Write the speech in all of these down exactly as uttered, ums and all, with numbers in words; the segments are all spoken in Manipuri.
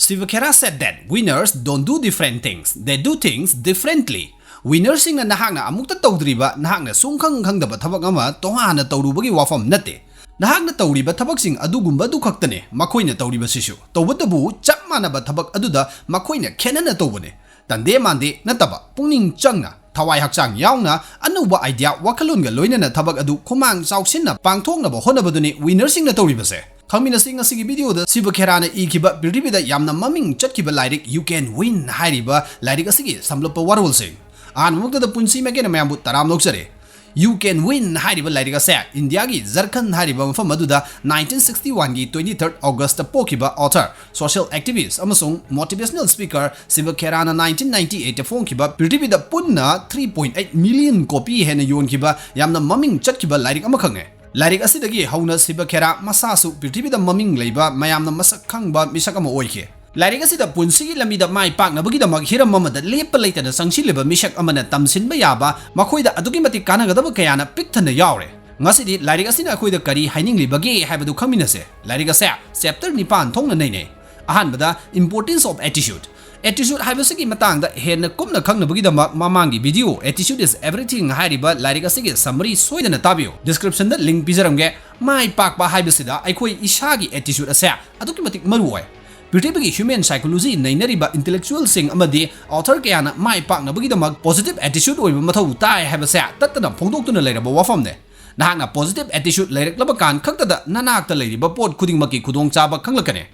Siva Khera said that winners don't do different things, they do things differently. Winnerꯁꯤꯡꯅ ꯅꯍꯥꯛꯅ ꯑꯃꯨꯛꯇ ꯇꯧꯗ꯭ꯔꯤꯕ, ꯅꯍꯥꯛꯅ ꯁꯨꯡꯈꯪ ꯈꯪꯗꯕ ꯊꯕꯛ ꯑꯃ ꯇꯣꯉꯥꯟꯅ ꯇꯧꯔꯨꯕꯒꯤ ꯋꯥꯐꯝ ꯅꯠꯇꯦ꯫ ꯅꯍꯥꯛꯅ ꯇꯧꯔꯤꯕ ꯊꯕꯛꯁꯤꯡ ꯑꯗꯨꯒꯨꯝꯕ ꯑꯗꯨ ꯈꯛꯇꯅꯦ ꯃꯈꯣꯏꯅ ꯇꯧꯔꯤꯕꯁꯤꯁꯨ꯫ ꯇꯧꯕꯇꯕꯨ ꯆꯞ ꯃꯥꯟꯅꯕ ꯊꯕꯛ ꯑꯗꯨꯗ ꯃꯈꯣꯏꯅ ꯈꯦꯠꯅꯅ ꯇꯧꯕꯅꯦ꯫ ꯇꯟꯗꯦ ꯃꯥꯟꯗꯦ ꯅꯠꯇꯕ, ꯄꯨꯛꯅꯤꯡ ꯆꯪꯅ, ꯊꯋꯥꯏ ꯍꯛꯆꯥꯡ ꯌꯥꯎꯅ, ꯑꯅꯧꯕ idea, ꯋꯥꯈꯜꯂꯣꯟꯒ ꯂꯣꯏꯅꯅ ꯊꯕꯛ ꯑꯗꯨ ꯈꯨꯃꯥꯡ ꯆꯥꯎꯁꯤꯟꯅ ꯄꯥꯡꯊꯣꯛꯅꯕ ꯍꯣꯠꯅꯕꯗꯨꯅꯤ winnerꯁꯤꯡꯅ ꯇꯧꯔꯤꯕꯁꯦ꯫ ꯈꯪꯃꯤꯟꯅꯁꯤ ꯉꯁꯤꯒꯤ videoꯗ ꯁꯤꯕ ꯈꯦꯔꯥꯅ ꯏꯈꯤꯕ ꯄ꯭ꯔꯤꯊꯤꯕꯤꯗ ꯌꯥꯝꯅ ꯃꯃꯤꯡ ꯆꯠꯈꯤꯕ ꯂꯥꯏꯔꯤꯛ You Can Win ꯍꯥꯏꯔꯤꯕ ꯂꯥꯏꯔꯤꯛ ꯑꯁꯤꯒꯤ ꯁꯝꯂꯞꯄ ꯋꯥꯔꯣꯜꯁꯤꯡ꯫ ꯑꯍꯥꯟꯕꯃꯛꯇꯗ ꯄꯨꯟꯁꯤ ꯃꯥꯏꯀꯩꯅ ꯃꯌꯥꯝꯕꯨ ꯇꯔꯥꯝꯅ ꯑꯣꯛꯆꯔꯤ꯫ You Can Win ꯍꯥꯏꯔꯤꯕ ꯂꯥꯏꯔꯤꯛ ꯑꯁꯦ ꯏꯟꯗꯤꯌꯥꯒꯤ ꯖꯔꯈꯟ ꯍꯥꯏꯔꯤꯕ ꯃꯐꯝ ꯑꯗꯨꯗ nineteen sixty oneꯒꯤ twenty third Augustꯇ ꯄꯣꯛꯈꯤꯕ author, social activist ꯑꯃꯁꯨꯡ motivational speaker ꯁꯤꯕ ꯈꯦꯔꯥꯅ nineteen ninety eightꯇ ꯐꯣꯡꯈꯤꯕ ꯄ꯭ꯔꯤꯊꯤꯕꯤꯗ ꯄꯨꯟꯅ three point eight million copy ꯍꯦꯟꯅ ꯌꯣꯟꯈꯤꯕ ꯌꯥꯝꯅ ꯃꯃꯤꯡ ꯆꯠꯈꯤꯕ ꯂꯥꯏꯔꯤꯛ ꯑꯃꯈꯛꯅꯦ꯫ ꯂꯥꯏꯔꯤꯛ ꯑꯁꯤꯗꯒꯤ ꯍꯧꯅ ꯁꯤꯕ ꯈꯦꯔꯥ ꯃꯁꯥꯁꯨ ꯄ꯭ꯔꯤꯊꯤꯕꯤꯗ ꯃꯃꯤꯡ ꯂꯩꯕ, ꯃꯌꯥꯝꯅ ꯃꯁꯛ ꯈꯪꯕ ꯃꯤꯁꯛ ꯑꯃ ꯑꯣꯏꯈꯤ꯫ ꯂꯥꯏꯔꯤꯛ ꯑꯁꯤꯗ ꯄꯨꯟꯁꯤꯒꯤ ꯂꯝꯕꯤꯗ ꯃꯥꯏ ꯄꯥꯛꯅꯕꯒꯤꯗꯃꯛ ꯍꯤꯔꯝ ꯑꯃꯗ ꯂꯦꯞꯄ ꯂꯩꯇꯅ ꯆꯪꯁꯤꯜꯂꯤꯕ ꯃꯤꯁꯛ ꯑꯃꯅ ꯇꯝꯁꯤꯟꯕ ꯌꯥꯕ, ꯃꯈꯣꯏꯗ ꯑꯗꯨꯛꯀꯤ ꯃꯇꯤꯛ ꯀꯥꯟꯅꯒꯗꯕ ꯀꯌꯥꯅ ꯄꯤꯛ ꯊꯟꯅ ꯌꯥꯎꯔꯦ꯫ ꯉꯁꯤꯗꯤ ꯂꯥꯏꯔꯤꯛ ꯑꯁꯤꯅ ꯑꯩꯈꯣꯏꯗ ꯀꯔꯤ ꯍꯥꯏꯅꯤꯡꯂꯤꯕꯒꯦ ꯍꯥꯏꯕꯗꯨ ꯈꯪꯃꯤꯟꯅꯁꯦ꯫ ꯂꯥꯏꯔꯤꯛ ꯑꯁꯦ chapter ꯅꯤꯄꯥꯟ ꯊꯣꯛꯅ ꯅꯩꯅꯩ꯫ ꯑꯍꯥꯟꯕꯗ, importance of attitude꯫ Attitude ꯍꯥꯏꯕꯁꯤꯒꯤ ꯃꯇꯥꯡꯗ ꯍꯦꯟꯅ ꯀꯨꯞꯅ ꯈꯪꯅꯕꯒꯤꯗꯃꯛ ꯃꯃꯥꯡꯒꯤ video Attitude is Everything ꯍꯥꯏꯔꯤꯕ ꯂꯥꯏꯔꯤꯛ ꯑꯁꯤꯒꯤ summary ꯁꯣꯏꯗꯅ ꯇꯥꯕꯤꯌꯨ꯫ Descriptionꯗ link ꯄꯤꯖꯔꯝꯒꯦ꯫ ꯃꯥꯏ ꯄꯥꯛꯄ ꯍꯥꯏꯕꯁꯤꯗ ꯑꯩꯈꯣꯏ ꯏꯁꯥꯒꯤ attitude ꯑꯁꯦ ꯑꯗꯨꯛꯀꯤ ꯃꯇꯤꯛ ꯃꯔꯨ ꯑꯣꯏ꯫ ꯄ꯭ꯔꯤꯊꯤꯕꯤꯒꯤ human psychology ꯅꯩꯅꯔꯤꯕ intellectualꯁꯤꯡ ꯑꯃꯗꯤ author ꯀꯌꯥꯅ ꯃꯥꯏ ꯄꯥꯛꯅꯕꯒꯤꯗꯃꯛ positive attitude ꯑꯣꯏꯕ ꯃꯊꯧ ꯇꯥꯏ ꯍꯥꯏꯕꯁꯦ ꯇꯠꯇꯅ ꯐꯣꯡꯗꯣꯛꯇꯨꯅ ꯂꯩꯔꯕ ꯋꯥꯐꯝꯅꯦ꯫ ꯅꯍꯥꯛꯅ positive attitude ꯂꯩꯔꯛꯂꯕ ꯀꯥꯟ ꯈꯛꯇꯗ ꯅꯅꯥꯛꯇ ꯂꯩꯔꯤꯕ ꯄꯣꯠ ꯈꯨꯗꯤꯡꯃꯛꯀꯤ ꯈꯨꯗꯣꯡꯆꯥꯕ ꯈꯪꯂꯛꯀꯅꯤ꯫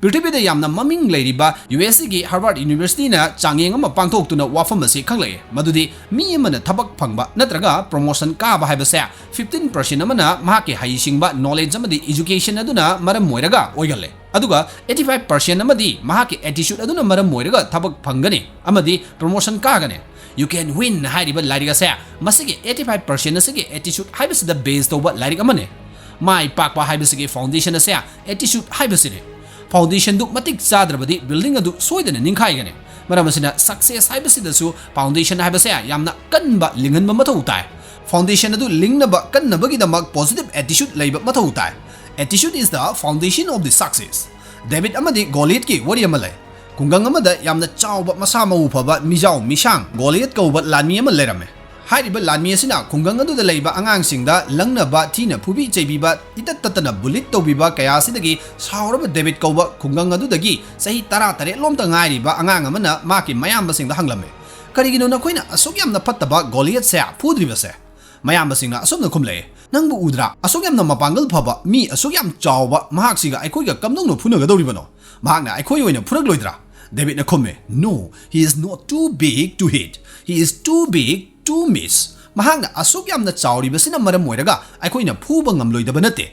ꯄ꯭ꯔꯤꯊꯤꯕꯤꯗ ꯌꯥꯝꯅ ꯃꯃꯤꯡ ꯂꯩꯔꯤꯕ USAꯒꯤ Harvard Universityꯅ ꯆꯥꯡꯌꯦꯡ ꯑꯃ ꯄꯥꯡꯊꯣꯛꯇꯨꯅ ꯋꯥꯐꯝ ꯑꯁꯤ ꯈꯪꯂꯛꯏ, ꯃꯗꯨꯗꯤ ꯃꯤ ꯑꯃꯅ ꯊꯕꯛ ꯐꯪꯕ ꯅꯠꯇ꯭ꯔꯒ promotion ꯀꯥꯕ ꯍꯥꯏꯕꯁꯦ fifteen percent ꯑꯃꯅ ꯃꯍꯥꯛꯀꯤ ꯍꯩꯁꯤꯡꯕ, knowledge ꯑꯃꯗꯤ education ꯑꯗꯨꯅ ꯃꯔꯝ ꯑꯣꯏꯔꯒ ꯑꯣꯏꯒꯜꯂꯦ, ꯑꯗꯨꯒ eighty five percent ꯑꯃꯗꯤ ꯃꯍꯥꯛꯀꯤ attitude ꯑꯗꯨꯅ ꯃꯔꯝ ꯑꯣꯏꯔꯒ ꯊꯕꯛ ꯐꯪꯒꯅꯤ ꯑꯃꯗꯤ promotion ꯀꯥꯒꯅꯤ꯫ You Can Win ꯍꯥꯏꯔꯤꯕ ꯂꯥꯏꯔꯤꯛ ꯑꯁꯦ ꯃꯁꯤꯒꯤ eighty five percent ꯑꯁꯤꯒꯤ attitude ꯍꯥꯏꯕꯁꯤꯗ base ꯇꯧꯕ ꯂꯥꯏꯔꯤꯛ ꯑꯃꯅꯤ꯫ ꯃꯥꯏ ꯄꯥꯛꯄ ꯍꯥꯏꯕꯁꯤꯒꯤ foundation ꯑꯁꯦ attitude ꯍꯥꯏꯕꯁꯤꯅꯤ꯫ Foundationꯗꯨ ꯃꯇꯤꯛ ꯆꯥꯗ꯭ꯔꯕꯗꯤ building ꯑꯗꯨ ꯁꯣꯏꯗꯅ ꯅꯤꯡꯈꯥꯏꯒꯅꯤ꯫ ꯃꯔꯝ ꯑꯁꯤꯅ success ꯍꯥꯏꯕꯁꯤꯗꯁꯨ foundation ꯍꯥꯏꯕꯁꯦ ꯌꯥꯝꯅ ꯀꯟꯕ, ꯂꯤꯡꯍꯟꯕ ꯃꯊꯧ ꯇꯥꯏ꯫ Foundation ꯑꯗꯨ ꯂꯤꯡꯅꯕ ꯀꯟꯅꯕꯒꯤꯗꯃꯛ positive attitude ꯂꯩꯕ ꯃꯊꯧ ꯇꯥꯏ꯫ Attitude is the foundation of the success꯫ Debit ꯑꯃꯗꯤ ꯒꯣꯂꯤꯌꯠꯀꯤ ꯋꯥꯔꯤ ꯑꯃ ꯂꯩ꯫ ꯈꯨꯡꯒꯪ ꯑꯃꯗ ꯌꯥꯝꯅ ꯆꯥꯎꯕ, ꯃꯁꯥ ꯃꯎ ꯐꯕ, ꯃꯤꯖꯥꯎ ꯃꯤꯁꯥꯡ ꯒꯣꯂꯤꯌꯠ ꯀꯧꯕ ꯂꯥꯟꯃꯤ ꯑꯃ ꯂꯩꯔꯝꯃꯦ꯫ ꯍꯥꯏꯔꯤꯕ ꯂꯥꯟꯃꯤ ꯑꯁꯤꯅ ꯈꯨꯡꯒꯪ ꯑꯗꯨꯗ ꯂꯩꯕ ꯑꯉꯥꯡꯁꯤꯡꯗ ꯂꯪꯅꯕ, ꯊꯤꯅ ꯐꯨꯕꯤ ꯆꯩꯕꯤꯕ, ꯏꯇꯠ ꯇꯠꯇꯅ ꯕꯨꯂꯤꯠ ꯇꯧꯕꯤꯕ ꯀꯌꯥ ꯑꯁꯤꯗꯒꯤ ꯁꯥꯎꯔꯕ ꯗꯦꯕꯤꯠ ꯀꯧꯕ ꯈꯨꯡꯒꯪ ꯑꯗꯨꯗꯒꯤ ꯆꯍꯤ ꯇꯔꯥ ꯇꯔꯦꯠ ꯂꯣꯝꯇ ꯉꯥꯏꯔꯤꯕ ꯑꯉꯥꯡ ꯑꯃꯅ ꯃꯍꯥꯛꯀꯤ ꯃꯌꯥꯝꯕꯁꯤꯡꯗ ꯍꯪꯂꯝꯃꯤ, "ꯀꯔꯤꯒꯤꯅꯣ ꯅꯈꯣꯏꯅ ꯑꯁꯨꯛ ꯌꯥꯝꯅ ꯐꯠꯇꯕ ꯒꯣꯂꯤꯌꯠꯁꯦ ꯐꯨꯗ꯭ꯔꯤꯕꯁꯦ?" ꯃꯌꯥꯝꯕꯁꯤꯡꯅ ꯑꯁꯨꯝꯅ ꯈꯨꯝꯂꯛꯏ, "ꯅꯪꯕꯨ ꯎꯗ꯭ꯔꯥ? ꯑꯁꯨꯛ ꯌꯥꯝꯅ ꯃꯄꯥꯡꯒꯜ ꯐꯕ ꯃꯤ ꯑꯁꯨꯛ ꯌꯥꯝ ꯆꯥꯎꯕ ꯃꯍꯥꯛꯁꯤꯒ ꯑꯩꯈꯣꯏꯒ ꯀꯝꯗꯧꯅ ꯐꯨꯅꯒꯗꯧꯔꯤꯕꯅꯣ? ꯃꯍꯥꯛꯅ ꯑꯩꯈꯣꯏ ꯑꯣꯏꯅ ꯐꯨꯔꯛꯂꯣꯏꯗ꯭ꯔꯥ?" ꯗꯦꯕꯤꯠꯅ ꯈꯨꯝꯃꯤ, "No, he is not too big to hit. He is too big to miss." ꯃꯍꯥꯛꯅ ꯑꯁꯨꯛ ꯌꯥꯝꯅ ꯆꯥꯎꯔꯤꯕꯁꯤꯅ ꯃꯔꯝ ꯑꯣꯏꯔꯒ ꯑꯩꯈꯣꯏꯅ ꯐꯨꯕ ꯉꯝꯂꯣꯏꯗꯕ ꯅꯠꯇꯦ꯫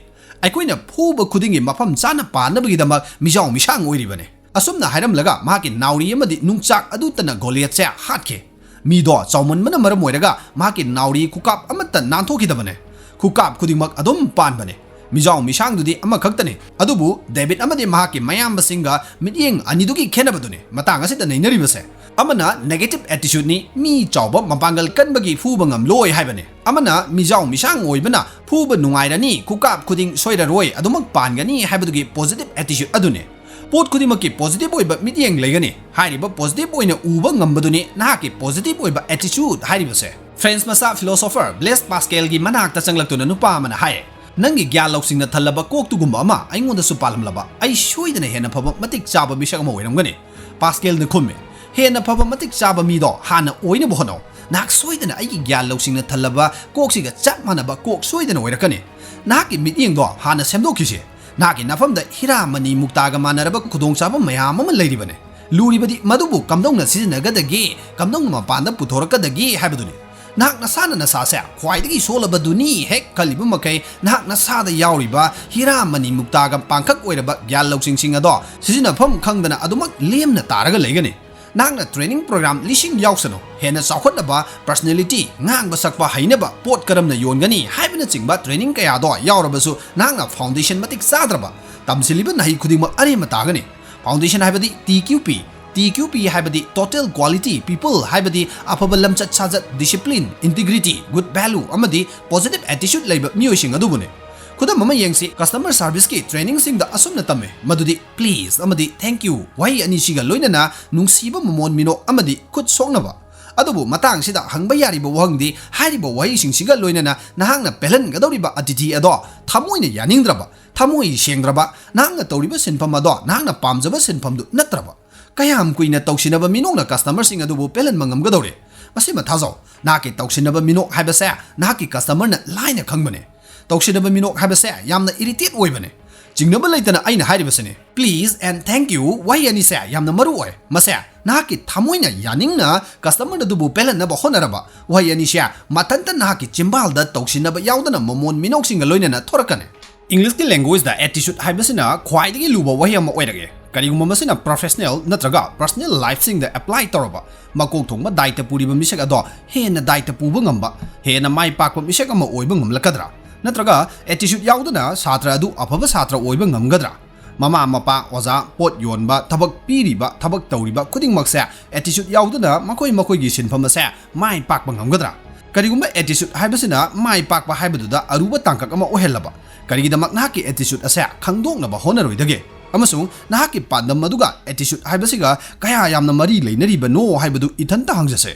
ꯑꯩꯈꯣꯏꯅ ꯐꯨꯕ ꯈꯨꯗꯤꯡꯒꯤ ꯃꯐꯝ ꯆꯥꯅ ꯄꯥꯟꯅꯕꯒꯤꯗꯃꯛ ꯃꯤꯖꯥꯎ ꯃꯤꯁꯥꯡ ꯑꯣꯏꯔꯤꯕꯅꯤ꯫ ꯑꯁꯨꯝꯅ ꯍꯥꯏꯔꯝꯂꯒ ꯃꯍꯥꯛꯀꯤ ꯅꯥꯎꯔꯤ ꯑꯃꯗꯤ ꯅꯨꯡꯆꯥꯛ ꯑꯗꯨꯇꯅ ꯒꯣꯂꯤꯌꯠꯁꯦ ꯍꯥꯠꯈꯤ꯫ ꯃꯤꯗꯣ ꯆꯥꯎꯃꯟꯕꯅ ꯃꯔꯝ ꯑꯣꯏꯔꯒ ꯃꯍꯥꯛꯀꯤ ꯅꯥꯎꯔꯤ ꯈꯨꯀꯥꯞ ꯑꯃꯠꯇ ꯅꯥꯟꯊꯣꯛꯈꯤꯗꯕꯅꯦ꯫ ꯈꯨꯀꯥꯞ ꯈꯨꯗꯤꯡꯃꯛ ꯑꯗꯨꯝ ꯄꯥꯟꯕꯅꯦ꯫ ꯃꯤꯖꯥꯎ ꯃꯤꯁꯥꯡꯗꯨꯗꯤ ꯑꯃꯈꯛꯇꯅꯤ꯫ ꯑꯗꯨꯕꯨ ꯗꯦꯕꯤꯠ ꯑꯃꯗꯤ ꯃꯍꯥꯛꯀꯤ ꯃꯌꯥꯝꯕꯁꯤꯡꯒ ꯃꯤꯠꯌꯦꯡ ꯑꯅꯤꯗꯨꯒꯤ ꯈꯦꯠꯅꯕꯗꯨꯅꯤ ꯃꯇꯥꯡ ꯑꯁꯤꯗ ꯅꯩꯅꯔꯤꯕꯁꯦ꯫ ꯑꯃꯅ negative attitudeꯅꯤ, ꯃꯤ ꯆꯥꯎꯕ ꯃꯄꯥꯡꯒꯜ ꯀꯟꯕꯒꯤ ꯐꯨꯕ ꯉꯝꯂꯣꯏ ꯍꯥꯏꯕꯅꯤ꯫ ꯑꯃꯅ ꯃꯤꯖꯥꯎ ꯃꯤꯁꯥꯡ ꯑꯣꯏꯕꯅ ꯐꯨꯕ ꯅꯨꯡꯉꯥꯏꯔꯅꯤ, ꯈꯨꯀꯥꯞ ꯈꯨꯗꯤꯡ ꯁꯣꯏꯔꯔꯣꯏ, ꯑꯗꯨꯃꯛ ꯄꯥꯟꯒꯅꯤ ꯍꯥꯏꯕꯗꯨꯒꯤ positive attitude ꯑꯗꯨꯅꯤ꯫ ꯄꯣꯠ ꯈꯨꯗꯤꯡꯃꯛꯀꯤ positive ꯑꯣꯏꯕ ꯃꯤꯠꯌꯦꯡ ꯂꯩꯒꯅꯤ꯫ ꯍꯥꯏꯔꯤꯕ positive ꯑꯣꯏꯅ ꯎꯕ ꯉꯝꯕꯗꯨꯅꯤ ꯅꯍꯥꯛꯀꯤ positive ꯑꯣꯏꯕ attitude ꯍꯥꯏꯔꯤꯕꯁꯦ꯫ ꯐ꯭ꯔꯦꯟꯁ ꯃꯆꯥ philosopher Blaise Pascalꯒꯤ ꯃꯅꯥꯛꯇ ꯆꯪꯂꯛꯇꯨꯅ ꯅꯨꯄꯥ ꯑꯃꯅ ꯍꯥꯏ, "ꯅꯪꯒꯤ ꯒ꯭ꯌꯥꯟ ꯂꯧꯁꯤꯡꯅ ꯊꯜꯂꯕ ꯀꯣꯛꯇꯨꯒꯨꯝꯕ ꯑꯃ ꯑꯩꯉꯣꯟꯗꯁꯨ ꯄꯥꯜꯂꯝꯂꯕ ꯑꯩ ꯁꯣꯏꯗꯅ ꯍꯦꯟꯅ ꯐꯕ ꯃꯇꯤꯛ ꯆꯥꯕ ꯃꯤꯁꯛ ꯑꯃ ꯑꯣꯏꯔꯝꯒꯅꯤ꯫" ꯄꯥꯁꯀꯦꯜꯅ ꯈꯨꯝꯃꯤ, "ꯍꯦꯟꯅ ꯐꯕ ꯃꯇꯤꯛ ꯆꯥꯕ ꯃꯤꯗꯣ ꯍꯥꯟꯅ ꯑꯣꯏꯅꯕ ꯍꯣꯠꯅꯧ꯫ ꯅꯍꯥꯛ ꯁꯣꯏꯗꯅ ꯑꯩꯒꯤ ꯒ꯭ꯌꯥꯟ ꯂꯧꯁꯤꯡꯅ ꯊꯜꯂꯕ ꯀꯣꯛꯁꯤꯒ ꯆꯞ ꯃꯥꯟꯅꯕ ꯀꯣꯛ ꯁꯣꯏꯗꯅ ꯑꯣꯏꯔꯛꯀꯅꯤ꯫ ꯅꯍꯥꯛꯀꯤ ꯃꯤꯠꯌꯦꯡꯗꯣ ꯍꯥꯟꯅ ꯁꯦꯝꯗꯣꯛꯈꯤꯁꯤ꯫ ꯅꯍꯥꯛꯀꯤ ꯅꯐꯝꯗ ꯍꯤꯔꯥ ꯃꯅꯤ ꯃꯨꯛꯇꯥꯒ ꯃꯥꯟꯅꯔꯕ ꯈꯨꯗꯣꯡꯆꯥꯕ ꯃꯌꯥꯝ ꯑꯃ ꯂꯩꯔꯤꯕꯅꯤ꯫ ꯂꯨꯔꯤꯕꯗꯤ ꯃꯗꯨꯕꯨ ꯀꯝꯗꯧꯅ ꯁꯤꯖꯤꯟꯅꯒꯗꯒꯦ, ꯀꯝꯗꯧꯅ ꯃꯄꯥꯟꯗ ꯄꯨꯊꯣꯔꯛꯀꯗꯒꯦ ꯍꯥꯏꯕꯗꯨꯅꯤ꯫ ꯅꯍꯥꯛ ꯅꯁꯥꯅ ꯅꯁꯥꯁꯦ ꯈ꯭ꯋꯥꯏꯗꯒꯤ ꯁꯣꯜꯂꯕꯗꯨꯅꯤ ꯍꯦꯛ ꯈꯜꯂꯤꯕ ꯃꯈꯩ ꯅꯍꯥꯛ ꯅꯁꯥꯗ ꯌꯥꯎꯔꯤꯕ ꯍꯤꯔꯥ ꯃꯅꯤ ꯃꯨꯛꯇꯥꯒ ꯄꯥꯡꯈꯛ ꯑꯣꯏꯔꯕ ꯒ꯭ꯌꯥꯟ ꯂꯧꯁꯤꯡꯁꯤꯡ ꯑꯗꯣ ꯁꯤꯖꯤꯟꯅꯐꯝ ꯈꯪꯗꯅ ꯑꯗꯨꯃꯛ ꯂꯦꯝꯅ ꯇꯥꯔꯒ ꯂꯩꯒꯅꯤ꯫ ꯅꯍꯥꯛꯅ training program ꯂꯤꯁꯤꯡ ꯌꯥꯎꯁꯅꯨ, ꯍꯦꯟꯅ ꯆꯥꯎꯈꯠꯅꯕ personality, ꯉꯥꯡꯕ ꯁꯛꯄ ꯍꯩꯅꯕ, ꯄꯣꯠ ꯀꯔꯝꯅ ꯌꯣꯟꯒꯅꯤ ꯍꯥꯏꯕꯅꯆꯤꯡꯕ training ꯀꯌꯥꯗꯣ ꯌꯥꯎꯔꯕꯁꯨ ꯅꯍꯥꯛꯅ foundation ꯃꯇꯤꯛ ꯆꯥꯗ꯭ꯔꯕ ꯇꯝꯁꯤꯜꯂꯤꯕ ꯃꯍꯩ ꯈꯨꯗꯤꯡꯃꯛ ꯑꯔꯦꯝꯕ ꯇꯥꯒꯅꯤ꯫ Foundation ꯍꯥꯏꯕꯗꯤ T Q P, T Q P ꯍꯥꯏꯕꯗꯤ total quality people ꯍꯥꯏꯕꯗꯤ ꯑꯐꯕ ꯂꯝꯆꯠ ꯁꯥꯖꯠ, discipline, integrity, good value ꯑꯃꯗꯤ positive attitude ꯂꯩꯕ ꯃꯤꯑꯣꯏꯁꯤꯡ ꯑꯗꯨꯕꯨꯅꯤ꯫ ꯈꯨꯗꯝ ꯑꯃ ꯌꯦꯡꯁꯤ, customer serviceꯀꯤ trainingꯁꯤꯡꯗ ꯑꯁꯨꯝꯅ ꯇꯝꯃꯤ, ꯃꯗꯨꯗꯤ please ꯑꯃꯗꯤ thank you ꯋꯥꯍꯩ ꯑꯅꯤꯁꯤꯒ ꯂꯣꯏꯅꯅ ꯅꯨꯡꯁꯤꯕ ꯃꯃꯣꯟ ꯃꯤꯅꯣꯛ ꯑꯃꯗꯤ ꯈꯨꯠ ꯁꯣꯛꯅꯕ꯫ ꯑꯗꯨꯕꯨ ꯃꯇꯥꯡꯁꯤꯗ ꯍꯪꯕ ꯌꯥꯔꯤꯕ ꯋꯥꯍꯪꯗꯤ, ꯍꯥꯏꯔꯤꯕ ꯋꯥꯍꯩꯁꯤꯡꯁꯤꯒ ꯂꯣꯏꯅꯅ ꯅꯍꯥꯛꯅ ꯄꯦꯜꯍꯟꯒꯗꯧꯔꯤꯕ ꯑꯇꯤꯊꯤ ꯑꯗꯣ ꯊꯃꯣꯏꯅ ꯌꯥꯅꯤꯡꯗ꯭ꯔꯕ, ꯊꯃꯣꯏ ꯁꯦꯡꯗ꯭ꯔꯕ, ꯅꯍꯥꯛꯅ ꯇꯧꯔꯤꯕ ꯁꯤꯟꯐꯝ ꯑꯗꯣ ꯅꯍꯥꯛꯅ ꯄꯥꯝꯖꯕ ꯁꯤꯟꯐꯝꯗꯨ ꯅꯠꯇ꯭ꯔꯕ? ꯀꯌꯥꯝ ꯀꯨꯏꯅ ꯇꯧꯁꯤꯟꯅꯕ ꯃꯤꯅꯣꯛꯅ customerꯁꯤꯡ ꯑꯗꯨꯕꯨ ꯄꯦꯜꯍꯟꯕ ꯉꯝꯒꯗꯧꯔꯤ? ꯃꯁꯤꯃ ꯊꯥꯖꯧ, ꯅꯍꯥꯛꯀꯤ ꯇꯧꯁꯤꯟꯅꯕ ꯃꯤꯅꯣꯛ ꯍꯥꯏꯕꯁꯦ ꯅꯍꯥꯛꯀꯤ customerꯅ ꯂꯥꯏꯅ ꯈꯪꯕꯅꯦ꯫ ꯇꯧꯁꯤꯟꯅꯕ ꯃꯤꯅꯣꯛ ꯍꯥꯏꯕꯁꯦ ꯌꯥꯝꯅ irritate ꯑꯣꯏꯕꯅꯦ꯫ ꯆꯤꯡꯅꯕ ꯂꯩꯇꯅ ꯑꯩꯅ ꯍꯥꯏꯔꯤꯕꯁꯤꯅꯤ, please and thank you ꯋꯥꯍꯩ ꯑꯅꯤꯁꯦ ꯌꯥꯝꯅ ꯃꯔꯨ ꯑꯣꯏ꯫ ꯃꯁꯦ ꯅꯍꯥꯛꯀꯤ ꯊꯃꯣꯏꯅ ꯌꯥꯅꯤꯡꯅ customer ꯑꯗꯨꯕꯨ ꯄꯦꯜꯍꯟꯅꯕ ꯍꯣꯠꯅꯔꯕ ꯋꯥꯍꯩ ꯑꯅꯤꯁꯦ ꯃꯊꯟꯇ ꯅꯍꯥꯛꯀꯤ ꯆꯤꯝꯕꯥꯜꯗ ꯇꯧꯁꯤꯟꯅꯕ ꯌꯥꯎꯗꯅ ꯃꯃꯣꯟ ꯃꯤꯅꯣꯛꯁꯤꯡꯒ ꯂꯣꯏꯅꯅ ꯊꯣꯔꯛꯀꯅꯤ꯫ Englishꯀꯤ languageꯗ attitude ꯍꯥꯏꯕꯁꯤꯅ ꯈ꯭ꯋꯥꯏꯗꯒꯤ ꯂꯨꯕ ꯋꯥꯍꯩ ꯑꯃ ꯑꯣꯏꯔꯛꯑꯦ꯫ ꯀꯔꯤꯒꯨꯝꯕ ꯃꯁꯤꯅ professional ꯅꯠꯇ꯭ꯔꯒ personal lifeꯁꯤꯡꯗ apply ꯇꯧꯔꯕ, ꯃꯀꯣꯛ ꯊꯣꯡꯕ ꯗꯥꯏꯇ ꯄꯨꯔꯤꯕ ꯃꯤꯁꯛ ꯑꯗꯣ ꯍꯦꯟꯅ ꯗꯥꯏꯇ ꯄꯨꯕ ꯉꯝꯕ, ꯍꯦꯟꯅ ꯃꯥꯏ ꯄꯥꯛꯄ ꯃꯤꯁꯛ ꯑꯃ ꯑꯣꯏꯕ ꯉꯝꯂꯛꯀꯗ꯭ꯔꯥ? ꯅꯠꯇ꯭ꯔꯒ attitude ꯌꯥꯎꯗꯅ ꯁꯥꯇ꯭ꯔ ꯑꯗꯨ ꯑꯐꯕ ꯁꯥꯇ꯭ꯔ ꯑꯣꯏꯕ ꯉꯝꯒꯗ꯭ꯔꯥ? ꯃꯃꯥ ꯃꯄꯥ, ꯑꯣꯖꯥ, ꯄꯣꯠ ꯌꯣꯟꯕ, ꯊꯕꯛ ꯄꯤꯔꯤꯕ, ꯊꯕꯛ ꯇꯧꯔꯤꯕ ꯈꯨꯗꯤꯡꯃꯛꯁꯦ attitude ꯌꯥꯎꯗꯅ ꯃꯈꯣꯏ ꯃꯈꯣꯏꯒꯤ ꯁꯤꯟꯐꯝ ꯑꯁꯦ ꯃꯥꯏ ꯄꯥꯛꯄ ꯉꯝꯒꯗ꯭ꯔꯥ? ꯀꯔꯤꯒꯨꯝꯕ attitude ꯍꯥꯏꯕꯁꯤꯅ ꯃꯥꯏ ꯄꯥꯛꯄ ꯍꯥꯏꯕꯗꯨꯗ ꯑꯔꯨꯕ ꯇꯥꯡꯀꯛ ꯑꯃ ꯑꯣꯏꯍꯜꯂꯕ, ꯀꯔꯤꯒꯤꯗꯃꯛ ꯅꯍꯥꯛꯀꯤ attitude ꯑꯁꯦ ꯈꯪꯗꯣꯛꯅꯕ ꯍꯣꯠꯅꯔꯣꯏꯗꯒꯦ? ꯑꯃꯁꯨꯡ ꯅꯍꯥꯛꯀꯤ ꯄꯥꯟꯗꯝ ꯑꯗꯨꯒ attitude ꯍꯥꯏꯕꯁꯤꯒ ꯀꯌꯥ ꯌꯥꯝꯅ ꯃꯔꯤ ꯂꯩꯅꯔꯤꯕꯅꯣ ꯍꯥꯏꯕꯗꯨ ꯏꯊꯟꯇ ꯍꯪꯖꯁꯦ꯫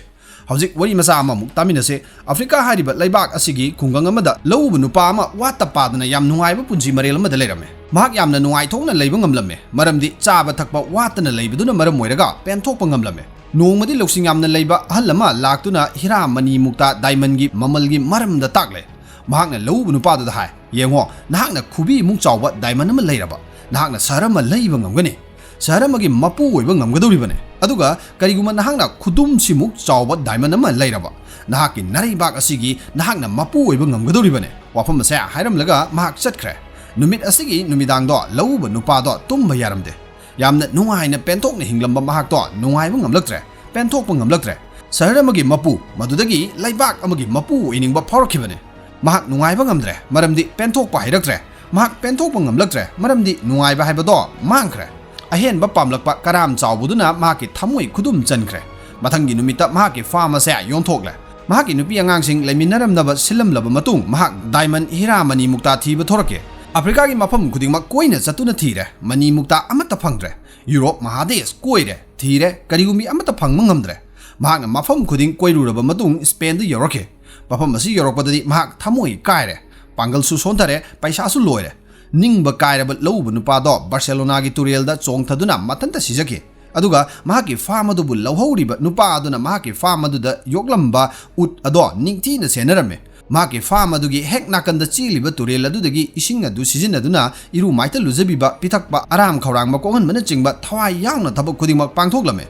ꯍꯧꯖꯤꯛ ꯋꯥꯔꯤ ꯃꯆꯥ ꯑꯃꯃꯨꯛ ꯇꯥꯃꯤꯟꯅꯁꯦ꯫ ꯑꯐ꯭ꯔꯤꯀꯥ ꯍꯥꯏꯔꯤꯕ ꯂꯩꯕꯥꯛ ꯑꯁꯤꯒꯤ ꯈꯨꯡꯒꯪ ꯑꯃꯗ ꯂꯧꯎꯕ ꯅꯨꯄꯥ ꯑꯃ ꯋꯥꯠꯇ ꯄꯥꯗꯅ ꯌꯥꯝ ꯅꯨꯡꯉꯥꯏꯕ ꯄꯨꯟꯁꯤ ꯃꯔꯦꯜ ꯑꯃꯗ ꯂꯩꯔꯝꯃꯦ꯫ ꯃꯍꯥꯛ ꯌꯥꯝꯅ ꯅꯨꯡꯉꯥꯏꯊꯣꯛꯅ ꯂꯩꯕ ꯉꯝꯂꯝꯃꯦ, ꯃꯔꯝꯗꯤ ꯆꯥꯕ ꯊꯛꯄ ꯋꯥꯠꯇꯅ ꯂꯩꯕꯗꯨꯅ ꯃꯔꯝ ꯑꯣꯏꯔꯒ ꯄꯦꯟꯊꯣꯛꯄ ꯉꯝꯂꯝꯃꯦ꯫ ꯅꯣꯡꯃꯗꯤ ꯂꯧꯁꯤꯡ ꯌꯥꯝꯅ ꯂꯩꯕ ꯑꯍꯜ ꯑꯃ ꯂꯥꯛꯇꯨꯅ ꯍꯤꯔꯥ ꯃꯅꯤ ꯃꯨꯛꯇꯥ diamondꯒꯤ ꯃꯃꯜꯒꯤ ꯃꯔꯝꯗ ꯇꯥꯛꯂꯦ꯫ ꯃꯍꯥꯛꯅ ꯂꯧꯎꯕ ꯅꯨꯄꯥꯗꯨꯗ ꯍꯥꯏ, "ꯌꯦꯡꯉꯣ, ꯅꯍꯥꯛꯅ ꯈꯨꯕꯤꯃꯨꯛ ꯆꯥꯎꯕ diamond ꯑꯃ ꯂꯩꯔꯕ, ꯅꯍꯥꯛꯅ ꯁꯍꯔ ꯑꯃ ꯂꯩꯕ ꯉꯝꯒꯅꯤ꯫ ꯁꯍꯔ ꯑꯃꯒꯤ ꯃꯄꯨ ꯑꯣꯏꯕ ꯉꯝꯒꯗꯧꯔꯤꯕꯅꯤ꯫ ꯑꯗꯨꯒ ꯀꯔꯤꯒꯨꯝꯕ ꯅꯍꯥꯛꯅ ꯈꯨꯗꯨꯝꯁꯤꯃꯨꯛ ꯆꯥꯎꯕ diamond ꯑꯃ ꯂꯩꯔꯕ, ꯅꯍꯥꯛꯀꯤ ꯅꯔꯩꯕꯥꯛ ꯑꯁꯤꯒꯤ ꯅꯍꯥꯛꯅ ꯃꯄꯨ ꯑꯣꯏꯕ ꯉꯝꯒꯗꯧꯔꯤꯕꯅꯤ꯫" ꯋꯥꯐꯝ ꯑꯁꯦ ꯍꯥꯏꯔꯝꯂꯒ ꯃꯍꯥꯛ ꯆꯠꯈ꯭ꯔꯦ꯫ ꯅꯨꯃꯤꯠ ꯑꯁꯤꯒꯤ ꯅꯨꯃꯤꯗꯥꯡꯗꯣ ꯂꯧꯎꯕ ꯅꯨꯄꯥꯗꯣ ꯇꯨꯝꯕ ꯌꯥꯔꯝꯗꯦ꯫ ꯌꯥꯝꯅ ꯅꯨꯡꯉꯥꯏꯅ ꯄꯦꯟꯊꯣꯛꯅ ꯍꯤꯡꯂꯝꯕ ꯃꯍꯥꯛꯇꯣ ꯅꯨꯡꯉꯥꯏꯕ ꯉꯝꯂꯛꯇ꯭ꯔꯦ, ꯄꯦꯟꯊꯣꯛꯄ ꯉꯝꯂꯛꯇ꯭ꯔꯦ꯫ ꯁꯍꯔ ꯑꯃꯒꯤ ꯃꯄꯨ, ꯃꯗꯨꯗꯒꯤ ꯂꯩꯕꯥꯛ ꯑꯃꯒꯤ ꯃꯄꯨ ꯑꯣꯏꯅꯤꯡꯕ ꯐꯥꯎꯔꯛꯈꯤꯕꯅꯦ꯫ ꯃꯍꯥꯛ ꯅꯨꯡꯉꯥꯏꯕ ꯉꯝꯗ꯭ꯔꯦ, ꯃꯔꯝꯗꯤ ꯄꯦꯟꯊꯣꯛꯄ ꯍꯩꯔꯛꯇ꯭ꯔꯦ꯫ ꯃꯍꯥꯛ ꯄꯦꯟꯊꯣꯛꯄ ꯉꯝꯂꯛꯇ꯭ꯔꯦ, ꯃꯔꯝꯗꯤ ꯅꯨꯡꯉꯥꯏꯕ ꯍꯥꯏꯕꯗꯣ ꯃꯥꯡꯈ꯭ꯔꯦ꯫ ꯑꯍꯦꯟꯕ ꯄꯥꯝꯂꯛꯄ ꯀꯔꯥꯝ ꯆꯥꯎꯕꯗꯨꯅ ꯃꯍꯥꯛꯀꯤ ꯊꯃꯣꯏ ꯈꯨꯗꯨꯝ ꯆꯟꯈ꯭ꯔꯦ꯫ ꯃꯊꯪꯒꯤ ꯅꯨꯃꯤꯠꯇ ꯃꯍꯥꯛꯀꯤ farm ꯑꯁꯦ ꯌꯣꯟꯊꯣꯛꯂꯦ꯫ ꯃꯍꯥꯛꯀꯤ ꯅꯨꯄꯤ ꯑꯉꯥꯡꯁꯤꯡ ꯂꯩꯃꯤꯟꯅꯔꯝꯅꯕ ꯁꯤꯜꯂꯝꯂꯕ ꯃꯇꯨꯡ, ꯃꯍꯥꯛ diamond ꯍꯤꯔꯥ ꯃꯅꯤ ꯃꯨꯛꯇꯥ ꯊꯤꯕ ꯊꯣꯔꯛꯈꯤ꯫ ꯑꯐ꯭ꯔꯤꯀꯥꯒꯤ ꯃꯐꯝ ꯈꯨꯗꯤꯡꯃꯛ ꯀꯣꯏꯅ ꯆꯠꯇꯨꯅ ꯊꯤꯔꯦ, ꯃꯅꯤ ꯃꯨꯛꯇꯥ ꯑꯃꯠꯇ ꯐꯪꯗ꯭ꯔꯦ꯫ ꯌꯨꯔꯣꯞ ꯃꯍꯥꯗꯦꯁ ꯀꯣꯏꯔꯦ, ꯊꯤꯔꯦ, ꯀꯔꯤꯒꯨꯝꯕꯤ ꯑꯃꯠꯇ ꯐꯪꯕ ꯉꯝꯗ꯭ꯔꯦ꯫ ꯃꯍꯥꯛꯅ ꯃꯐꯝ ꯈꯨꯗꯤꯡ ꯀꯣꯏꯔꯨꯔꯕ ꯃꯇꯨꯡ ꯁ꯭ꯄꯦꯟꯗ ꯌꯧꯔꯛꯈꯤ꯫ ꯃꯐꯝ ꯑꯁꯤ ꯌꯧꯔꯛꯄꯗꯗꯤ ꯃꯍꯥꯛ ꯊꯃꯣꯏ ꯀꯥꯏꯔꯦ, ꯄꯥꯡꯒꯜꯁꯨ ꯁꯣꯟꯊꯔꯦ, ꯄꯩꯁꯥꯁꯨ ꯂꯣꯏꯔꯦ꯫ ꯅꯤꯡꯕ ꯀꯥꯏꯔꯕ ꯂꯧꯎꯕ ꯅꯨꯄꯥꯗꯣ ꯕꯥꯔꯁꯦꯂꯣꯅꯥꯒꯤ ꯇꯨꯔꯦꯜꯗ ꯆꯣꯡꯊꯗꯨꯅ ꯃꯊꯟꯇ ꯁꯤꯖꯈꯤ꯫ ꯑꯗꯨꯒ ꯃꯍꯥꯛꯀꯤ ꯐꯥꯔꯝ ꯑꯗꯨꯕꯨ ꯂꯧꯍꯧꯔꯤꯕ ꯅꯨꯄꯥ ꯑꯗꯨꯅ ꯃꯍꯥꯛꯀꯤ ꯐꯥꯔꯝ ꯑꯗꯨꯗ ꯌꯣꯛꯂꯝꯕ ꯎꯠ ꯑꯗꯣ ꯅꯤꯡꯊꯤꯅ ꯁꯦꯟꯅꯔꯝꯃꯤ꯫ ꯃꯍꯥꯛꯀꯤ ꯐꯥꯔꯝ ꯑꯗꯨꯒꯤ ꯍꯦꯛ ꯅꯥꯀꯟꯗ ꯆꯦꯜꯂꯤꯕ ꯇꯨꯔꯦꯜ ꯑꯗꯨꯗꯒꯤ ꯏꯁꯤꯡ ꯑꯗꯨ ꯁꯤꯖꯤꯟꯅꯗꯨꯅ ꯏꯔꯨ ꯃꯥꯏꯊ ꯂꯨꯖꯕꯤꯕ, ꯄꯤꯊꯛꯄ, ꯑꯔꯥꯝ ꯈꯧꯔꯥꯡꯕ ꯀꯣꯛꯍꯟꯕꯅꯆꯤꯡꯕ ꯊꯋꯥꯏ ꯌꯥꯎꯅ ꯊꯕꯛ ꯈꯨꯗꯤꯡꯃꯛ ꯄꯥꯡꯊꯣꯛꯂꯝꯃꯤ꯫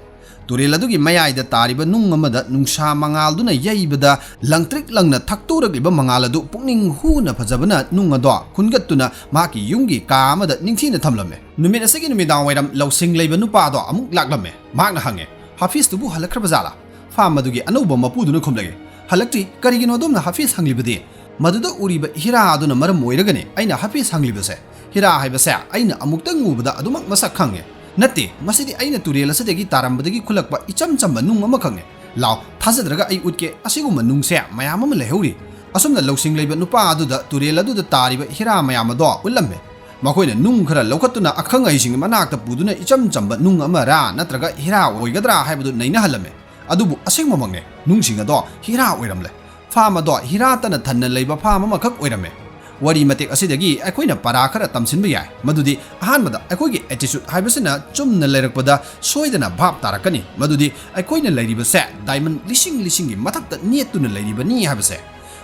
ꯇꯨꯔꯦꯜ ꯑꯗꯨꯒꯤ ꯃꯌꯥꯏꯗ ꯇꯥꯔꯤꯕ ꯅꯨꯡ ꯑꯃꯗ ꯅꯨꯡꯁꯥ ꯃꯉꯥꯜꯗꯨꯅ ꯌꯩꯕꯗ ꯂꯪꯇ꯭ꯔꯤꯛ ꯂꯪꯅ ꯊꯛꯇꯣꯔꯛꯂꯤꯕ ꯃꯉꯥꯜ ꯑꯗꯨ ꯄꯨꯛꯅꯤꯡ ꯍꯨꯅ ꯐꯖꯕꯅ ꯅꯨꯡ ꯑꯗꯣ ꯈꯨꯟꯒꯠꯇꯨꯅ ꯃꯍꯥꯛꯀꯤ ꯌꯨꯝꯒꯤ ꯀꯥ ꯑꯃꯗ ꯅꯤꯡꯊꯤꯅ ꯊꯝꯂꯝꯃꯤ꯫ ꯅꯨꯃꯤꯠ ꯑꯁꯤꯒꯤ ꯅꯨꯃꯤꯗꯥꯡ ꯋꯥꯏꯔꯝ ꯂꯧꯁꯤꯡ ꯂꯩꯕ ꯅꯨꯄꯥ ꯑꯗꯣ ꯑꯃꯨꯛ ꯂꯥꯛꯂꯝꯃꯤ꯫ ꯃꯍꯥꯛꯅ ꯍꯪꯉꯦ, "ꯍꯥꯐꯤꯖꯇꯨꯕꯨ ꯍꯜꯂꯛꯈ꯭ꯔꯕ ꯖꯥꯠꯂꯥ?" ꯐꯥꯔꯝ ꯑꯗꯨꯒꯤ ꯑꯅꯧꯕ ꯃꯄꯨꯗꯨꯅ ꯈꯨꯝꯂꯛꯏ, "ꯍꯜꯂꯛꯇ꯭ꯔꯤ꯫ ꯀꯔꯤꯒꯤꯅꯣ ꯑꯗꯣꯝꯅ ꯍꯥꯐꯤꯖ ꯍꯪꯂꯤꯕꯗꯤ?" "ꯃꯗꯨꯗ ꯎꯔꯤꯕ ꯍꯤꯔꯥ ꯑꯗꯨꯅ ꯃꯔꯝ ꯑꯣꯏꯔꯒꯅꯤ ꯑꯩꯅ ꯍꯥꯐꯤꯖ ꯍꯪꯂꯤꯕꯁꯦ꯫ ꯍꯤꯔꯥ ꯍꯥꯏꯕꯁꯦ ꯑꯩꯅ ꯑꯃꯨꯛꯇꯪ ꯎꯕꯗ ꯑꯗꯨꯃꯛ ꯃꯁꯛ ꯈꯪꯉꯦ꯫ ꯅꯠꯇꯦ, ꯃꯁꯤꯗꯤ ꯑꯩꯅ ꯇꯨꯔꯦꯜ ꯑꯁꯤꯗꯒꯤ ꯇꯥꯔꯝꯕꯗꯒꯤ ꯈꯨꯜꯂꯛꯄ ꯏꯆꯝ ꯆꯝꯕ ꯅꯨꯡ ꯑꯃꯈꯛꯅꯤ꯫ ꯂꯥꯎ, ꯊꯥꯖꯗ꯭ꯔꯒ ꯑꯩ ꯎꯠꯀꯦ, ꯑꯁꯤꯒꯨꯝꯕ ꯅꯨꯡꯁꯦ ꯃꯌꯥꯝ ꯑꯃ ꯂꯩꯍꯧꯔꯤ꯫" ꯑꯁꯨꯝꯅ ꯂꯧꯁꯤꯡ ꯂꯩꯕ ꯅꯨꯄꯥ ꯑꯗꯨꯗ ꯇꯨꯔꯦꯜ ꯑꯗꯨꯗ ꯇꯥꯔꯤꯕ ꯍꯤꯔꯥ ꯃꯌꯥꯝ ꯑꯗꯣ ꯎꯠꯂꯝꯃꯦ꯫ ꯃꯈꯣꯏꯅ ꯅꯨꯡ ꯈꯔ ꯂꯧꯈꯠꯇꯨꯅ ꯑꯈꯪ ꯑꯍꯩꯁꯤꯡꯒꯤ ꯃꯅꯥꯛꯇ ꯄꯨꯗꯨꯅ ꯏꯆꯝ ꯆꯝꯕ ꯅꯨꯡ ꯑꯃꯔꯥ ꯅꯠꯇ꯭ꯔꯒ ꯍꯤꯔꯥ ꯑꯣꯏꯒꯗ꯭ꯔꯥ ꯍꯥꯏꯕꯗꯨ ꯅꯩꯅꯍꯜꯂꯝꯃꯦ꯫ ꯑꯗꯨꯕꯨ ꯑꯁꯦꯡꯕꯃꯛꯅꯦ, ꯅꯨꯡꯁꯤꯡ ꯑꯗꯣ ꯍꯤꯔꯥ ꯑꯣꯏꯔꯝꯂꯦ꯫ ꯐꯥꯔꯝ ꯑꯗꯣ ꯍꯤꯔꯥ ꯇꯅ ꯊꯟꯅ ꯂꯩꯕ ꯐꯥꯔꯝ ꯑꯃꯈꯛ ꯑꯣꯏꯔꯝꯃꯦ꯫ ꯋꯥꯔꯤ ꯃꯇꯦꯛ ꯑꯁꯤꯗꯒꯤ ꯑꯩꯈꯣꯏꯅ ꯄꯔꯥ ꯈꯔ ꯇꯝꯁꯤꯟꯕ ꯌꯥꯏ, ꯃꯗꯨꯗꯤ ꯑꯍꯥꯟꯕꯗ ꯑꯩꯈꯣꯏꯒꯤ attitude ꯍꯥꯏꯕꯁꯤꯅ ꯆꯨꯝꯅ ꯂꯩꯔꯛꯄꯗ ꯁꯣꯏꯗꯅ ꯚꯥꯞ ꯇꯥꯔꯛꯀꯅꯤ, ꯃꯗꯨꯗꯤ ꯑꯩꯈꯣꯏꯅ ꯂꯩꯔꯤꯕꯁꯦ diamond ꯂꯤꯁꯤꯡ ꯂꯤꯁꯤꯡꯒꯤ ꯃꯊꯛꯇ ꯅꯦꯠꯇꯨꯅ ꯂꯩꯔꯤꯕꯅꯤ ꯍꯥꯏꯕꯁꯦ꯫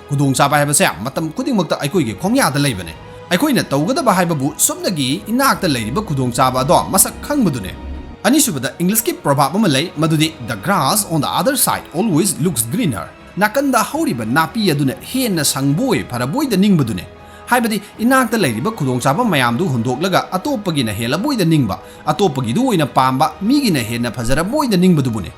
ꯈꯨꯗꯣꯡꯆꯥꯕ ꯍꯥꯏꯕꯁꯦ ꯃꯇꯝ ꯈꯨꯗꯤꯡꯃꯛꯇ ꯑꯩꯈꯣꯏꯒꯤ ꯈꯣꯡꯌꯥꯗ ꯂꯩꯕꯅꯤ꯫ ꯑꯩꯈꯣꯏꯅ ꯇꯧꯒꯗꯕ ꯍꯥꯏꯕꯕꯨ ꯁꯨꯞꯅꯒꯤ ꯏꯅꯥꯛꯇ ꯂꯩꯔꯤꯕ ꯈꯨꯗꯣꯡꯆꯥꯕ ꯑꯗꯣ ꯃꯁꯛ ꯈꯪꯕꯗꯨꯅꯤ꯫ ꯑꯅꯤꯁꯨꯕꯗ, English ꯀꯤ proverb ꯑꯃ ꯂꯩ, ꯃꯗꯨꯗꯤ "The grass on the other side always looks greener." ꯅꯥꯀꯟꯗ ꯍꯧꯔꯤꯕ ꯅꯥꯄꯤ ꯑꯗꯨꯅ ꯍꯦꯟꯅ ꯁꯪꯕꯣꯏ ꯐꯔꯕꯣꯏꯗ ꯅꯤꯡꯕꯗꯨꯅꯤ꯫ ꯍꯥꯏꯕꯗꯤ, ꯏꯅꯥꯛꯇ ꯂꯩꯔꯤꯕ ꯈꯨꯗꯣꯡꯆꯥꯕ ꯃꯌꯥꯝꯗꯨ ꯍꯨꯟꯗꯣꯛꯂꯒ ꯑꯇꯣꯞꯄꯒꯤꯅ ꯍꯦꯜꯂꯕꯣꯏꯗ ꯅꯤꯡꯕ, ꯑꯇꯣꯞꯄꯒꯤꯗꯨ ꯑꯣꯏꯅ ꯄꯥꯝꯕ, ꯃꯤꯒꯤꯅ ꯍꯦꯟꯅ ꯐꯖꯔꯕꯣꯏꯗ ꯅꯤꯡꯕꯗꯨꯕꯨꯅꯤ꯫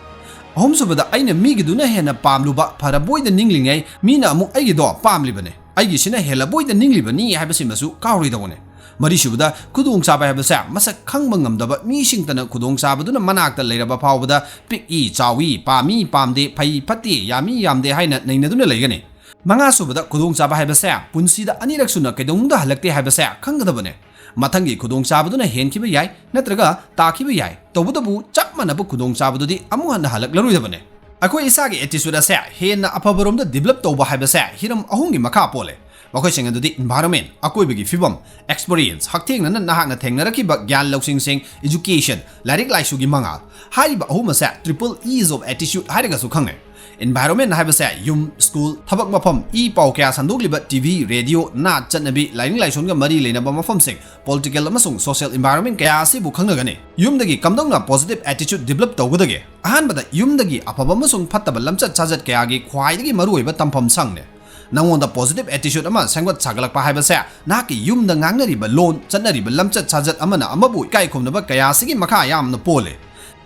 ꯑꯍꯨꯝꯁꯨꯕꯗ, ꯑꯩꯅ ꯃꯤꯒꯤꯗꯨꯅ ꯍꯦꯟꯅ ꯄꯥꯝꯂꯨꯕ ꯐꯔꯕꯣꯏꯗ ꯅꯤꯡꯂꯤꯉꯩ, ꯃꯤꯅ ꯑꯃꯨꯛ ꯑꯩꯒꯤꯗꯣ ꯄꯥꯝꯂꯤꯕꯅꯤ, ꯑꯩꯒꯤꯁꯤꯅ ꯍꯦꯜꯂꯕꯣꯏꯗ ꯅꯤꯡꯂꯤꯕꯅꯤ ꯍꯥꯏꯕꯁꯤꯃꯁꯨ ꯀꯥꯎꯔꯣꯏꯗꯧꯕꯅꯤ꯫ ꯃꯔꯤꯁꯨꯕꯗ, ꯈꯨꯗꯣꯡꯆꯥꯕ ꯍꯥꯏꯕꯁꯦ ꯃꯁꯛ ꯈꯪꯕ ꯉꯝꯗꯕ ꯃꯤꯁꯤꯡꯇꯅ ꯈꯨꯗꯣꯡꯆꯥꯕꯗꯨꯅ ꯃꯅꯥꯛꯇ ꯂꯩꯔꯕ ꯐꯥꯎꯕꯗ ꯄꯤꯛꯏ ꯆꯥꯎꯏ, ꯄꯥꯝꯃꯤ ꯄꯥꯝꯗꯦ, ꯐꯩ ꯐꯠꯇꯦ, ꯌꯥꯝꯃꯤ ꯌꯥꯝꯗꯦ ꯍꯥꯏꯅ ꯅꯩꯅꯗꯨꯅ ꯂꯩꯒꯅꯤ꯫ ꯃꯉꯥꯁꯨꯕꯗ, ꯈꯨꯗꯣꯡꯆꯥꯕ ꯍꯥꯏꯕꯁꯦ ꯄꯨꯟꯁꯤꯗ ꯑꯅꯤꯔꯛ ꯁꯨꯅ ꯀꯩꯗꯧꯅꯨꯡꯗ ꯍꯜꯂꯛꯇꯦ ꯍꯥꯏꯕꯁꯦ ꯈꯪꯒꯗꯕꯅꯦ꯫ ꯃꯊꯪꯒꯤ ꯈꯨꯗꯣꯡꯆꯥꯕꯗꯨꯅ ꯍꯦꯟꯈꯤꯕ ꯌꯥꯏ ꯅꯠꯇ꯭ꯔꯒ ꯇꯥꯈꯤꯕ ꯌꯥꯏ, ꯇꯧꯕꯇꯕꯨ ꯆꯞ ꯃꯥꯟꯅꯕ ꯈꯨꯗꯣꯡꯆꯥꯕꯗꯨꯗꯤ ꯑꯃꯨꯛ ꯍꯟꯅ ꯍꯜꯂꯛꯂꯔꯣꯏꯗꯕꯅꯦ꯫ ꯑꯩꯈꯣꯏ ꯏꯁꯥꯒꯤ attitude ꯑꯁꯦ ꯍꯦꯟꯅ ꯑꯐꯕꯔꯣꯝꯗ develop ꯇꯧꯕ ꯍꯥꯏꯕꯁꯦ ꯍꯤꯔꯝ ꯑꯍꯨꯝꯒꯤ ꯃꯈꯥ ꯄꯣꯜꯂꯦ꯫ ꯃꯈꯣꯏꯁꯤꯡ ꯑꯗꯨꯗꯤ environment, ꯑꯀꯣꯏꯕꯒꯤ ꯐꯤꯕꯝ, experience, ꯍꯛꯊꯦꯡꯅꯅ ꯅꯍꯥꯛꯅ ꯊꯦꯡꯅꯔꯛꯈꯤꯕ ꯒ꯭ꯌꯥꯟ ꯂꯧꯁꯤꯡꯁꯤꯡ, education, ꯂꯥꯏꯔꯤꯛ ꯂꯥꯏꯁꯨꯒꯤ ꯃꯉꯥꯜ꯫ ꯍꯥꯏꯔꯤꯕ ꯑꯍꯨꯝ ꯑꯁꯦ triple E's of attitude ꯍꯥꯏꯔꯒꯁꯨ ꯈꯪꯅꯩ꯫ Environment ꯍꯥꯏꯕꯁꯦ ꯌꯨꯝ, school, ꯊꯕꯛ ꯃꯐꯝ, ꯏ ꯄꯥꯎ ꯀꯌꯥ ꯁꯟꯗꯣꯛꯂꯤꯕ T V, radio, ꯅꯥꯠ, ꯆꯠꯅꯕꯤ, ꯂꯥꯏꯅꯤꯡ ꯂꯥꯏꯁꯣꯟꯒ ꯃꯔꯤ ꯂꯩꯅꯕ ꯃꯐꯝꯁꯤꯡ, political ꯑꯃꯁꯨꯡ social environment ꯀꯌꯥ ꯑꯁꯤꯕꯨ ꯈꯪꯅꯒꯅꯤ꯫ ꯌꯨꯝꯗꯒꯤ ꯀꯝꯗꯧꯅ positive attitude develop ꯇꯧꯒꯗꯒꯦ? ꯑꯍꯥꯟꯕꯗ, ꯌꯨꯝꯗꯒꯤ ꯑꯐꯕ ꯑꯃꯁꯨꯡ ꯐꯠꯇꯕ ꯂꯝꯆꯠ ꯁꯥꯖꯠ ꯀꯌꯥꯒꯤ ꯈ꯭ꯋꯥꯏꯗꯒꯤ ꯃꯔꯨꯑꯣꯏꯕ ꯇꯝꯐꯝ ꯁꯪꯅꯦ꯫ ꯅꯉꯣꯟꯗ positive attitude ꯑꯃ ꯁꯦꯝꯒꯠ ꯁꯥꯒꯠꯂꯛꯄ ꯍꯥꯏꯕꯁꯦ ꯅꯍꯥꯛꯀꯤ ꯌꯨꯝꯗ ꯉꯥꯡꯅꯔꯤꯕ ꯂꯣꯟ, ꯆꯠꯅꯔꯤꯕ ꯂꯝꯆꯠ ꯁꯥꯖꯠ ꯑꯃꯅ ꯑꯃꯕꯨ ꯏꯀꯥꯏ ꯈꯨꯝꯅꯕ ꯀꯌꯥ ꯑꯁꯤꯒꯤ ꯃꯈꯥ ꯌꯥꯝꯅ ꯄꯣꯜꯂꯦ꯫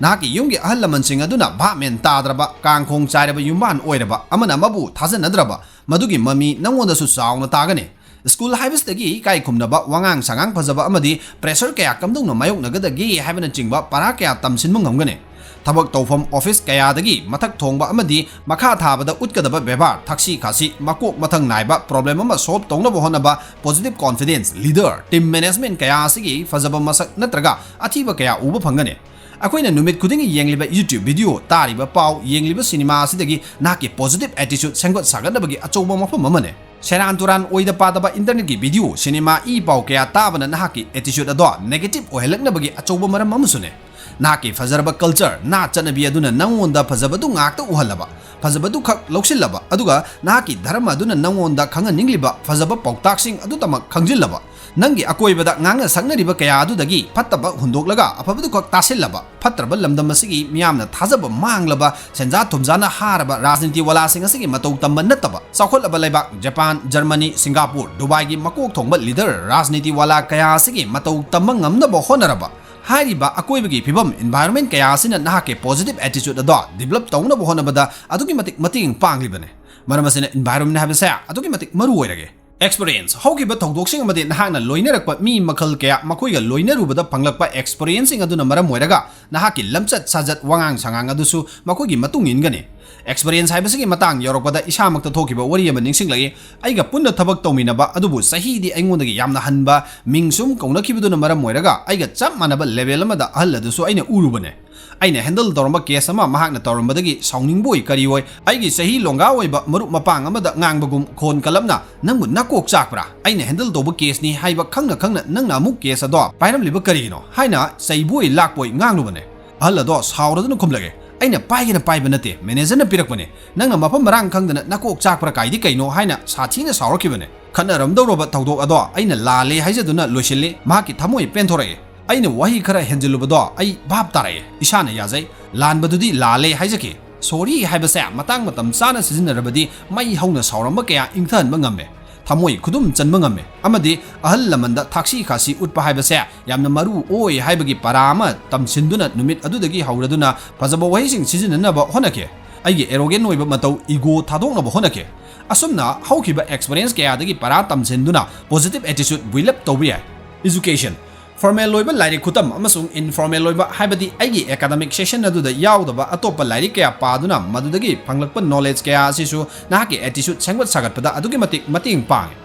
ꯅꯍꯥꯛꯀꯤ ꯌꯨꯝꯒꯤ ꯑꯍꯜ ꯂꯃꯟꯁꯤꯡ ꯑꯗꯨꯅ ꯚꯥꯞ ꯃꯦꯟ ꯇꯥꯗ꯭ꯔꯕ, ꯀꯥꯡꯈꯣꯡ ꯆꯥꯏꯔꯕ ꯌꯨꯝꯕꯥꯟ ꯑꯣꯏꯔꯕ, ꯑꯃꯅ ꯑꯃꯕꯨ ꯊꯥꯖꯅꯗ꯭ꯔꯕ, ꯃꯗꯨꯒꯤ ꯃꯃꯤ ꯅꯉꯣꯟꯗꯁꯨ ꯆꯥꯎꯅ ꯇꯥꯒꯅꯤ꯫ School ꯍꯥꯏꯕꯁꯤꯗꯒꯤ ꯏꯀꯥꯏ ꯈꯨꯝꯅꯕ, ꯋꯥꯉꯥꯡ ꯁꯉꯥꯡ ꯐꯖꯕ ꯑꯃꯗꯤ pressure ꯀꯌꯥ ꯀꯝꯗꯧꯅ ꯃꯥꯌꯣꯛꯅꯒꯗꯒꯦ ꯍꯥꯏꯕꯅꯆꯤꯡꯕ ꯄꯔꯥ ꯀꯌꯥ ꯇꯝꯁꯤꯟꯕ ꯉꯝꯒꯅꯤ꯫ ꯊꯕꯛ ꯇꯧꯐꯝ, office ꯀꯌꯥꯗꯒꯤ ꯃꯊꯛ ꯊꯣꯡꯕ ꯑꯃꯗꯤ ꯃꯈꯥ ꯊꯥꯕꯗ ꯎꯠꯀꯗꯕ ꯕꯦꯕꯥꯔ, ꯊꯛꯁꯤ ꯈꯥꯁꯤ, ꯃꯀꯣꯛ ꯃꯊꯪ ꯅꯥꯏꯕ, problem ꯑꯃ solve ꯇꯧꯅꯕ ꯍꯣꯠꯅꯕ, positive confidence, leader, team management ꯀꯌꯥ ꯑꯁꯤꯒꯤ ꯐꯖꯕ ꯃꯁꯛ ꯅꯠꯇ꯭ꯔꯒ ꯑꯊꯤꯕ ꯀꯌꯥ ꯎꯕ ꯐꯪꯒꯅꯤ꯫ ꯑꯩꯈꯣꯏꯅ ꯅꯨꯃꯤꯠ ꯈꯨꯗꯤꯡꯒꯤ ꯌꯦꯡꯂꯤꯕ YouTube video, ꯇꯥꯔꯤꯕ ꯄꯥꯎ, ꯌꯦꯡꯂꯤꯕ ꯁꯤꯅꯦꯃꯥ ꯑꯁꯤꯗꯒꯤ ꯅꯍꯥꯛꯀꯤ positive attitude ꯁꯦꯝꯒꯠ ꯁꯥꯒꯠꯅꯕꯒꯤ ꯑꯆꯧꯕ ꯃꯐꯝ ꯑꯃꯅꯤ꯫ ꯁꯦꯔꯥꯟ ꯇꯨꯔꯥꯟ ꯑꯣꯏꯗ ꯄꯥꯗꯕ internetꯀꯤ video, ꯁꯤꯅꯦꯃꯥ, ꯏ ꯄꯥꯎ ꯀꯌꯥ ꯇꯥꯕꯅ ꯅꯍꯥꯛꯀꯤ attitude ꯑꯗꯣ negative ꯑꯣꯏꯍꯜꯂꯛꯅꯕꯒꯤ ꯑꯆꯧꯕ ꯃꯔꯝ ꯑꯃꯁꯨꯅꯤ꯫ ꯅꯍꯥꯛꯀꯤ ꯐꯖꯔꯕ culture, ꯅꯥꯠ ꯆꯠꯅꯕꯤ ꯑꯗꯨꯅ ꯅꯪꯉꯣꯟꯗ ꯐꯖꯕꯗꯨ ꯉꯥꯛꯇ ꯎꯍꯜꯂꯕ, ꯐꯖꯕꯗꯨ ꯈꯛ ꯂꯧꯁꯤꯜꯂꯕ, ꯑꯗꯨꯒ ꯅꯍꯥꯛꯀꯤ ꯙꯔꯃ ꯑꯗꯨꯅ ꯅꯪꯉꯣꯟꯗ ꯈꯪꯍꯟꯅꯤꯡꯂꯤꯕ ꯐꯖꯕ ꯄꯥꯎꯇꯥꯛꯁꯤꯡ ꯑꯗꯨꯇꯃꯛ ꯈꯪꯖꯤꯜꯂꯕ, ꯅꯪꯒꯤ ꯑꯀꯣꯏꯕꯗ ꯉꯥꯡꯅ ꯁꯛꯅꯔꯤꯕ ꯀꯌꯥ ꯑꯗꯨꯗꯒꯤ ꯐꯠꯇꯕ ꯍꯨꯟꯗꯣꯛꯂꯒ ꯑꯐꯕꯗꯨ ꯈꯛ ꯇꯥꯁꯤꯜꯂꯕ, ꯐꯠꯇ꯭ꯔꯕ ꯂꯝꯗꯝ ꯑꯁꯤꯒꯤ ꯃꯤꯌꯥꯝꯅ ꯊꯥꯖꯕ ꯃꯥꯡꯂꯕ, ꯁꯦꯟꯖꯥ ꯊꯨꯝꯖꯥꯅ ꯍꯥꯔꯕ ꯔꯥꯖꯅꯤꯇꯤ ꯋꯥꯂꯥꯁꯤꯡ ꯑꯁꯤꯒꯤ ꯃꯇꯧ ꯇꯝꯕ ꯅꯠꯇꯕ, ꯆꯥꯎꯈꯠꯂꯕ ꯂꯩꯕꯥꯛ ꯖꯄꯥꯟ, ꯖꯔꯃꯅꯤ, ꯁꯤꯡꯒꯥꯄꯨꯔ, ꯗꯨꯕꯥꯏꯒꯤ ꯃꯀꯣꯛ ꯊꯣꯡꯕ leader, ꯔꯥꯖꯅꯤꯇꯤ ꯋꯥꯂꯥ ꯀꯌꯥ ꯑꯁꯤꯒꯤ ꯃꯇꯧ ꯇꯝꯕ ꯉꯝꯅꯕ ꯍꯣꯠꯅꯔꯕ, ꯍꯥꯏꯔꯤꯕ ꯑꯀꯣꯏꯕꯒꯤ ꯐꯤꯕꯝ, environment ꯀꯌꯥ ꯑꯁꯤꯅ ꯅꯍꯥꯛꯀꯤ positive attitude ꯑꯗꯣ develop ꯇꯧꯅꯕ ꯍꯣꯠꯅꯕꯗ ꯑꯗꯨꯛꯀꯤ ꯃꯇꯤꯛ ꯃꯇꯦꯡ ꯄꯥꯡꯂꯤꯕꯅꯤ꯫ ꯃꯔꯝ ꯑꯁꯤꯅ environment ꯍꯥꯏꯕꯁꯦ ꯑꯗꯨꯛꯀꯤ ꯃꯇꯤꯛ ꯃꯔꯨ ꯑꯣꯏꯔꯒꯦ꯫ Experience: ꯍꯧꯈꯤꯕ ꯊꯧꯗꯣꯛꯁꯤꯡ ꯑꯃꯗꯤ ꯅꯍꯥꯛꯅ ꯂꯣꯏꯅꯔꯛꯄ ꯃꯤ ꯃꯈꯜ ꯀꯌꯥ, ꯃꯈꯣꯏꯒ ꯂꯣꯏꯅꯔꯨꯕꯗ ꯐꯪꯂꯛꯄ experienceꯁꯤꯡ ꯑꯗꯨꯅ ꯃꯔꯝ ꯑꯣꯏꯔꯒ ꯅꯍꯥꯛꯀꯤ ꯂꯝꯆꯠ ꯁꯥꯖꯠ, ꯋꯥꯉꯥꯡ ꯁꯉꯥꯡ ꯑꯗꯨꯁꯨ ꯃꯈꯣꯏꯒꯤ ꯃꯇꯨꯡ ꯏꯟꯒꯅꯤ꯫ Experience ꯍꯥꯏꯕꯁꯤꯒꯤ ꯃꯇꯥꯡ ꯌꯧꯔꯛꯄꯗ ꯏꯁꯥꯃꯛꯇ ꯊꯣꯛꯈꯤꯕ ꯋꯥꯔꯤ ꯑꯃ ꯅꯤꯡꯁꯤꯡꯂꯛꯏ꯫ ꯑꯩꯒ ꯄꯨꯟꯅ ꯊꯕꯛ ꯇꯧꯃꯤꯟꯅꯕ ꯑꯗꯨꯕꯨ ꯆꯍꯤꯗꯤ ꯑꯩꯉꯣꯟꯗꯒꯤ ꯌꯥꯝꯅ ꯍꯟꯕ ꯃꯤꯡ ꯁꯨꯝ ꯀꯧꯅꯈꯤꯕꯗꯨꯅ ꯃꯔꯝ ꯑꯣꯏꯔꯒ ꯑꯩꯒ ꯆꯞ ꯃꯥꯟꯅꯕ level ꯑꯃꯗ ꯑꯍꯜ ꯑꯗꯨꯁꯨ ꯑꯩꯅ ꯎꯔꯨꯕꯅꯦ꯫ ꯑꯩꯅ handle ꯇꯧꯔꯝꯕ case ꯑꯃ ꯃꯍꯥꯛꯅ ꯇꯧꯔꯝꯕꯗꯒꯤ ꯁꯥꯎꯅꯤꯡꯕꯣꯏ ꯀꯔꯤꯑꯣꯏ ꯑꯩꯒꯤ ꯆꯍꯤ ꯂꯣꯡꯒꯥ ꯑꯣꯏꯕ ꯃꯔꯨꯞ ꯃꯄꯥꯡ ꯑꯃꯗ ꯉꯥꯡꯕꯒꯨꯝ ꯈꯣꯟ ꯀꯜꯂꯞꯅ, "ꯅꯪꯕꯨ ꯅꯀꯣꯛ ꯆꯥꯛꯄ꯭ꯔꯥ? ꯑꯩꯅ handle ꯇꯧꯕ caseꯅꯤ ꯍꯥꯏꯕ ꯈꯪꯅ ꯈꯪꯅ ꯅꯪꯅ ꯑꯃꯨꯛ case ꯑꯗꯣ ꯄꯥꯏꯔꯝꯂꯤꯕ ꯀꯔꯤꯒꯤꯅꯣ?" ꯍꯥꯏꯅ ꯆꯩꯕꯣꯏ ꯂꯥꯛꯄꯣꯏ ꯉꯥꯡꯂꯨꯕꯅꯦ꯫ ꯑꯍꯜ ꯑꯗꯣ ꯁꯥꯎꯔꯗꯨꯅ ꯈꯨꯝꯂꯛꯑꯦ, "ꯑꯩꯅ ꯄꯥꯏꯒꯦꯅ ꯄꯥꯏꯕ ꯅꯠꯇꯦ, managerꯅ ꯄꯤꯔꯛꯄꯅꯦ꯫ ꯅꯪꯅ ꯃꯐꯝ ꯃꯔꯥꯡ ꯈꯪꯗꯅ ꯅꯀꯣꯛ ꯆꯥꯛꯄ꯭ꯔꯥ ꯀꯥꯏꯗꯤ ꯀꯩꯅꯣ?" ꯍꯥꯏꯅ ꯁꯥꯊꯤꯅ ꯁꯥꯎꯔꯛꯈꯤꯕꯅꯦ꯫ ꯈꯠꯅꯔꯝꯗꯧꯔꯕ ꯊꯧꯗꯣꯛ ꯑꯗꯣ ꯑꯩꯅ ꯂꯥꯜꯂꯦ ꯍꯥꯏꯖꯗꯨꯅ ꯂꯣꯏꯁꯤꯜꯂꯤ꯫ ꯃꯍꯥꯛꯀꯤ ꯊꯃꯣꯏ ꯄꯦꯟꯊꯣꯔꯛꯏ꯫ ꯑꯩꯅ ꯋꯥꯍꯩ ꯈꯔ ꯍꯦꯟꯖꯤꯜꯂꯨꯕꯗꯣ ꯑꯩ ꯚꯥꯞ ꯇꯥꯔꯛꯑꯦ꯫ ꯏꯁꯥꯅ ꯌꯥꯖꯩ꯫ ꯂꯥꯟꯕꯗꯨꯗꯤ ꯂꯥꯜꯂꯦ ꯍꯥꯏꯖꯈꯤ꯫ Sorry ꯍꯥꯏꯕꯁꯦ ꯃꯇꯥꯡ ꯃꯇꯝ ꯆꯥꯅ ꯁꯤꯖꯤꯟꯅꯔꯕꯗꯤ ꯃꯩ ꯍꯧꯅ ꯁꯥꯎꯔꯝꯕ ꯀꯌꯥ ꯏꯪꯊꯍꯟꯕ ꯉꯝꯃꯦ꯫ ꯊꯃꯣꯏ ꯈꯨꯗꯨꯝ ꯆꯟꯕ ꯉꯝꯃꯦ꯫ ꯑꯃꯗꯤ ꯑꯍꯜ ꯂꯃꯟꯗ ꯊꯥꯛꯁꯤ ꯈꯥꯁꯤ ꯎꯠꯄ ꯍꯥꯏꯕꯁꯦ ꯌꯥꯝꯅ ꯃꯔꯨ ꯑꯣꯏ ꯍꯥꯏꯕꯒꯤ ꯄꯔꯥ ꯑꯃ ꯇꯝꯁꯤꯟꯗꯨꯅ ꯅꯨꯃꯤꯠ ꯑꯗꯨꯗꯒꯤ ꯍꯧꯔꯗꯨꯅ ꯐꯖꯕ ꯋꯥꯍꯩꯁꯤꯡ ꯁꯤꯖꯤꯟꯅꯅꯕ ꯍꯣꯠꯅꯈꯤ꯫ ꯑꯩꯒꯤ arrogant ꯑꯣꯏꯕ ꯃꯇꯧ, ego ꯊꯥꯗꯣꯛꯅꯕ ꯍꯣꯠꯅꯈꯤ꯫ ꯑꯁꯨꯝꯅ ꯍꯧꯈꯤꯕ experience ꯀꯌꯥꯗꯒꯤ ꯄꯔꯥ ꯇꯝꯁꯤꯟꯗꯨꯅ positive attitude build up ꯇꯧꯕ ꯌꯥꯏ꯫ Education: Formal ꯑꯣꯏꯕ ꯂꯥꯏꯔꯤꯛ ꯈꯨꯇꯝ ꯑꯃꯁꯨꯡ informal ꯑꯣꯏꯕ, ꯍꯥꯏꯕꯗꯤ ꯑꯩꯒꯤ academic session ꯑꯗꯨꯗ ꯌꯥꯎꯗꯕ ꯑꯇꯣꯞꯄ ꯂꯥꯏꯔꯤꯛ ꯀꯌꯥ ꯄꯥꯗꯨꯅ ꯃꯗꯨꯗꯒꯤ ꯐꯪꯂꯛꯄ knowledge ꯀꯌꯥ ꯑꯁꯤꯁꯨ ꯅꯍꯥꯛꯀꯤ attitude ꯁꯦꯝꯒꯠ ꯁꯥꯒꯠꯄꯗ ꯑꯗꯨꯛꯀꯤ ꯃꯇꯤꯛ ꯃꯇꯦꯡ ꯄꯥꯡꯉꯤ꯫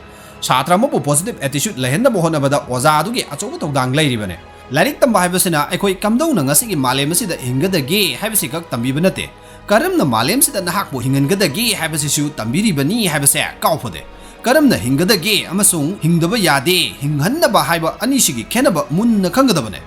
ꯁꯥꯇ꯭ꯔ ꯑꯃꯕꯨ positive attitude ꯂꯩꯍꯟꯅꯕ ꯍꯣꯠꯅꯕꯗ ꯑꯣꯖꯥ ꯑꯗꯨꯒꯤ ꯑꯆꯧꯕ ꯊꯧꯗꯥꯡ ꯂꯩꯔꯤꯕꯅꯤ꯫ ꯂꯥꯏꯔꯤꯛ ꯇꯝꯕ ꯍꯥꯏꯕꯁꯤꯅ ꯑꯩꯈꯣꯏ ꯀꯝꯗꯧꯅ ꯉꯁꯤꯒꯤ ꯃꯥꯂꯦꯝ ꯑꯁꯤꯗ ꯍꯤꯡꯒꯗꯒꯦ ꯍꯥꯏꯕꯁꯤ ꯈꯛ ꯇꯝꯕꯤꯕ ꯅꯠꯇꯦ, ꯀꯔꯝꯅ ꯃꯥꯂꯦꯝꯁꯤꯗ ꯅꯍꯥꯛꯄꯨ ꯍꯤꯡꯍꯟꯒꯗꯒꯦ ꯍꯥꯏꯕꯁꯤꯁꯨ ꯇꯝꯕꯤꯔꯤꯕꯅꯤ ꯍꯥꯏꯕꯁꯦ ꯀꯥꯎꯐꯗꯦ꯫ ꯀꯔꯝꯅ ꯍꯤꯡꯒꯗꯒꯦ ꯑꯃꯁꯨꯡ ꯍꯤꯡꯗꯕ ꯌꯥꯗꯦ, ꯍꯤꯡꯍꯟꯅꯕ ꯍꯥꯏꯕ ꯑꯅꯤꯁꯤꯒꯤ ꯈꯦꯠꯅꯕ ꯃꯨꯟꯅ ꯈꯪꯒꯗꯕꯅꯦ꯫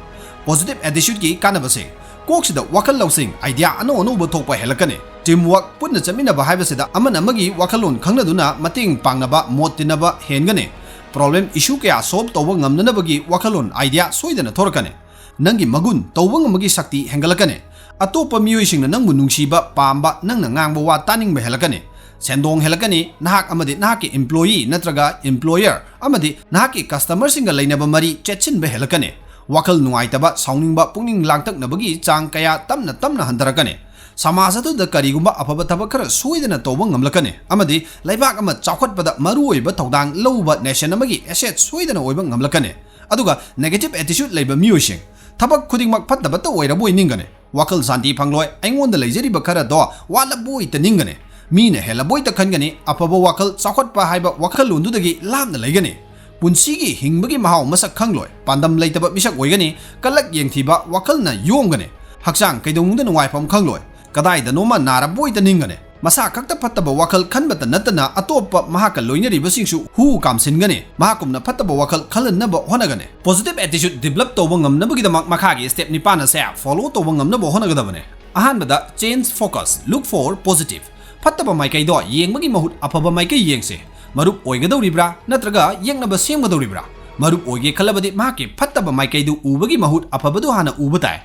Positive attitudeꯀꯤ ꯀꯥꯟꯅꯕꯁꯦ: ꯀꯣꯛꯁꯤꯗ ꯋꯥꯈꯜ ꯂꯧꯁꯤꯡ, idea ꯑꯅꯧ ꯑꯅꯧꯕ ꯊꯣꯛꯄ ꯍꯦꯜꯂꯛꯀꯅꯤ꯫ Teamwork: ꯄꯨꯟꯅ ꯆꯠꯃꯤꯟꯅꯕ ꯍꯥꯏꯕꯁꯤꯗ ꯑꯃꯅ ꯑꯃꯒꯤ ꯋꯥꯈꯜꯂꯣꯟ ꯈꯪꯅꯗꯨꯅ ꯃꯇꯦꯡ ꯄꯥꯡꯅꯕ, ꯃꯣꯠ ꯇꯤꯟꯅꯕ ꯍꯦꯟꯒꯅꯤ꯫ Problem, issue ꯀꯌꯥ solve ꯇꯧꯕ ꯉꯝꯅꯅꯕꯒꯤ ꯋꯥꯈꯜꯂꯣꯟ, idea ꯁꯣꯏꯗꯅ ꯊꯣꯔꯛꯀꯅꯤ꯫ ꯅꯪꯒꯤ ꯃꯒꯨꯟ, ꯇꯧꯕ ꯉꯝꯕꯒꯤ ꯁꯛꯇꯤ ꯍꯦꯟꯒꯠꯂꯛꯀꯅꯤ꯫ ꯑꯇꯣꯞꯄ ꯃꯤꯑꯣꯏꯁꯤꯡꯅ ꯅꯪꯕꯨ ꯅꯨꯡꯁꯤꯕ, ꯄꯥꯝꯕ, ꯅꯪꯅ ꯉꯥꯡꯕ ꯋꯥ ꯇꯥꯅꯤꯡꯕ ꯍꯦꯜꯂꯛꯀꯅꯤ꯫ ꯁꯦꯟꯗꯣꯡ ꯍꯦꯜꯂꯛꯀꯅꯤ꯫ ꯅꯍꯥꯛ ꯑꯃꯗꯤ ꯅꯍꯥꯛꯀꯤ employee ꯅꯠꯇ꯭ꯔꯒ employer ꯑꯃꯗꯤ ꯅꯍꯥꯛꯀꯤ customerꯁꯤꯡꯒ ꯂꯩꯅꯕ ꯃꯔꯤ ꯆꯦꯠꯁꯤꯟꯕ ꯍꯦꯜꯂꯛꯀꯅꯤ꯫ ꯋꯥꯈꯜ ꯅꯨꯡꯉꯥꯏꯇꯕ, ꯁꯥꯎꯅꯤꯡꯕ, ꯄꯨꯛꯅꯤꯡ ꯂꯥꯡꯇꯛꯅꯕꯒꯤ ꯆꯥꯡ ꯀꯌꯥ ꯇꯞꯅ ꯇꯞꯅ ꯍꯟꯊꯔꯛꯀꯅꯤ꯫ ꯁꯃꯥꯖ ꯑꯗꯨꯗ ꯀꯔꯤꯒꯨꯝꯕ ꯑꯐꯕ ꯊꯕꯛ ꯈꯔ ꯁꯣꯏꯗꯅ ꯇꯧꯕ ꯉꯝꯂꯛꯀꯅꯤ, ꯑꯃꯗꯤ ꯂꯩꯕꯥꯛ ꯑꯃ ꯆꯥꯎꯈꯠꯄꯗ ꯃꯔꯨꯑꯣꯏꯕ ꯊꯧꯗꯥꯡ ꯂꯧꯕ nation ꯑꯃꯒꯤ asset ꯁꯣꯏꯗꯅ ꯑꯣꯏꯕ ꯉꯝꯂꯛꯀꯅꯤ꯫ ꯑꯗꯨꯒ negative attitude ꯂꯩꯕ ꯃꯤꯑꯣꯏꯁꯤꯡ, ꯊꯕꯛ ꯈꯨꯗꯤꯡꯃꯛ ꯐꯠꯇꯕꯇ ꯑꯣꯏꯔꯕꯣꯏ ꯅꯤꯡꯒꯅꯤ꯫ ꯋꯥꯈꯜ ꯁꯥꯟꯇꯤ ꯐꯪꯂꯣꯏ, ꯑꯩꯉꯣꯟꯗ ꯂꯩꯖꯔꯤꯕ ꯈꯔꯗꯣ ꯋꯥꯠꯂꯕꯣꯏꯇ ꯅꯤꯡꯒꯅꯤ꯫ ꯃꯤꯅ ꯍꯦꯜꯂꯕꯣꯏꯇ ꯈꯟꯒꯅꯤ꯫ ꯑꯐꯕ ꯋꯥꯈꯜ, ꯆꯥꯎꯈꯠꯄ ꯍꯥꯏꯕ ꯋꯥꯈꯜꯂꯣꯟꯗꯨꯗꯒꯤ ꯂꯥꯞꯅ ꯂꯩꯒꯅꯤ꯫ ꯄꯨꯟꯁꯤꯒꯤ ꯍꯤꯡꯕꯒꯤ ꯃꯍꯥꯎ ꯃꯁꯛ ꯈꯪꯂꯣꯏ꯫ ꯄꯥꯟꯗꯝ ꯂꯩꯇꯕ ꯃꯤꯁꯛ ꯑꯣꯏꯒꯅꯤ꯫ ꯀꯂꯛ ꯌꯦꯡꯊꯤꯕ ꯋꯥꯈꯜꯅ ꯌꯣꯝꯒꯅꯤ꯫ ꯍꯛꯆꯥꯡ ꯀꯩꯗꯧꯅꯨꯡꯗ ꯅꯨꯡꯉꯥꯏꯐꯝ ꯈꯪꯂꯣꯏ꯫ ꯀꯗꯥꯏꯗꯅꯣꯃ ꯅꯥꯔꯕꯣꯏꯇ ꯅꯤꯡꯒꯅꯤ꯫ ꯃꯁꯥ ꯈꯛꯇ ꯐꯠꯇꯕ ꯋꯥꯈꯜ ꯈꯟꯕꯇ ꯅꯠꯇꯅ ꯑꯇꯣꯞꯄ ꯃꯍꯥꯛꯀ ꯂꯣꯏꯅꯔꯤꯕꯁꯤꯡꯁꯨ ꯍꯨ ꯀꯥꯝꯁꯤꯟꯒꯅꯤ꯫ ꯃꯍꯥꯛꯀꯨꯝꯅ ꯐꯠꯇꯕ ꯋꯥꯈꯜ ꯈꯜꯍꯟꯅꯕ ꯍꯣꯠꯅꯒꯅꯤ꯫ Positive attitude develop ꯇꯧꯕ ꯉꯝꯅꯕꯒꯤꯗꯃꯛ ꯃꯈꯥꯒꯤ step ꯅꯤꯄꯥꯟ ꯑꯁꯦ follow ꯇꯧꯕ ꯉꯝꯅꯕ ꯍꯣꯠꯅꯒꯗꯕꯅꯤ꯫ ꯑꯍꯥꯟꯕꯗ, change focus, look for positive꯫ ꯐꯠꯇꯕ ꯃꯥꯏꯀꯩꯗꯣ ꯌꯦꯡꯕꯒꯤ ꯃꯍꯨꯠ ꯑꯐꯕ ꯃꯥꯏꯀꯩ ꯌꯦꯡꯁꯤ꯫ ꯃꯔꯨꯞ ꯑꯣꯏꯒꯗꯧꯔꯤꯕ꯭ꯔꯥ ꯅꯠꯇ꯭ꯔꯒ ꯌꯦꯛꯅꯕ ꯁꯦꯝꯒꯗꯧꯔꯤꯕ꯭ꯔꯥ? ꯃꯔꯨꯞ ꯑꯣꯏꯒꯦ ꯈꯜꯂꯕꯗꯤ ꯃꯍꯥꯛꯀꯤ ꯐꯠꯇꯕ ꯃꯥꯏꯀꯩꯗꯨ ꯎꯕꯒꯤ ꯃꯍꯨꯠ ꯑꯐꯕꯗꯨ ꯍꯥꯟꯅ ꯎꯕ ꯇꯥꯏ꯫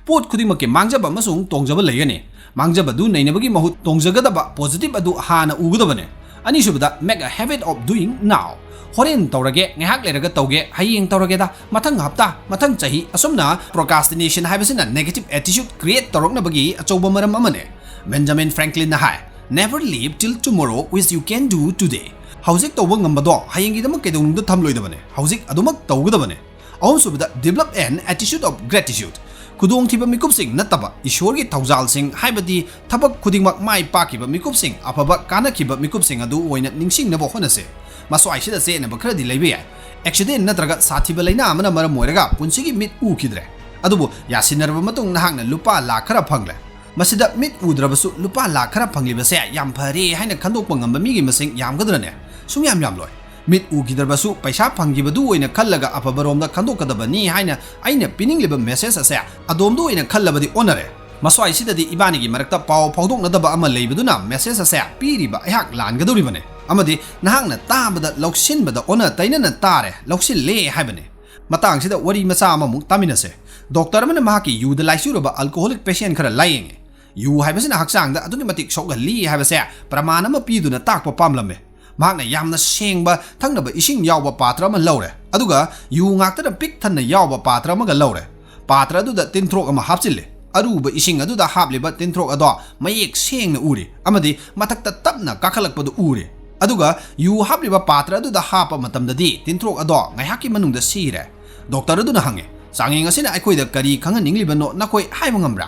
ꯄꯣꯠ ꯈꯨꯗꯤꯡꯃꯛꯀꯤ ꯃꯥꯡꯖꯕ ꯑꯃꯁꯨꯡ ꯇꯣꯡꯖꯕ ꯂꯩꯒꯅꯤ꯫ ꯃꯥꯡꯖꯕꯗꯨ ꯅꯩꯅꯕꯒꯤ ꯃꯍꯨꯠ ꯇꯣꯡꯖꯒꯗꯕ positive ꯑꯗꯨ ꯍꯥꯟꯅ ꯎꯒꯗꯕꯅꯤ꯫ ꯑꯅꯤꯁꯨꯕꯗ, make a habit of doing now꯫ ꯍꯣꯔꯦꯟ ꯇꯧꯔꯒꯦ, ꯉꯥꯏꯍꯥꯛ ꯂꯩꯔꯒ ꯇꯧꯒꯦ, ꯍꯌꯦꯡ ꯇꯧꯔꯒꯦꯗ, ꯃꯊꯪ ꯍꯞꯇꯥ, ꯃꯊꯪ ꯆꯍꯤ, ꯑꯁꯨꯝꯅ procrastination ꯍꯥꯏꯕꯁꯤꯅ negative attitude create ꯇꯧꯔꯛꯅꯕꯒꯤ ꯑꯆꯧꯕ ꯃꯔꯝ ꯑꯃꯅꯤ꯫ Benjamin ꯐ꯭ꯔꯦꯡꯀ꯭ꯂꯤꯟꯅ high, "Never live till tomorrow which you can do today." ꯍꯧꯖꯤꯛ ꯇꯧꯕ ꯉꯝꯕꯗꯣ ꯍꯌꯦꯡꯒꯤꯗꯃꯛ ꯀꯩꯗꯧꯅꯨꯡꯗ ꯊꯝꯂꯣꯏꯗꯕꯅꯤ, ꯍꯧꯖꯤꯛ ꯑꯗꯨꯃꯛ ꯇꯧꯒꯗꯕꯅꯤ꯫ ꯑꯍꯨꯝꯁꯨꯕꯗ, develop an attitude of gratitude꯫ ꯈꯨꯗꯣꯡꯊꯤꯕ ꯃꯤꯀꯨꯞꯁꯤꯡ ꯅꯠꯇꯕ, ꯏꯁꯣꯔꯒꯤ ꯊꯧꯖꯥꯜꯁꯤꯡ, ꯍꯥꯏꯕꯗꯤ ꯊꯕꯛ ꯈꯨꯗꯤꯡꯃꯛ ꯃꯥꯏ ꯄꯥꯛꯈꯤꯕ ꯃꯤꯀꯨꯞꯁꯤꯡ, ꯑꯐꯕ ꯀꯥꯟꯅꯈꯤꯕ ꯃꯤꯀꯨꯞꯁꯤꯡ ꯑꯗꯨ ꯑꯣꯏꯅ ꯅꯤꯡꯁꯤꯡꯅꯕ ꯍꯣꯠꯅꯁꯤ꯫ ꯃꯁ꯭ꯋꯥꯏꯁꯤꯗ ꯆꯦꯠꯅꯕ ꯈꯔꯗꯤ ꯂꯩꯕ ꯌꯥꯏ꯫ Accident ꯅꯠꯇ꯭ꯔꯒ ꯁꯥꯊꯤꯕ ꯂꯥꯏꯅꯥ ꯑꯃꯅ ꯃꯔꯝ ꯑꯣꯏꯔꯒ ꯄꯨꯟꯁꯤꯒꯤ ꯃꯤꯠ ꯎꯈꯤꯗ꯭ꯔꯦ꯫ ꯑꯗꯨꯕꯨ ꯌꯥꯁꯤꯟꯅꯔꯕ ꯃꯇꯨꯡ ꯅꯍꯥꯛꯅ ꯂꯨꯄꯥ ꯂꯥꯈ ꯈꯔ ꯐꯪꯂꯦ꯫ ꯃꯁꯤꯗ ꯃꯤꯠ ꯎꯗ꯭ꯔꯕꯁꯨ ꯂꯨꯄꯥ ꯂꯥꯈ ꯈꯔ ꯐꯪꯂꯤꯕꯁꯦ ꯌꯥꯝ ꯐꯔꯦ ꯍꯥꯏꯅ ꯈꯟꯗꯣꯛꯄ ꯉꯝꯕ ꯃꯤꯒꯤ ꯃꯁꯤꯡ ꯌꯥꯝꯒꯗ꯭ꯔꯅꯦ? ꯁꯨꯡꯌꯥꯝ ꯌꯥꯝꯂꯣꯏ꯫ ꯃꯤꯠ ꯎꯈꯤꯗ꯭ꯔꯕꯁꯨ ꯄꯩꯁꯥ ꯐꯪꯈꯤꯕꯗꯨ ꯑꯣꯏꯅ ꯈꯜꯂꯒ ꯑꯐꯕꯔꯣꯝꯗ ꯈꯟꯗꯣꯛꯀꯗꯕꯅꯤ ꯍꯥꯏꯅ ꯑꯩꯅ ꯄꯤꯅꯤꯡꯂꯤꯕ message ꯑꯁꯦ ꯑꯗꯣꯝꯗ ꯑꯣꯏꯅ ꯈꯜꯂꯕꯗꯤ ꯑꯣꯟꯅꯔꯦ꯫ ꯃꯁ꯭ꯋꯥꯏꯁꯤꯗꯗꯤ ꯏꯕꯥꯅꯤꯒꯤ ꯃꯔꯛꯇ ꯄꯥꯎ ꯐꯥꯎꯗꯣꯛꯅꯗꯕ ꯑꯃ ꯂꯩꯕꯗꯨꯅ message ꯑꯁꯦ ꯄꯤꯔꯤꯕ ꯑꯩꯍꯥꯛ ꯂꯥꯟꯒꯗꯧꯔꯤꯕꯅꯤ꯫ ꯑꯃꯗꯤ ꯅꯍꯥꯛꯅ ꯇꯥꯕꯗ ꯂꯧꯁꯤꯟꯕꯗ ꯑꯣꯟꯅ ꯇꯩꯅꯅ ꯇꯥꯔꯦ, ꯂꯧꯁꯤꯜꯂꯦ ꯍꯥꯏꯕꯅꯤ꯫ ꯃꯇꯥꯡꯁꯤꯗ ꯋꯥꯔꯤ ꯃꯆꯥ ꯑꯃꯃꯨꯛ ꯇꯥꯃꯤꯟꯅꯁꯦ꯫ ꯗꯣꯛꯇꯔ ꯑꯃꯅ ꯃꯍꯥꯛꯀꯤ ꯌꯨꯗ ꯂꯥꯏꯆꯨꯔꯕ alcoholic patient ꯈꯔ ꯂꯥꯌꯦꯡꯉꯤ꯫ ꯌꯨ ꯍꯥꯏꯕꯁꯤꯅ ꯍꯛꯆꯥꯡꯗ ꯑꯗꯨꯛꯀꯤ ꯃꯇꯤꯛ ꯁꯣꯛꯍꯜꯂꯤ ꯍꯥꯏꯕꯁꯦ ꯄ꯭ꯔꯃꯥꯟ ꯑꯃ ꯄꯤꯗꯨꯅ ꯇꯥꯛꯄ ꯄꯥꯝꯂꯝꯃꯤ꯫ ꯃꯍꯥꯛꯅ ꯌꯥꯝꯅ ꯁꯦꯡꯕ ꯊꯛꯅꯕ ꯏꯁꯤꯡ ꯌꯥꯎꯕ ꯄꯥꯇ꯭ꯔ ꯑꯃ ꯂꯧꯔꯦ, ꯑꯗꯨꯒ ꯌꯨ ꯉꯥꯛꯇꯅ ꯄꯤꯛ ꯊꯟꯅ ꯌꯥꯎꯕ ꯄꯥꯇ꯭ꯔ ꯑꯃꯒ ꯂꯧꯔꯦ꯫ ꯄꯥꯇ꯭ꯔ ꯑꯗꯨꯗ ꯇꯤꯟꯊ꯭ꯔꯣꯛ ꯑꯃ ꯍꯥꯞꯆꯤꯜꯂꯦ꯫ ꯑꯔꯨꯕ ꯏꯁꯤꯡ ꯑꯗꯨꯗ ꯍꯥꯞꯂꯤꯕ ꯇꯤꯟꯊ꯭ꯔꯣꯛ ꯑꯗꯣ ꯃꯌꯦꯛ ꯁꯦꯡꯅ ꯎꯔꯤ ꯑꯃꯗꯤ ꯃꯊꯛꯇ ꯇꯞꯅ ꯀꯥꯈꯠꯂꯛꯄꯗꯨ ꯎꯔꯤ꯫ ꯑꯗꯨꯒ ꯌꯨ ꯍꯥꯞꯂꯤꯕ ꯄꯥꯇ꯭ꯔ ꯑꯗꯨꯗ ꯍꯥꯞꯄ ꯃꯇꯝꯗꯗꯤ ꯇꯤꯟꯊ꯭ꯔꯣꯛ ꯑꯗꯣ ꯉꯥꯏꯍꯥꯛꯀꯤ ꯃꯅꯨꯡꯗ ꯁꯤꯔꯦ꯫ ꯗꯣꯛꯇꯔ ꯑꯗꯨꯅ ꯍꯪꯉꯦ, "ꯆꯥꯡꯌꯦꯡ ꯑꯁꯤꯅ ꯑꯩꯈꯣꯏꯗ ꯀꯔꯤ ꯈꯪꯍꯟꯅꯤꯡꯂꯤꯕꯅꯣ ꯅꯈꯣꯏ ꯍꯥꯏꯕ ꯉꯝꯕ꯭ꯔꯥ?"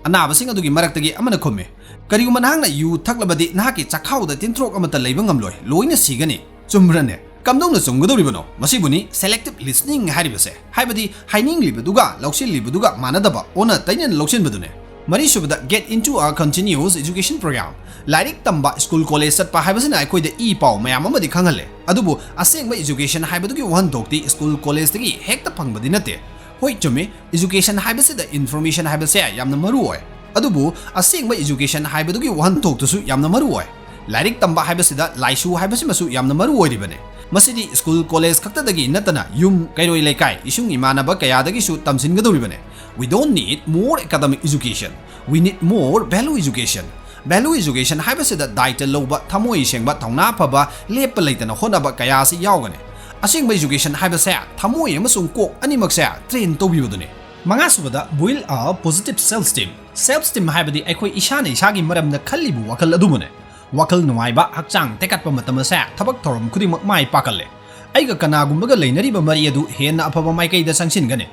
ꯑꯅꯥꯕꯁꯤꯡ ꯑꯗꯨꯒꯤ ꯃꯔꯛꯇꯒꯤ ꯑꯃꯅ ꯈꯨꯝꯃꯤ, "ꯀꯔꯤꯒꯨꯝꯕ ꯅꯍꯥꯛꯅ ꯌꯨ ꯊꯛꯂꯕꯗꯤ ꯅꯍꯥꯛꯀꯤ ꯆꯥꯛꯈꯥꯎꯗ ꯇꯤꯟꯊ꯭ꯔꯣꯛ ꯑꯃꯠꯇ ꯂꯩꯕ ꯉꯝꯂꯣꯏ, ꯂꯣꯏꯅ ꯁꯤꯒꯅꯤ꯫ ꯆꯨꯝꯕ꯭ꯔꯅꯦ?" ꯀꯝꯗꯧꯅ ꯆꯨꯝꯒꯗꯧꯔꯤꯕꯅꯣ? ꯃꯁꯤꯕꯨꯅꯤ selective listening ꯍꯥꯏꯔꯤꯕꯁꯦ, ꯍꯥꯏꯕꯗꯤ ꯍꯥꯏꯅꯤꯡꯂꯤꯕꯗꯨꯒ ꯂꯧꯁꯤꯜꯂꯤꯕꯗꯨꯒ ꯃꯥꯟꯅꯗꯕ, ꯑꯣꯟꯅ ꯇꯩꯅꯅ ꯂꯧꯁꯤꯟꯕꯗꯨꯅꯦ꯫ ꯃꯔꯤꯁꯨꯕꯗ, get into a continuous education program꯫ ꯂꯥꯏꯔꯤꯛ ꯇꯝꯕ, ꯁ꯭ꯀꯨꯜ ꯀꯣꯂꯦꯖ ꯆꯠꯄ ꯍꯥꯏꯕꯁꯤꯅ ꯑꯩꯈꯣꯏꯗ ꯏ ꯄꯥꯎ ꯃꯌꯥꯝ ꯑꯃꯗꯤ ꯈꯪꯍꯜꯂꯦ, ꯑꯗꯨꯕꯨ ꯑꯁꯦꯡꯕ education ꯍꯥꯏꯕꯗꯨꯒꯤ ꯋꯥꯍꯟꯊꯣꯛꯇꯤ ꯁ꯭ꯀꯨꯜ ꯀꯣꯂꯦꯖꯇꯒꯤ ꯍꯦꯛꯇ ꯐꯪꯕꯗꯤ ꯅꯠꯇꯦ꯫ ꯍꯣꯏ, ꯆꯨꯝꯃꯤ, education ꯍꯥꯏꯕꯁꯤꯗ information ꯍꯥꯏꯕꯁꯦ ꯌꯥꯝꯅ ꯃꯔꯨ ꯑꯣꯏ, ꯑꯗꯨꯕꯨ ꯑꯁꯦꯡꯕ education ꯍꯥꯏꯕꯗꯨꯒꯤ ꯋꯥꯍꯟꯊꯣꯛꯇꯨꯁꯨ ꯌꯥꯝꯅ ꯃꯔꯨ ꯑꯣꯏ꯫ ꯂꯥꯏꯔꯤꯛ ꯇꯝꯕ ꯍꯥꯏꯕꯁꯤꯗ ꯂꯥꯏꯁꯨ ꯍꯥꯏꯕꯁꯤꯃꯁꯨ ꯌꯥꯝꯅ ꯃꯔꯨ ꯑꯣꯏꯔꯤꯕꯅꯤ꯫ ꯃꯁꯤꯗꯤ ꯁ꯭ꯀꯨꯜ ꯀꯣꯂꯦꯖ ꯈꯛꯇꯗꯒꯤ ꯅꯠꯇꯅ ꯌꯨꯝ, ꯀꯩꯔꯣꯏ ꯂꯩꯀꯥꯏ, ꯏꯁꯨꯡ ꯏꯃꯥꯟꯅꯕ ꯀꯌꯥꯗꯒꯤꯁꯨ ꯇꯝꯁꯤꯟꯒꯗꯧꯔꯤꯕꯅꯤ꯫ We don't need more academic education. We need more value education. Value education ꯍꯥꯏꯕꯁꯤꯗ ꯗꯥꯏꯇ ꯂꯧꯕ, ꯊꯃꯣꯏ ꯁꯦꯡꯕ, ꯊꯧꯅꯥ ꯐꯕ, ꯂꯦꯞꯄ ꯂꯩꯇꯅ ꯍꯣꯠꯅꯕ ꯀꯌꯥ ꯑꯁꯤ ꯌꯥꯎꯒꯅꯤ꯫ ꯑꯁꯦꯡꯕ education ꯍꯥꯏꯕꯁꯦ ꯊꯃꯣꯏ ꯑꯃꯁꯨꯡ ꯀꯣꯛ ꯑꯅꯤꯃꯛꯁꯦ train ꯇꯧꯕꯤꯕꯗꯨꯅꯤ꯫ ꯃꯉꯥꯁꯨꯕꯗ, build a positive self esteem꯫ Self esteem ꯍꯥꯏꯕꯗꯤ ꯑꯩꯈꯣꯏ ꯏꯁꯥꯅ ꯏꯁꯥꯒꯤ ꯃꯔꯝꯗ ꯈꯜꯂꯤꯕ ꯋꯥꯈꯜ ꯑꯗꯨꯕꯨꯅꯦ꯫ ꯋꯥꯈꯜ ꯅꯨꯡꯉꯥꯏꯕ, ꯍꯛꯆꯥꯡ ꯇꯦꯛꯈꯠꯄ ꯃꯇꯝ ꯑꯁꯦ ꯊꯕꯛ ꯊꯧꯔꯝ ꯈꯨꯗꯤꯡꯃꯛ ꯃꯥꯏ ꯄꯥꯛꯀꯜꯂꯦ꯫ ꯑꯩꯒ ꯀꯅꯥꯒꯨꯝꯕꯒ ꯂꯩꯅꯔꯤꯕ ꯃꯔꯤ ꯑꯗꯨ ꯍꯦꯟꯅ ꯑꯐꯕ ꯃꯥꯏꯀꯩꯗ ꯆꯪꯁꯤꯟꯒꯅꯤ꯫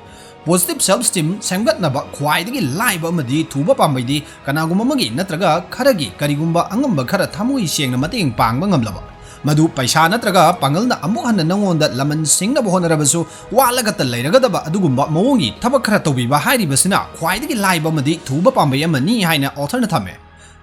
Positive self esteem ꯁꯦꯝꯒꯠꯅꯕ ꯈ꯭ꯋꯥꯏꯗꯒꯤ ꯂꯥꯏꯕ ꯑꯃꯗꯤ ꯊꯨꯕ ꯄꯥꯝꯕꯩꯗꯤ ꯀꯅꯥꯒꯨꯝꯕ ꯑꯃꯒꯤ ꯅꯠꯇ꯭ꯔꯒ ꯈꯔꯒꯤ ꯀꯔꯤꯒꯨꯝꯕ ꯑꯉꯝꯕ ꯈꯔ ꯊꯃꯣꯏ ꯁꯦꯡꯅ ꯃꯇꯦꯡ ꯄꯥꯡꯕ ꯉꯝꯂꯕ, ꯃꯗꯨ ꯄꯩꯁꯥ ꯅꯠꯇ꯭ꯔꯒ ꯄꯥꯡꯒꯜꯅ ꯑꯃꯨꯛ ꯍꯟꯅ ꯅꯉꯣꯟꯗ ꯂꯃꯟ ꯁꯤꯡꯅꯕ ꯍꯣꯠꯅꯔꯕꯁꯨ ꯋꯥꯠꯂꯒꯇ ꯂꯩꯔꯒꯗꯕ ꯑꯗꯨꯒꯨꯝꯕ ꯃꯑꯣꯡꯒꯤ ꯊꯕꯛ ꯈꯔ ꯇꯧꯕꯤꯕ ꯍꯥꯏꯔꯤꯕꯁꯤꯅ ꯈ꯭ꯋꯥꯏꯗꯒꯤ ꯂꯥꯏꯕ ꯑꯃꯗꯤ ꯊꯨꯕ ꯄꯥꯝꯕꯩ ꯑꯃꯅꯤ ꯍꯥꯏꯅ authorꯅ ꯊꯝꯃꯦ꯫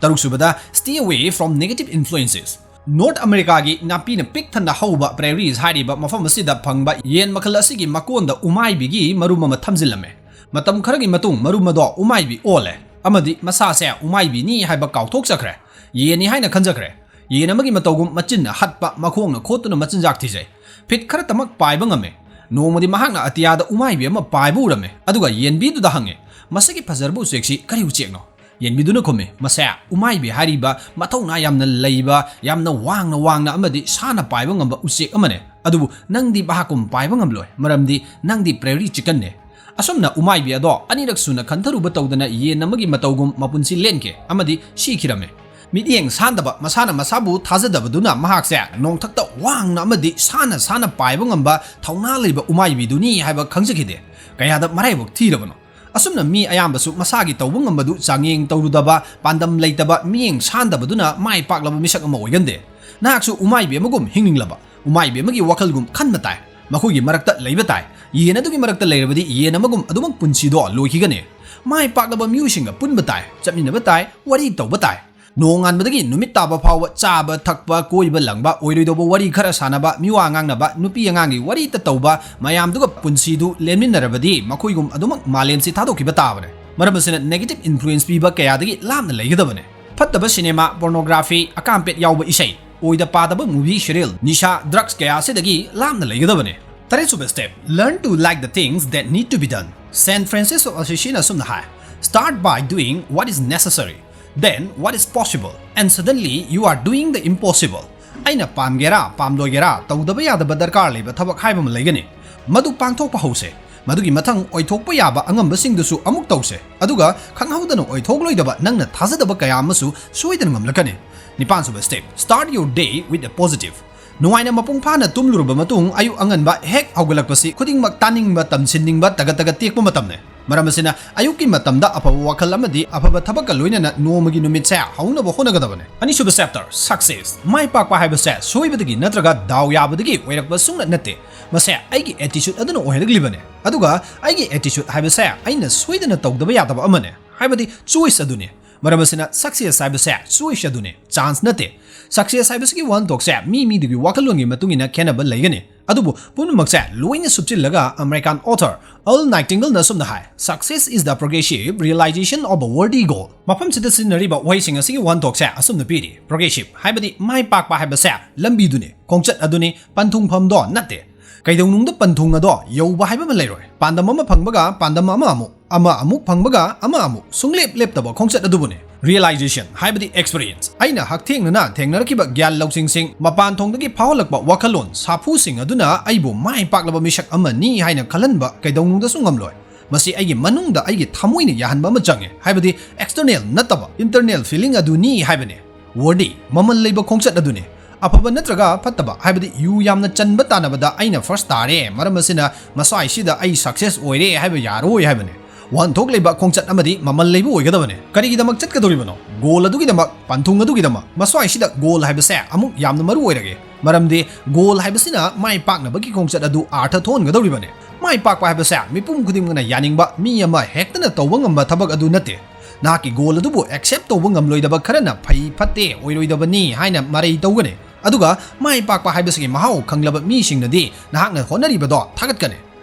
ꯇꯔꯨꯛꯁꯨꯕꯗ, stay away from negative influences꯫ North Americaꯒꯤ ꯅꯥꯄꯤꯅ ꯄꯤꯛ ꯊꯟꯅ ꯍꯧꯕ prairies ꯍꯥꯏꯔꯤꯕ ꯃꯐꯝ ꯑꯁꯤꯗ ꯐꯪꯕ ꯌꯦꯟ ꯃꯈꯜ ꯑꯁꯤꯒꯤ ꯃꯀꯣꯟꯗ ꯎꯃꯥꯏꯕꯤꯒꯤ ꯃꯔꯨꯝ ꯑꯃ ꯊꯝꯖꯤꯜꯂꯝꯃꯦ꯫ ꯃꯇꯝ ꯈꯔꯒꯤ ꯃꯇꯨꯡ ꯃꯔꯨꯝ ꯑꯗꯣ ꯎꯃꯥꯏꯕꯤ ꯑꯣꯜꯂꯦ ꯑꯃꯗꯤ ꯃꯁꯥꯁꯦ ꯎꯃꯥꯏꯕꯤꯅꯤ ꯍꯥꯏꯕ ꯀꯥꯎꯊꯣꯛꯆꯈ꯭ꯔꯦ꯫ ꯌꯦꯟꯅꯤ ꯍꯥꯏꯅ ꯈꯟꯖꯈ꯭ꯔꯦ꯫ ꯌꯦꯟ ꯑꯃꯒꯤ ꯃꯇꯧꯒꯨꯝ ꯃꯆꯤꯟꯅ ꯍꯠꯄ, ꯃꯈꯣꯡꯅ ꯈꯣꯠꯇꯨꯅ ꯃꯆꯤꯟꯖꯥꯛ ꯊꯤꯖꯩ꯫ ꯐꯤꯠ ꯈꯔꯇꯃꯛ ꯄꯥꯏꯕ ꯉꯝꯃꯦ꯫ ꯅꯣꯡꯃꯗꯤ ꯃꯍꯥꯛꯅ ꯑꯇꯤꯌꯥꯗ ꯎꯃꯥꯏꯕꯤ ꯑꯃ ꯄꯥꯏꯕ ꯎꯔꯝꯃꯦ, ꯑꯗꯨꯒ ꯌꯦꯟꯕꯤꯗꯨꯗ ꯍꯪꯉꯦ, "ꯃꯁꯤꯒꯤ ꯐꯖꯔꯕ ꯎꯆꯦꯛꯁꯤ ꯀꯔꯤ ꯎꯆꯦꯛꯅꯣ?" ꯌꯦꯟꯕꯤꯗꯨꯅ ꯈꯨꯝꯃꯤ, "ꯃꯁꯦ ꯎꯃꯥꯏꯕꯤ ꯍꯥꯏꯔꯤꯕ ꯃꯊꯧꯅꯥ ꯌꯥꯝꯅ ꯂꯩꯕ, ꯌꯥꯝꯅ ꯋꯥꯡꯅ ꯋꯥꯡꯅ ꯑꯃꯗꯤ ꯁꯥꯅ ꯄꯥꯏꯕ ꯉꯝꯕ ꯎꯆꯦꯛ ꯑꯃꯅꯦ꯫ ꯑꯗꯨꯕꯨ ꯅꯪꯗꯤ ꯃꯍꯥꯛꯀꯨꯝ ꯄꯥꯏꯕ ꯉꯝꯂꯣꯏ, ꯃꯔꯝꯗꯤ ꯅꯪꯗꯤ prairie chickenꯅꯦ꯫ ꯑꯁꯨꯝꯅ ꯎꯃꯥꯏꯕꯤ ꯑꯗꯣ ꯑꯅꯤꯔꯛ ꯁꯨꯅ ꯈꯟꯊꯔꯨꯕ ꯇꯧꯗꯅ ꯌꯦꯟ ꯑꯃꯒꯤ ꯃꯇꯧꯒꯨꯝ ꯃꯄꯨꯟꯁꯤ ꯂꯦꯟꯈꯤ ꯑꯃꯗꯤ ꯁꯤꯈꯤꯔꯝꯃꯤ꯫ ꯃꯤꯠꯌꯦꯡ ꯁꯥꯟꯗꯕ, ꯃꯁꯥꯅ ꯃꯁꯥꯕꯨ ꯊꯥꯖꯗꯕꯗꯨꯅ ꯃꯍꯥꯛꯁꯦ ꯅꯣꯡꯊꯛꯇ ꯋꯥꯡꯅ ꯑꯃꯗꯤ ꯁꯥꯟꯅ ꯁꯥꯟꯅ ꯄꯥꯏꯕ ꯉꯝꯕ ꯊꯧꯅꯥ ꯂꯩꯕ ꯎꯃꯥꯏꯕꯤꯗꯨꯅꯤ ꯍꯥꯏꯕ ꯈꯪꯖꯈꯤꯗꯦ꯫ ꯀꯌꯥꯗ ꯃꯔꯥꯏꯕꯛ ꯊꯤꯔꯕꯅꯣ! ꯑꯁꯨꯝꯅ ꯃꯤ ꯑꯌꯥꯝꯕꯁꯨ ꯃꯁꯥꯒꯤ ꯇꯧꯕ ꯉꯝꯕꯗꯨ ꯆꯥꯡꯌꯦꯡ ꯇꯧꯔꯨꯗꯕ, ꯄꯥꯟꯗꯝ ꯂꯩꯇꯕ, ꯃꯤꯠꯌꯦꯡ ꯁꯥꯟꯗꯕꯗꯨꯅ ꯃꯥꯏ ꯄꯥꯛꯂꯕ ꯃꯤꯁꯛ ꯑꯃ ꯑꯣꯏꯒꯟꯗꯦ꯫ ꯅꯍꯥꯛꯁꯨ ꯎꯃꯥꯏꯕꯤ ꯑꯃꯒꯨꯝ ꯍꯤꯡꯅꯤꯡꯂꯕ, ꯎꯃꯥꯏꯕꯤ ꯑꯃꯒꯤ ꯋꯥꯈꯜꯒꯨꯝ ꯈꯟꯕ ꯇꯥꯏ꯫ ꯃꯈꯣꯏꯒꯤ ꯃꯔꯛꯇ ꯂꯩꯕ ꯇꯥꯏ꯫ ꯌꯦꯟ ꯑꯗꯨꯒꯤ ꯃꯔꯛꯇ ꯂꯩꯔꯕꯗꯤ ꯌꯦꯟ ꯑꯃꯒꯨꯝ ꯑꯗꯨꯃꯛ ꯄꯨꯟꯁꯤꯗꯣ ꯂꯣꯏꯈꯤꯒꯅꯤ꯫ ꯃꯥꯏ ꯄꯥꯛꯂꯕ ꯃꯤꯑꯣꯏꯁꯤꯡꯒ ꯄꯨꯟꯕ ꯇꯥꯏ, ꯆꯠꯃꯤꯟꯅꯕ ꯇꯥꯏ, ꯋꯥꯔꯤ ꯇꯧꯕ ꯇꯥꯏ꯫ ꯅꯣꯡꯉꯥꯟꯕꯗꯒꯤ ꯅꯨꯃꯤꯠ ꯇꯥꯕ ꯐꯥꯎꯕ ꯆꯥꯕ ꯊꯛꯄ, ꯀꯣꯏꯕ ꯂꯪꯕ, ꯑꯣꯏꯔꯣꯏꯗꯧꯕ ꯋꯥꯔꯤ ꯈꯔ ꯁꯥꯟꯅꯕ, ꯃꯤꯋꯥ ꯉꯥꯡꯅꯕ, ꯅꯨꯄꯤ ꯑꯉꯥꯡꯒꯤ ꯋꯥꯔꯤꯇ ꯇꯧꯕ, ꯃꯌꯥꯝꯗꯨꯒ ꯄꯨꯟꯁꯤꯗꯨ ꯂꯦꯟꯃꯤꯟꯅꯔꯕꯗꯤ ꯃꯈꯣꯏꯒꯨꯝ ꯑꯗꯨꯃꯛ ꯃꯥꯂꯦꯝꯁꯤ ꯊꯥꯗꯣꯛꯈꯤꯕ ꯇꯥꯕꯅꯦ꯫ ꯃꯔꯝ ꯑꯁꯤꯅ negative influence ꯄꯤꯕ ꯀꯌꯥꯗꯒꯤ ꯂꯥꯞꯅ ꯂꯩꯒꯗꯕꯅꯦ꯫ ꯐꯠꯇꯕ ꯁꯤꯅꯦꯃꯥ, pornography, ꯑꯀꯥꯝꯄꯦꯠ ꯌꯥꯎꯕ ꯏꯁꯩ, ꯑꯣꯏꯗ ꯄꯥꯗꯕ movie, serial, ꯅꯤꯁꯥ, drugs ꯀꯌꯥ ꯑꯁꯤꯗꯒꯤ ꯂꯥꯞꯅ ꯂꯩꯒꯗꯕꯅꯦ꯫ ꯇꯔꯦꯠꯁꯨꯕ step, learn to like the things that need to be done. Saint Francis of Assisiꯅ ꯑꯁꯨꯝꯅ ꯍꯥꯏ, "Start by doing what is necessary, then what is possible, and suddenly you are doing the impossible." ꯑꯩꯅ ꯄꯥꯝꯒꯦꯔꯥ ꯄꯥꯝꯂꯣꯏꯒꯦꯔꯥ, ꯇꯧꯗꯕ ꯌꯥꯗꯕ ꯗꯔꯀꯥꯔ ꯂꯩꯕ ꯊꯕꯛ ꯍꯥꯏꯕ ꯑꯃ ꯂꯩꯒꯅꯤ꯫ ꯃꯗꯨ ꯄꯥꯡꯊꯣꯛꯄ ꯍꯧꯁꯦ꯫ ꯃꯗꯨꯒꯤ ꯃꯊꯪ ꯑꯣꯏꯊꯣꯛꯄ ꯌꯥꯕ ꯑꯉꯝꯕꯁꯤꯡꯗꯨꯁꯨ ꯑꯃꯨꯛ ꯇꯧꯁꯦ꯫ ꯑꯗꯨꯒ ꯈꯪꯍꯧꯗꯅ ꯑꯣꯏꯊꯣꯛꯂꯣꯏꯗꯕ, ꯅꯪꯅ ꯊꯥꯖꯗꯕ ꯀꯌꯥ ꯑꯃꯁꯨ ꯁꯣꯏꯗꯅ ꯉꯝꯂꯛꯀꯅꯤ꯫ ꯅꯤꯄꯥꯟꯁꯨꯕ step, start your day with a positive. ꯅꯨꯡꯉꯥꯏꯅ ꯃꯄꯨꯡ ꯐꯥꯅ ꯇꯨꯝꯂꯨꯔꯕ ꯃꯇꯨꯡ ꯑꯌꯨꯛ ꯑꯉꯟꯕ ꯍꯦꯛ ꯍꯧꯒꯠꯂꯛꯄꯁꯤ ꯈꯨꯗꯤꯡꯃꯛ ꯇꯥꯅꯤꯡꯕ, ꯇꯝꯁꯤꯟꯅꯤꯡꯕ, ꯇꯒꯠ ꯇꯒꯠ ꯇꯦꯛꯄ ꯃꯇꯝꯅꯤ꯫ ꯃꯔꯝ ꯑꯁꯤꯅ ꯑꯌꯨꯛꯀꯤ ꯃꯇꯝꯗ ꯑꯐꯕ ꯋꯥꯈꯜ ꯑꯃꯗꯤ ꯑꯐꯕ ꯊꯕꯛꯀ ꯂꯣꯏꯅꯅ ꯅꯣꯡꯃꯒꯤ ꯅꯨꯃꯤꯠꯁꯦ ꯍꯧꯅꯕ ꯍꯣꯠꯅꯒꯗꯕꯅꯤ꯫ ꯑꯅꯤꯁꯨꯕ chapter, success꯫ ꯃꯥꯏ ꯄꯥꯛꯄ ꯍꯥꯏꯕꯁꯦ ꯁꯣꯏꯕꯗꯒꯤ ꯅꯠꯇ꯭ꯔꯒ ꯗꯥꯎ ꯌꯥꯕꯗꯒꯤ ꯑꯣꯏꯔꯛꯄ ꯁꯨꯡꯅ ꯅꯠꯇꯦ꯫ ꯃꯁꯦ ꯑꯩꯒꯤ attitude ꯑꯗꯨꯅ ꯑꯣꯏꯍꯜꯂꯛꯂꯤꯕꯅꯤ꯫ ꯑꯗꯨꯒ ꯑꯩꯒꯤ attitude ꯍꯥꯏꯕꯁꯦ ꯑꯩꯅ ꯁꯣꯏꯗꯅ ꯇꯧꯗꯕ ꯌꯥꯗꯕ ꯑꯃꯅꯤ, ꯍꯥꯏꯕꯗꯤ choice ꯑꯗꯨꯅꯤ꯫ ꯃꯔꯝ ꯑꯁꯤꯅ success ꯍꯥꯏꯕꯁꯦ choice ꯑꯗꯨꯅꯤ, chance ꯅꯠꯇꯦ꯫ Success ꯍꯥꯏꯕꯁꯤꯒꯤ ꯋꯥꯍꯟꯊꯣꯛꯁꯦ ꯃꯤ ꯃꯤꯗꯨꯒꯤ ꯋꯥꯈꯜꯂꯣꯟꯒꯤ ꯃꯇꯨꯡ ꯏꯟꯅ ꯈꯦꯠꯅꯕ ꯂꯩꯒꯅꯤ꯫ ꯑꯗꯨꯕꯨ ꯄꯨꯝꯅꯃꯛꯁꯦ ꯂꯣꯏꯅ ꯁꯨꯞꯆꯤꯜꯂꯒ American author Earl Nightingaleꯅ ꯑꯁꯨꯝꯅ ꯍꯥꯏ, "Success is the progressive realization of a worthy goal." ꯃꯐꯝꯁꯤꯗ ꯁꯤꯖꯤꯟꯅꯔꯤꯕ ꯋꯥꯍꯩꯁꯤꯡ ꯑꯁꯤꯒꯤ ꯋꯥꯍꯟꯊꯣꯛꯁꯦ ꯑꯁꯨꯝꯅ ꯄꯤꯔꯤ: progressive ꯍꯥꯏꯕꯗꯤ ꯃꯥꯏ ꯄꯥꯛꯄ ꯍꯥꯏꯕꯁꯦ ꯂꯝꯕꯤꯗꯨꯅꯤ, ꯈꯣꯡꯆꯠ ꯑꯗꯨꯅꯤ, ꯄꯟꯊꯨꯡꯐꯝꯗꯣ ꯅꯠꯇꯦ꯫ ꯀꯩꯗꯧꯅꯨꯡꯗ ꯄꯟꯊꯨꯡ ꯑꯗꯣ ꯌꯧꯕ ꯍꯥꯏꯕ ꯑꯃ ꯂꯩꯔꯣꯏ꯫ ꯄꯥꯟꯗꯝ ꯑꯃ ꯐꯪꯕꯒ ꯄꯥꯟꯗꯝ ꯑꯃ ꯑꯃꯨꯛ, ꯑꯃ ꯑꯃꯨꯛ ꯐꯪꯕꯒ ꯑꯃ ꯑꯃꯨꯛ, ꯁꯨꯡꯂꯦꯞ ꯂꯦꯞꯇꯕ ꯈꯣꯡꯆꯠ ꯑꯗꯨꯕꯨꯅꯤ realization ꯍꯥꯏꯕꯗꯤ experience꯫ ꯑꯩꯅ ꯍꯛꯊꯦꯡꯅꯅ ꯊꯦꯡꯅꯔꯛꯈꯤꯕ ꯒ꯭ꯌꯥꯟ ꯂꯧꯁꯤꯡꯁꯤꯡ, ꯃꯄꯥꯟ ꯊꯣꯡꯗꯒꯤ ꯐꯥꯎꯍꯜꯂꯛꯄ ꯋꯥꯈꯜꯂꯣꯟ ꯁꯥꯐꯨꯁꯤꯡ ꯑꯗꯨꯅ ꯑꯩꯕꯨ ꯃꯥꯏ ꯄꯥꯛꯂꯕ ꯃꯤꯁꯛ ꯑꯃꯅꯤ ꯍꯥꯏꯅ ꯈꯜꯍꯟꯕ ꯀꯩꯗꯧꯅꯨꯡꯗꯁꯨ ꯉꯝꯂꯣꯏ꯫ ꯃꯁꯤ ꯑꯩꯒꯤ ꯃꯅꯨꯡꯗ ꯑꯩꯒꯤ ꯊꯃꯣꯏꯅ ꯌꯥꯍꯟꯕ ꯑꯃ ꯆꯪꯉꯦ, ꯍꯥꯏꯕꯗꯤ external ꯅꯠꯇꯕ internal feeling ꯑꯗꯨꯅꯤ ꯍꯥꯏꯕꯅꯤ꯫ Worthy, ꯃꯃꯜ ꯂꯩꯕ ꯈꯣꯡꯆꯠ ꯑꯗꯨꯅꯤ꯫ ꯑꯐꯕ ꯅꯠꯇ꯭ꯔꯒ ꯐꯠꯇꯕ, ꯍꯥꯏꯕꯗꯤ ꯌꯨ ꯌꯥꯝꯅ ꯆꯟꯕ ꯇꯥꯟꯅꯕꯗ ꯑꯩꯅ first ꯇꯥꯔꯦ, ꯃꯔꯝ ꯑꯁꯤꯅ ꯃꯁ꯭ꯋꯥꯏꯁꯤꯗ ꯑꯩ success ꯑꯣꯏꯔꯦ ꯍꯥꯏꯕ ꯌꯥꯔꯣꯏ ꯍꯥꯏꯕꯅꯤ꯫ ꯋꯥꯍꯟꯊꯣꯛ ꯂꯩꯕ ꯈꯣꯡꯆꯠ ꯑꯃꯗꯤ ꯃꯃꯜ ꯂꯩꯕ ꯑꯣꯏꯒꯗꯕꯅꯤ꯫ ꯀꯔꯤꯒꯤꯗꯃꯛ ꯆꯠꯀꯗꯧꯔꯤꯕꯅꯣ? Goal ꯑꯗꯨꯒꯤꯗꯃꯛ, ꯄꯟꯊꯨꯡ ꯑꯗꯨꯒꯤꯗꯃꯛ꯫ ꯃꯁ꯭ꯋꯥꯏꯁꯤꯗ goal ꯍꯥꯏꯕꯁꯦ ꯑꯃꯨꯛ ꯌꯥꯝꯅ ꯃꯔꯨ ꯑꯣꯏꯔꯒꯦ, ꯃꯔꯝꯗꯤ goal ꯍꯥꯏꯕꯁꯤꯅ ꯃꯥꯏ ꯄꯥꯛꯅꯕꯒꯤ ꯈꯣꯡꯆꯠ ꯑꯗꯨ ꯑꯥꯔꯊ ꯊꯣꯛꯍꯟꯒꯗꯧꯔꯤꯕꯅꯤ꯫ ꯃꯥꯏ ꯄꯥꯛꯄ ꯍꯥꯏꯕꯁꯦ ꯃꯤꯄꯨꯝ ꯈꯨꯗꯤꯡꯃꯛꯅ ꯌꯥꯅꯤꯡꯕ ꯃꯤ ꯑꯃ ꯍꯦꯛꯇꯅ ꯇꯧꯕ ꯉꯝꯕ ꯊꯕꯛ ꯑꯗꯨ ꯅꯠꯇꯦ꯫ ꯅꯍꯥꯛꯀꯤ goal ꯑꯗꯨꯕꯨ accept ꯇꯧꯕ ꯉꯝꯂꯣꯏꯗꯕ ꯈꯔꯅ ꯐꯩ ꯐꯠꯇꯦ ꯑꯣꯏꯔꯣꯏꯗꯕꯅꯤ ꯍꯥꯏꯅ ꯃꯔꯩ ꯇꯧꯒꯅꯤ꯫ ꯑꯗꯨꯒ ꯃꯥꯏ ꯄꯥꯛꯄ ꯍꯥꯏꯕꯁꯤꯒꯤ ꯃꯍꯥꯎ ꯈꯪꯂꯕ ꯃꯤꯁꯤꯡꯅꯗꯤ ꯅꯍꯥꯛꯅ ꯍꯣꯠꯅꯔꯤꯕꯗꯣ ꯊꯥꯒꯠꯀꯅꯤ꯫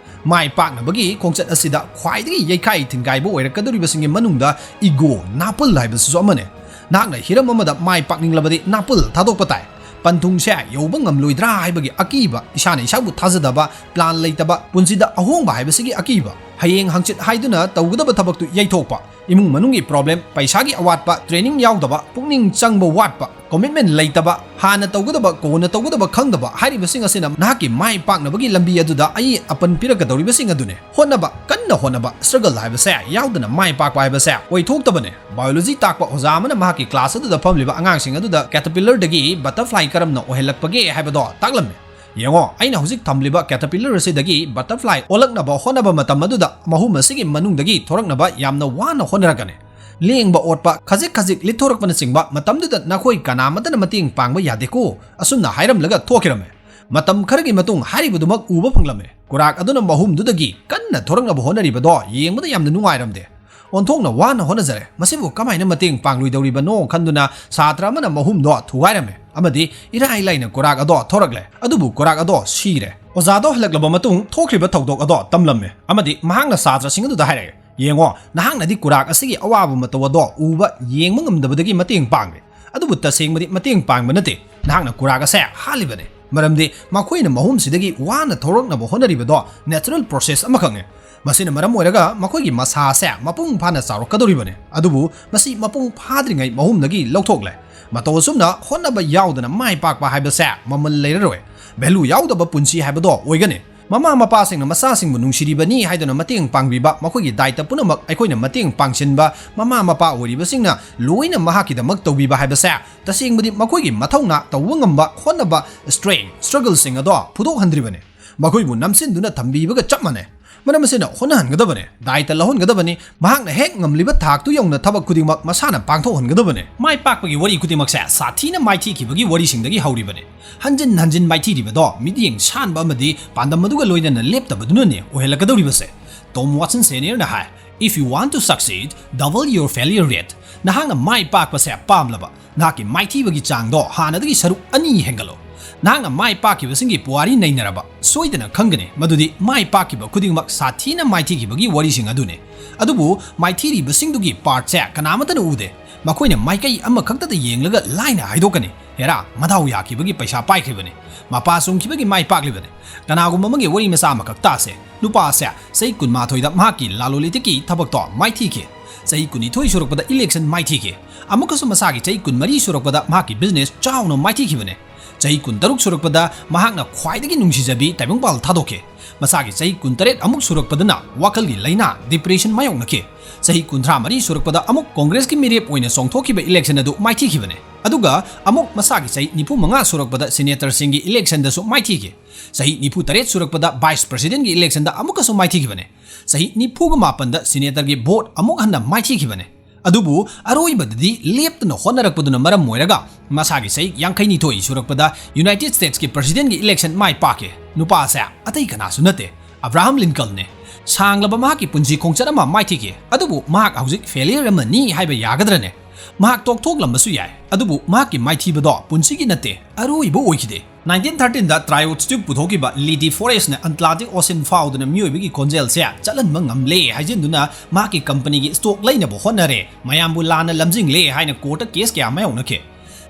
ꯃꯥꯏ ꯄꯥꯛꯅꯕꯒꯤ ꯈꯣꯡꯆꯠ ꯑꯁꯤꯗ ꯈ꯭ꯋꯥꯏꯗꯒꯤ ꯌꯩꯈꯥꯏ ꯊꯤꯟꯒꯥꯏꯕ ꯑꯣꯏꯔꯛꯀꯗꯧꯔꯤꯕꯁꯤꯡꯒꯤ ꯃꯅꯨꯡꯗ ego, ꯅꯥꯄꯜ ꯍꯥꯏꯕꯁꯤꯁꯨ ꯑꯃꯅꯤ꯫ ꯅꯍꯥꯛꯅ ꯍꯤꯔꯝ ꯑꯃꯗ ꯃꯥꯏ ꯄꯥꯛꯅꯤꯡꯂꯕꯗꯤ ꯅꯥꯄꯜ ꯊꯥꯗꯣꯛꯄ ꯇꯥꯏ꯫ ꯄꯟꯊꯨꯡꯁꯦ ꯌꯧꯕ ꯉꯝꯂꯣꯏꯗ꯭ꯔꯥ ꯍꯥꯏꯕꯒꯤ ꯑꯀꯤꯕ, ꯏꯁꯥꯅ ꯏꯁꯥꯕꯨ ꯊꯥꯖꯗꯕ, plan ꯂꯩꯇꯕ, ꯄꯨꯟꯁꯤꯗ ꯑꯍꯣꯡꯕ ꯍꯥꯏꯕꯁꯤꯒꯤ ꯑꯀꯤꯕ, ꯍꯌꯦꯡ ꯍꯪꯆꯤꯠ ꯍꯥꯏꯗꯨꯅ ꯇꯧꯒꯗꯕ ꯊꯕꯛꯇꯨ ꯌꯩꯊꯣꯛꯄ, ꯏꯃꯨꯡ ꯃꯅꯨꯡꯒꯤ problem, ꯄꯩꯁꯥꯒꯤ ꯑꯋꯥꯠꯄ, training ꯌꯥꯎꯗꯕ, ꯄꯨꯛꯅꯤꯡ ꯆꯪꯕ ꯋꯥꯠꯄ, commitment ꯂꯩꯇꯕ, ꯍꯥꯟꯅ ꯇꯧꯒꯗꯕ ꯀꯣꯟꯅ ꯇꯧꯒꯗꯕ ꯈꯪꯗꯕ ꯍꯥꯏꯔꯤꯕꯁꯤꯡ ꯑꯁꯤꯅ ꯅꯍꯥꯛꯀꯤ ꯃꯥꯏ ꯄꯥꯛꯅꯕꯒꯤ ꯂꯝꯕꯤ ꯑꯗꯨꯗ ꯑꯏ ꯑꯄꯟ ꯄꯤꯔꯛꯀꯗꯧꯔꯤꯕꯁꯤꯡ ꯑꯗꯨꯅꯤ꯫ ꯍꯣꯠꯅꯕ, ꯀꯟꯅ ꯍꯣꯠꯅꯕ, struggle ꯍꯥꯏꯕꯁꯦ ꯌꯥꯎꯗꯅ ꯃꯥꯏ ꯄꯥꯛꯄ ꯍꯥꯏꯕꯁꯦ ꯑꯣꯏꯊꯣꯛꯇꯕꯅꯤ꯫ Biology ꯇꯥꯛꯄ ꯑꯣꯖꯥ ꯑꯃꯅ ꯃꯍꯥꯛꯀꯤ class ꯑꯗꯨꯗ ꯐꯝꯂꯤꯕ ꯑꯉꯥꯡꯁꯤꯡ ꯑꯗꯨꯗ caterpillarꯗꯒꯤ butterfly ꯀꯔꯝꯅ ꯑꯣꯏꯍꯜꯂꯛꯄꯒꯦ ꯍꯥꯏꯕꯗꯣ ꯇꯥꯛꯂꯝꯃꯤ꯫ ꯌꯦꯡꯉꯣ, ꯑꯩꯅ ꯍꯧꯖꯤꯛ ꯊꯝꯂꯤꯕ caterpillar ꯑꯁꯤꯗꯒꯤ butterfly ꯑꯣꯜꯂꯛꯅꯕ ꯍꯣꯠꯅꯕ ꯃꯇꯝ ꯑꯗꯨꯗ ꯃꯍꯨꯝ ꯑꯁꯤꯒꯤ ꯃꯅꯨꯡꯗꯒꯤ ꯊꯣꯔꯛꯅꯕ ꯌꯥꯝꯅ ꯋꯥꯅ ꯍꯣꯠꯅꯔꯛꯀꯅꯤ꯫ ꯂꯦꯡꯕ ꯑꯣꯠꯄ, ꯈꯖꯤꯛ ꯈꯖꯤꯛ ꯂꯤꯠꯊꯣꯔꯛꯄꯅꯆꯤꯡꯕ ꯃꯇꯝꯗꯨꯗ ꯅꯈꯣꯏ ꯀꯅꯥꯃꯠꯇꯅ ꯃꯇꯦꯡ ꯄꯥꯡꯕ ꯌꯥꯗꯦꯀꯣ, ꯑꯁꯨꯝꯅ ꯍꯥꯏꯔꯝꯂꯒ ꯊꯣꯛꯈꯤꯔꯝꯃꯤ꯫ ꯃꯇꯝ ꯈꯔꯒꯤ ꯃꯇꯨꯡ ꯍꯥꯏꯔꯤꯕꯗꯨꯃꯛ ꯎꯕ ꯐꯪꯂꯝꯃꯤ꯫ ꯀꯨꯔꯥꯛ ꯑꯗꯨꯅ ꯃꯍꯨꯝꯗꯨꯗꯒꯤ ꯀꯟꯅ ꯊꯣꯔꯛꯅꯕ ꯍꯣꯠꯅꯔꯤꯕꯗꯣ ꯌꯦꯡꯕꯗ ꯌꯥꯝꯅ ꯅꯨꯡꯉꯥꯏꯔꯝꯗꯦ꯫ ꯑꯣꯟꯊꯣꯛꯅ ꯋꯥꯅ ꯍꯣꯠꯅꯖꯔꯦ, ꯃꯁꯤꯕꯨ ꯀꯃꯥꯏꯅ ꯃꯇꯦꯡ ꯄꯥꯡꯂꯣꯏꯗꯧꯔꯤꯕꯅꯣ ꯈꯟꯗꯨꯅ ꯁꯥꯇ꯭ꯔ ꯑꯃꯅ ꯃꯍꯨꯝꯗꯣ ꯊꯨꯒꯥꯏꯔꯝꯃꯤ ꯑꯃꯗꯤ ꯏꯔꯥꯏ ꯂꯥꯏꯅ ꯀꯨꯔꯥꯛ ꯑꯗꯣ ꯊꯣꯔꯛꯂꯦ꯫ ꯑꯗꯨꯕꯨ ꯀꯨꯔꯥꯛ ꯑꯗꯣ ꯁꯤꯔꯦ꯫ ꯑꯣꯖꯥꯗꯣ ꯍꯜꯂꯛꯂꯕ ꯃꯇꯨꯡ ꯊꯣꯛꯈ꯭ꯔꯤꯕ ꯊꯧꯗꯣꯛ ꯑꯗꯣ ꯇꯝꯂꯝꯃꯤ ꯑꯃꯗꯤ ꯃꯍꯥꯛꯅ ꯁꯥꯇ꯭ꯔꯁꯤꯡ ꯑꯗꯨꯗ ꯍꯥꯏꯔꯛꯑꯦ, "ꯌꯦꯡꯉꯣ, ꯅꯍꯥꯛꯅꯗꯤ ꯀꯨꯔꯥꯛ ꯑꯁꯤꯒꯤ ꯑꯋꯥꯕ ꯃꯇꯧ ꯑꯗꯣ ꯎꯕ ꯌꯦꯡꯕ ꯉꯝꯗꯕꯗꯒꯤ ꯃꯇꯦꯡ ꯄꯥꯡꯂꯦ꯫ ꯑꯗꯨꯕꯨ ꯇꯁꯦꯡꯕꯗꯤ ꯃꯇꯦꯡ ꯄꯥꯡꯕ ꯅꯠꯇꯦ, ꯅꯍꯥꯛꯅ ꯀꯨꯔꯥꯛ ꯑꯁꯦ ꯍꯥꯠꯂꯤꯕꯅꯤ꯫ ꯃꯔꯝꯗꯤ ꯃꯈꯣꯏꯅ ꯃꯍꯨꯝꯁꯤꯗꯒꯤ ꯋꯥꯅ ꯊꯣꯔꯛꯅꯕ ꯍꯣꯠꯅꯔꯤꯕꯗꯣ natural process ꯑꯃꯈꯛꯅꯤ꯫ ꯃꯁꯤꯅ ꯃꯔꯝ ꯑꯣꯏꯔꯒ ꯃꯈꯣꯏꯒꯤ ꯃꯁꯥ ꯑꯁꯦ ꯃꯄꯨꯡ ꯐꯥꯅ ꯆꯥꯎꯔꯛꯀꯗꯧꯔꯤꯕꯅꯤ꯫ ꯑꯗꯨꯕꯨ ꯃꯁꯤ ꯃꯄꯨꯡ ꯐꯥꯗ꯭ꯔꯤꯉꯩ ꯃꯍꯨꯝꯗꯒꯤ ꯂꯧꯊꯣꯛꯂꯦ꯫ ꯃꯇꯧ ꯑꯁꯨꯝꯅ ꯍꯣꯠꯅꯕ ꯌꯥꯎꯗꯅ ꯃꯥꯏ ꯄꯥꯛꯄ ꯍꯥꯏꯕꯁꯦ ꯃꯃꯜ ꯂꯩꯔꯔꯣꯏ꯫ Value ꯌꯥꯎꯗꯕ ꯄꯨꯟꯁꯤ ꯍꯥꯏꯕꯗꯣ ꯑꯣꯏꯒꯅꯤ꯫ ꯃꯃꯥ ꯃꯄꯥꯁꯤꯡꯅ ꯃꯆꯥꯁꯤꯡꯕꯨ ꯅꯨꯡꯁꯤꯔꯤꯕꯅꯤ ꯍꯥꯏꯗꯨꯅ ꯃꯇꯦꯡ ꯄꯥꯡꯕꯤꯕ, ꯃꯈꯣꯏꯒꯤ ꯗꯥꯏꯇ ꯄꯨꯝꯅꯃꯛ ꯑꯩꯈꯣꯏꯅ ꯃꯇꯦꯡ ꯄꯥꯡꯁꯤꯟꯕ, ꯃꯃꯥ ꯃꯄꯥ ꯑꯣꯏꯔꯤꯕꯁꯤꯡꯅ ꯂꯣꯏꯅ ꯃꯍꯥꯛꯀꯤꯗꯃꯛ ꯇꯧꯕꯤꯕ ꯍꯥꯏꯕꯁꯦ ꯇꯁꯦꯡꯕꯗꯤ ꯃꯈꯣꯏꯒꯤ ꯃꯊꯧꯅꯥ ꯇꯧꯕ ꯉꯝꯕ ꯍꯣꯠꯅꯕ, ꯁ꯭ꯇ꯭ꯔꯦꯡ, ꯁ꯭ꯇ꯭ꯔꯒꯜꯁꯤꯡ ꯑꯗꯣ ꯐꯨꯗꯣꯛꯍꯟꯗ꯭ꯔꯤꯕꯅꯤ꯫ ꯃꯈꯣꯏꯕꯨ ꯅꯝꯁꯤꯟꯗꯨꯅ ꯊꯝꯕꯤꯕꯒ ꯆꯞ ꯃꯥꯟꯅꯩ꯫ ꯃꯔꯝ ꯑꯁꯤꯅ ꯍꯣꯠꯅꯍꯟꯒꯗꯕꯅꯤ, ꯗꯥꯏꯇ ꯂꯧꯍꯟꯒꯗꯕꯅꯤ꯫ ꯃꯍꯥꯛꯅ ꯍꯦꯛ ꯉꯝꯂꯤꯕ ꯊꯥꯛꯇꯨ ꯌꯧꯅ ꯊꯕꯛ ꯈꯨꯗꯤꯡꯃꯛ ꯃꯁꯥꯅ ꯄꯥꯡꯊꯣꯛꯍꯟꯒꯗꯕꯅꯤ꯫ ꯃꯥꯏ ꯄꯥꯛꯄꯒꯤ ꯋꯥꯔꯤ ꯈꯨꯗꯤꯡꯃꯛꯁꯦ ꯁꯥꯊꯤꯅ ꯃꯥꯏꯊꯤꯈꯤꯕꯒꯤ ꯋꯥꯔꯤꯁꯤꯡꯗꯒꯤ ꯍꯧꯔꯤꯕꯅꯤ꯫ ꯍꯟꯖꯤꯟ ꯍꯟꯖꯤꯟ ꯃꯥꯏꯊꯤꯔꯤꯕꯗꯣ ꯃꯤꯠꯌꯦꯡ ꯁꯥꯟꯕ ꯑꯃꯗꯤ ꯄꯥꯟꯗꯝ ꯑꯗꯨꯒ ꯂꯣꯏꯅꯅ ꯂꯦꯞꯇꯕꯗꯨꯅꯅꯦ ꯑꯣꯏꯍꯜꯂꯛꯀꯗꯧꯔꯤꯕꯁꯦ꯫ ꯇꯣꯝ ꯋꯥꯠꯁꯟ ꯁꯦꯅꯤꯌꯔꯅ ꯍꯥꯏ, "If you want to succeed, double your failure rate." ꯅꯍꯥꯛꯅ ꯃꯥꯏ ꯄꯥꯛꯄꯁꯦ ꯄꯥꯝꯂꯕ, ꯅꯍꯥꯛꯀꯤ ꯃꯥꯏꯊꯤꯕꯒꯤ ꯆꯥꯡꯗꯣ ꯍꯥꯟꯅꯗꯒꯤ ꯁꯔꯨꯛ ꯑꯅꯤ ꯍꯦꯟꯒꯠꯂꯣ꯫ ꯅꯍꯥꯛꯅ ꯃꯥꯏ ꯄꯥꯛꯈꯤꯕꯁꯤꯡꯒꯤ ꯄꯨꯋꯥꯔꯤ ꯅꯩꯅꯔꯕ, ꯁꯣꯏꯗꯅ ꯈꯪꯒꯅꯤ ꯃꯗꯨꯗꯤ ꯃꯥꯏ ꯄꯥꯛꯈꯤꯕ ꯈꯨꯗꯤꯡꯃꯛ ꯁꯥꯊꯤꯅ ꯃꯥꯏꯊꯤꯈꯤꯕꯒꯤ ꯋꯥꯔꯤꯁꯤꯡ ꯑꯗꯨꯅꯤ꯫ ꯑꯗꯨꯕꯨ ꯃꯥꯏꯊꯤꯔꯤꯕꯁꯤꯡꯗꯨꯒꯤ ꯄꯥꯔꯠꯁꯦ ꯀꯅꯥꯃꯠꯇꯅ ꯎꯗꯦ꯫ ꯃꯈꯣꯏꯅ ꯃꯥꯏꯀꯩ ꯑꯃꯈꯛꯇꯗ ꯌꯦꯡꯂꯒ ꯂꯥꯏꯅ ꯍꯥꯏꯗꯣꯛꯀꯅꯤ, "ꯍꯦꯔꯥ, ꯃꯗꯥꯎ ꯌꯥꯈꯤꯕꯒꯤ ꯄꯩꯁꯥ ꯄꯥꯏꯈ꯭ꯔꯤꯕꯅꯤ, ꯃꯄꯥ ꯆꯨꯝꯈꯤꯕꯒꯤ ꯃꯥꯏ ꯄꯥꯛꯂꯤꯕꯅꯤ"꯫ ꯀꯅꯥꯒꯨꯝꯕ ꯑꯃꯒꯤ ꯋꯥꯔꯤ ꯃꯆꯥ ꯑꯃꯈꯛ ꯇꯥꯁꯦ꯫ ꯅꯨꯄꯥ ꯑꯁꯦ ꯆꯍꯤ ꯀꯨꯟꯃꯥꯊꯣꯏꯗ ꯃꯍꯥꯛꯀꯤ ꯂꯂꯣꯟ ꯏꯇꯤꯛꯀꯤ ꯊꯕꯛꯇꯣ ꯃꯥꯏꯊꯤꯈꯤ꯫ ꯆꯍꯤ ꯀꯨꯟꯅꯤꯊꯣꯏ ꯁꯨꯔꯛꯄꯗ ꯏꯂꯦꯛꯁꯟ ꯃꯥꯏꯊꯤꯈꯤ꯫ ꯑꯃꯨꯛꯀꯁꯨ ꯃꯁꯥꯒꯤ ꯆꯍꯤ ꯀꯨꯟꯃꯔꯤ ꯁꯨꯔꯛꯄꯗ ꯃꯍꯥꯛꯀꯤ ꯕꯤꯖꯤꯅꯦꯁ ꯆꯥꯎꯅ ꯃꯥꯏꯊꯤꯈꯤꯕꯅꯤ꯫ ꯆꯍꯤ ꯀꯨꯟꯇꯔꯨꯛ ꯁꯨꯔꯛꯄꯗ ꯃꯍꯥꯛꯅ ꯈ꯭ꯋꯥꯏꯗꯒꯤ ꯅꯨꯡꯁꯤꯖꯕꯤ ꯇꯥꯏꯕꯪꯄꯥꯜ ꯊꯥꯗꯣꯛꯈꯤ꯫ ꯃꯁꯥꯒꯤ ꯆꯍꯤ ꯀꯨꯟꯇꯔꯦꯠ ꯑꯃꯨꯛ ꯁꯨꯔꯛꯄꯗꯅ ꯋꯥꯈꯜꯒꯤ ꯂꯥꯏꯅꯥ, ꯗꯤꯄ꯭ꯔꯦꯁꯟ ꯃꯥꯌꯣꯛꯅꯈꯤ꯫ ꯆꯍꯤ ꯀꯨꯟꯊ꯭ꯔꯥ ꯃꯔꯤ ꯁꯨꯔꯛꯄꯗ ꯑꯃꯨꯛ ꯀꯣꯡꯒ꯭ꯔꯦꯁꯀꯤ ꯃꯤꯔꯦꯞ ꯑꯣꯏꯅ ꯆꯣꯡꯊꯣꯛꯈꯤꯕ ꯏꯂꯦꯛꯁꯟ ꯑꯗꯨ ꯃꯥꯏꯊꯤꯈꯤꯕꯅꯤ꯫ ꯑꯗꯨꯒ ꯑꯃꯨꯛ ꯃꯁꯥꯒꯤ ꯆꯍꯤ ꯅꯤꯐꯨ ꯃꯉꯥ ꯁꯨꯔꯛꯄꯗ ꯁꯦꯅꯦꯇꯔꯁꯤꯡꯒꯤ ꯏꯂꯦꯛꯁꯟꯗꯁꯨ ꯃꯥꯏꯊꯤꯈꯤ꯫ ꯆꯍꯤ ꯅꯤꯐꯨ ꯇꯔꯦꯠ ꯁꯨꯔꯛꯄꯗ ꯚꯥꯏꯁ ꯄ꯭ꯔꯁꯤꯗꯦꯟꯒꯤ ꯏꯂꯦꯛꯁꯟꯗ ꯑꯃꯨꯛꯀꯁꯨ ꯃꯥꯏꯊꯤꯈꯤꯕꯅꯤ꯫ ꯆꯍꯤ ꯅꯤꯐꯨꯒ ꯃꯥꯄꯟꯗ ꯁꯦꯅꯦꯇꯔꯒꯤ ꯚꯣꯠ ꯑꯃꯨꯛ ꯍꯟꯅ ꯃꯥꯏꯊꯤꯈꯤꯕꯅꯤ꯫ ꯑꯗꯨꯕꯨ ꯑꯔꯣꯏꯕꯗꯗꯤ ꯂꯦꯞꯇꯅ ꯍꯣꯠꯅꯔꯛꯄꯗꯨꯅ ꯃꯔꯝ ꯑꯣꯏꯔꯒ ꯃꯁꯥꯒꯤ ꯆꯍꯤ ꯌꯥꯡꯈꯩꯅꯤꯊꯣꯏ ꯁꯨꯔꯛꯄꯗ ꯌꯨꯅꯥꯏꯇꯦꯗ ꯁ꯭ꯇꯦꯠꯁꯀꯤ ꯄ꯭ꯔꯁꯤꯗꯦꯟꯒꯤ ꯏꯂꯦꯛꯁꯟ ꯃꯥꯏ ꯄꯥꯛꯈꯤ꯫ ꯅꯨꯄꯥ ꯑꯁꯦ ꯑꯇꯩ ꯀꯅꯥꯁꯨ ꯅꯠꯇꯦ, ꯑꯕ꯭ꯔꯥꯍꯝ ꯂꯤꯟꯀꯜꯅꯦ꯫ ꯁꯥꯡꯂꯕ ꯃꯍꯥꯛꯀꯤ ꯄꯨꯟꯁꯤ ꯈꯣꯡꯆꯠ ꯑꯃ ꯃꯥꯏꯊꯤꯈꯤ, ꯑꯗꯨꯕꯨ ꯃꯍꯥꯛ ꯍꯧꯖꯤꯛ ꯐꯦꯂꯤꯌꯔ ꯑꯃꯅꯤ ꯍꯥꯏꯕ ꯌꯥꯒꯗ꯭ꯔꯅꯦ? ꯃꯍꯥꯛ ꯇꯣꯛꯊꯣꯛꯂꯝꯕꯁꯨ ꯌꯥꯏ, ꯑꯗꯨꯕꯨ ꯃꯍꯥꯛꯀꯤ ꯃꯥꯏꯊꯤꯕꯗꯣ ꯄꯨꯟꯁꯤꯒꯤ ꯅꯠꯇꯦ, ꯑꯔꯣꯏꯕ ꯑꯣꯏꯈꯤꯗꯦ꯫ ꯅꯥꯏꯟꯇꯤꯟ ꯊꯥꯔꯇꯤꯟꯗ ꯇ꯭ꯔꯥꯏꯌꯣꯠꯁ ꯇ꯭ꯌꯨꯕ ꯄꯨꯊꯣꯛꯈꯤꯕ ꯂꯤꯗꯤ ꯐꯣꯔꯦꯁꯅ ꯑꯟꯇ꯭ꯂꯥꯟꯇꯤꯛ ꯑꯣꯁꯤꯟ ꯐꯥꯎꯗꯨꯅ ꯃꯤꯑꯣꯏꯕꯒꯤ ꯈꯣꯟꯖꯦꯜꯁꯦ ꯆꯠꯍꯟꯕ ꯉꯝꯂꯦ ꯍꯥꯏꯖꯤꯟꯗꯨꯅ ꯃꯍꯥꯛꯀꯤ ꯀꯝꯄꯅꯤꯒꯤ ꯁ꯭ꯇꯣꯛ ꯂꯩꯅꯕ ꯍꯣꯠꯅꯔꯦ꯫ ꯃꯌꯥꯝꯕꯨ ꯂꯥꯟꯅ ꯂꯝꯖꯤꯡꯂꯦ ꯍꯥꯏꯅ ꯀꯣꯔꯠꯇ ꯀꯦꯁ ꯀꯌꯥ ꯃꯥꯌꯣꯛꯅꯈꯤ꯫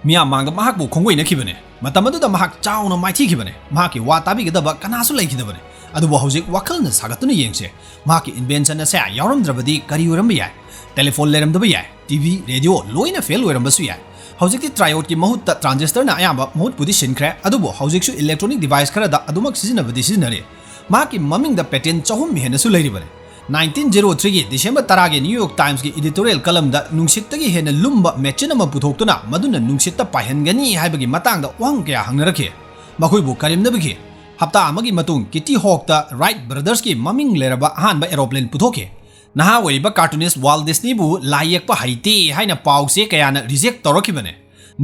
ꯃꯤꯌꯥꯝ ꯃꯥꯡꯗ ꯃꯍꯥꯛꯄꯨ ꯈꯣꯡꯒꯣꯏꯅꯈꯤꯕꯅꯤ꯫ ꯃꯇꯝ ꯑꯗꯨꯗ ꯃꯍꯥꯛ ꯆꯥꯎꯅ ꯃꯥꯏꯊꯤꯈꯤꯕꯅꯤ꯫ ꯃꯍꯥꯛꯀꯤ ꯋꯥ ꯇꯥꯕꯤꯒꯗꯕ ꯀꯅꯥꯁꯨ ꯂꯩꯈꯤꯗꯕꯅꯤ꯫ ꯑꯗꯨꯕꯨ ꯍꯧꯖꯤꯛ ꯋꯥꯈꯜꯅ ꯁꯥꯒꯠꯇꯨꯅ ꯌꯦꯡꯁꯦ꯫ ꯃꯍꯥꯛꯀꯤ ꯏꯟꯚꯦꯟꯁꯟ ꯑꯁꯦ ꯌꯥꯎꯔꯝꯗ꯭ꯔꯕꯗꯤ ꯀꯔꯤ ꯑꯣꯏꯔꯝꯕ ꯌꯥꯏ? ꯇꯦꯂꯤꯐꯣꯟ ꯂꯩꯔꯝꯗꯕ ꯌꯥꯏ꯫ ꯇꯤ ꯚꯤ, ꯔꯦꯗꯤꯑꯣ ꯂꯣꯏꯅ ꯐꯦꯜ ꯑꯣꯏꯔꯝꯕꯁꯨ ꯌꯥꯏ꯫ ꯍꯧꯖꯤꯛꯇꯤ ꯇ꯭ꯔꯥꯏꯌꯣꯗꯀꯤ ꯃꯍꯨꯠꯇ ꯇ꯭ꯔꯥꯟꯖꯤꯁꯇꯔꯅ ꯑꯌꯥꯝꯕ ꯃꯍꯨꯠꯄꯨꯗꯤ ꯁꯤꯟꯈ꯭ꯔꯦ, ꯑꯗꯨꯕꯨ ꯍꯧꯖꯤꯛꯁꯨ ꯏꯂꯦꯛꯇ꯭ꯔꯣꯅꯤꯛ ꯗꯤꯚꯥꯏꯁ ꯈꯔꯗ ꯑꯗꯨꯃꯛ ꯁꯤꯖꯤꯟꯅꯕꯗꯤ ꯁꯤꯖꯤꯟꯅꯔꯤ꯫ ꯃꯍꯥꯛꯀꯤ ꯃꯃꯤꯡꯗ patent ꯆꯍꯨꯝ ꯍꯦꯟꯅꯁꯨ ꯂꯩꯔꯤꯕꯅꯤ꯫ Nineteen zero three ꯒꯤ December ꯇꯔꯥꯒꯤ New York Times ꯀꯤ editorial column ꯗ ꯅꯨꯡꯁꯤꯠꯇꯒꯤ ꯍꯦꯟꯅ ꯂꯨꯝꯕ machine ꯑꯃ ꯄꯨꯊꯣꯛꯇꯨꯅ ꯃꯗꯨꯅ ꯅꯨꯡꯁꯤꯠꯇ ꯄꯥꯏꯍꯟꯒꯅꯤ ꯍꯥꯏꯕꯒꯤ ꯃꯇꯥꯡꯗ ꯋꯥꯍꯪ ꯀꯌꯥ ꯍꯪꯅꯔꯛꯈꯤ꯫ ꯃꯈꯣꯏꯕꯨ ꯀꯔꯦꯝꯅꯕꯤꯈꯤ꯫ ꯍꯞꯇꯥ ꯑꯃꯒꯤ ꯃꯇꯨꯡ Kitty Hawk ꯇ Wright Brothers ꯀꯤ ꯃꯃꯤꯡ ꯂꯩꯔꯕ ꯑꯍꯥꯟꯕ aeroplane ꯄꯨꯊꯣꯛꯈꯤ꯫ ꯅꯍꯥ ꯑꯣꯏꯔꯤꯕ cartoonist Walt Disney ꯕꯨ ꯂꯥꯏ ꯌꯦꯛꯄ ꯍꯩꯇꯦ ꯍꯥꯏꯅ ꯄꯥꯎ ꯆꯦ ꯀꯌꯥꯅ reject ꯇꯧꯔꯛꯈꯤꯕꯅꯤ꯫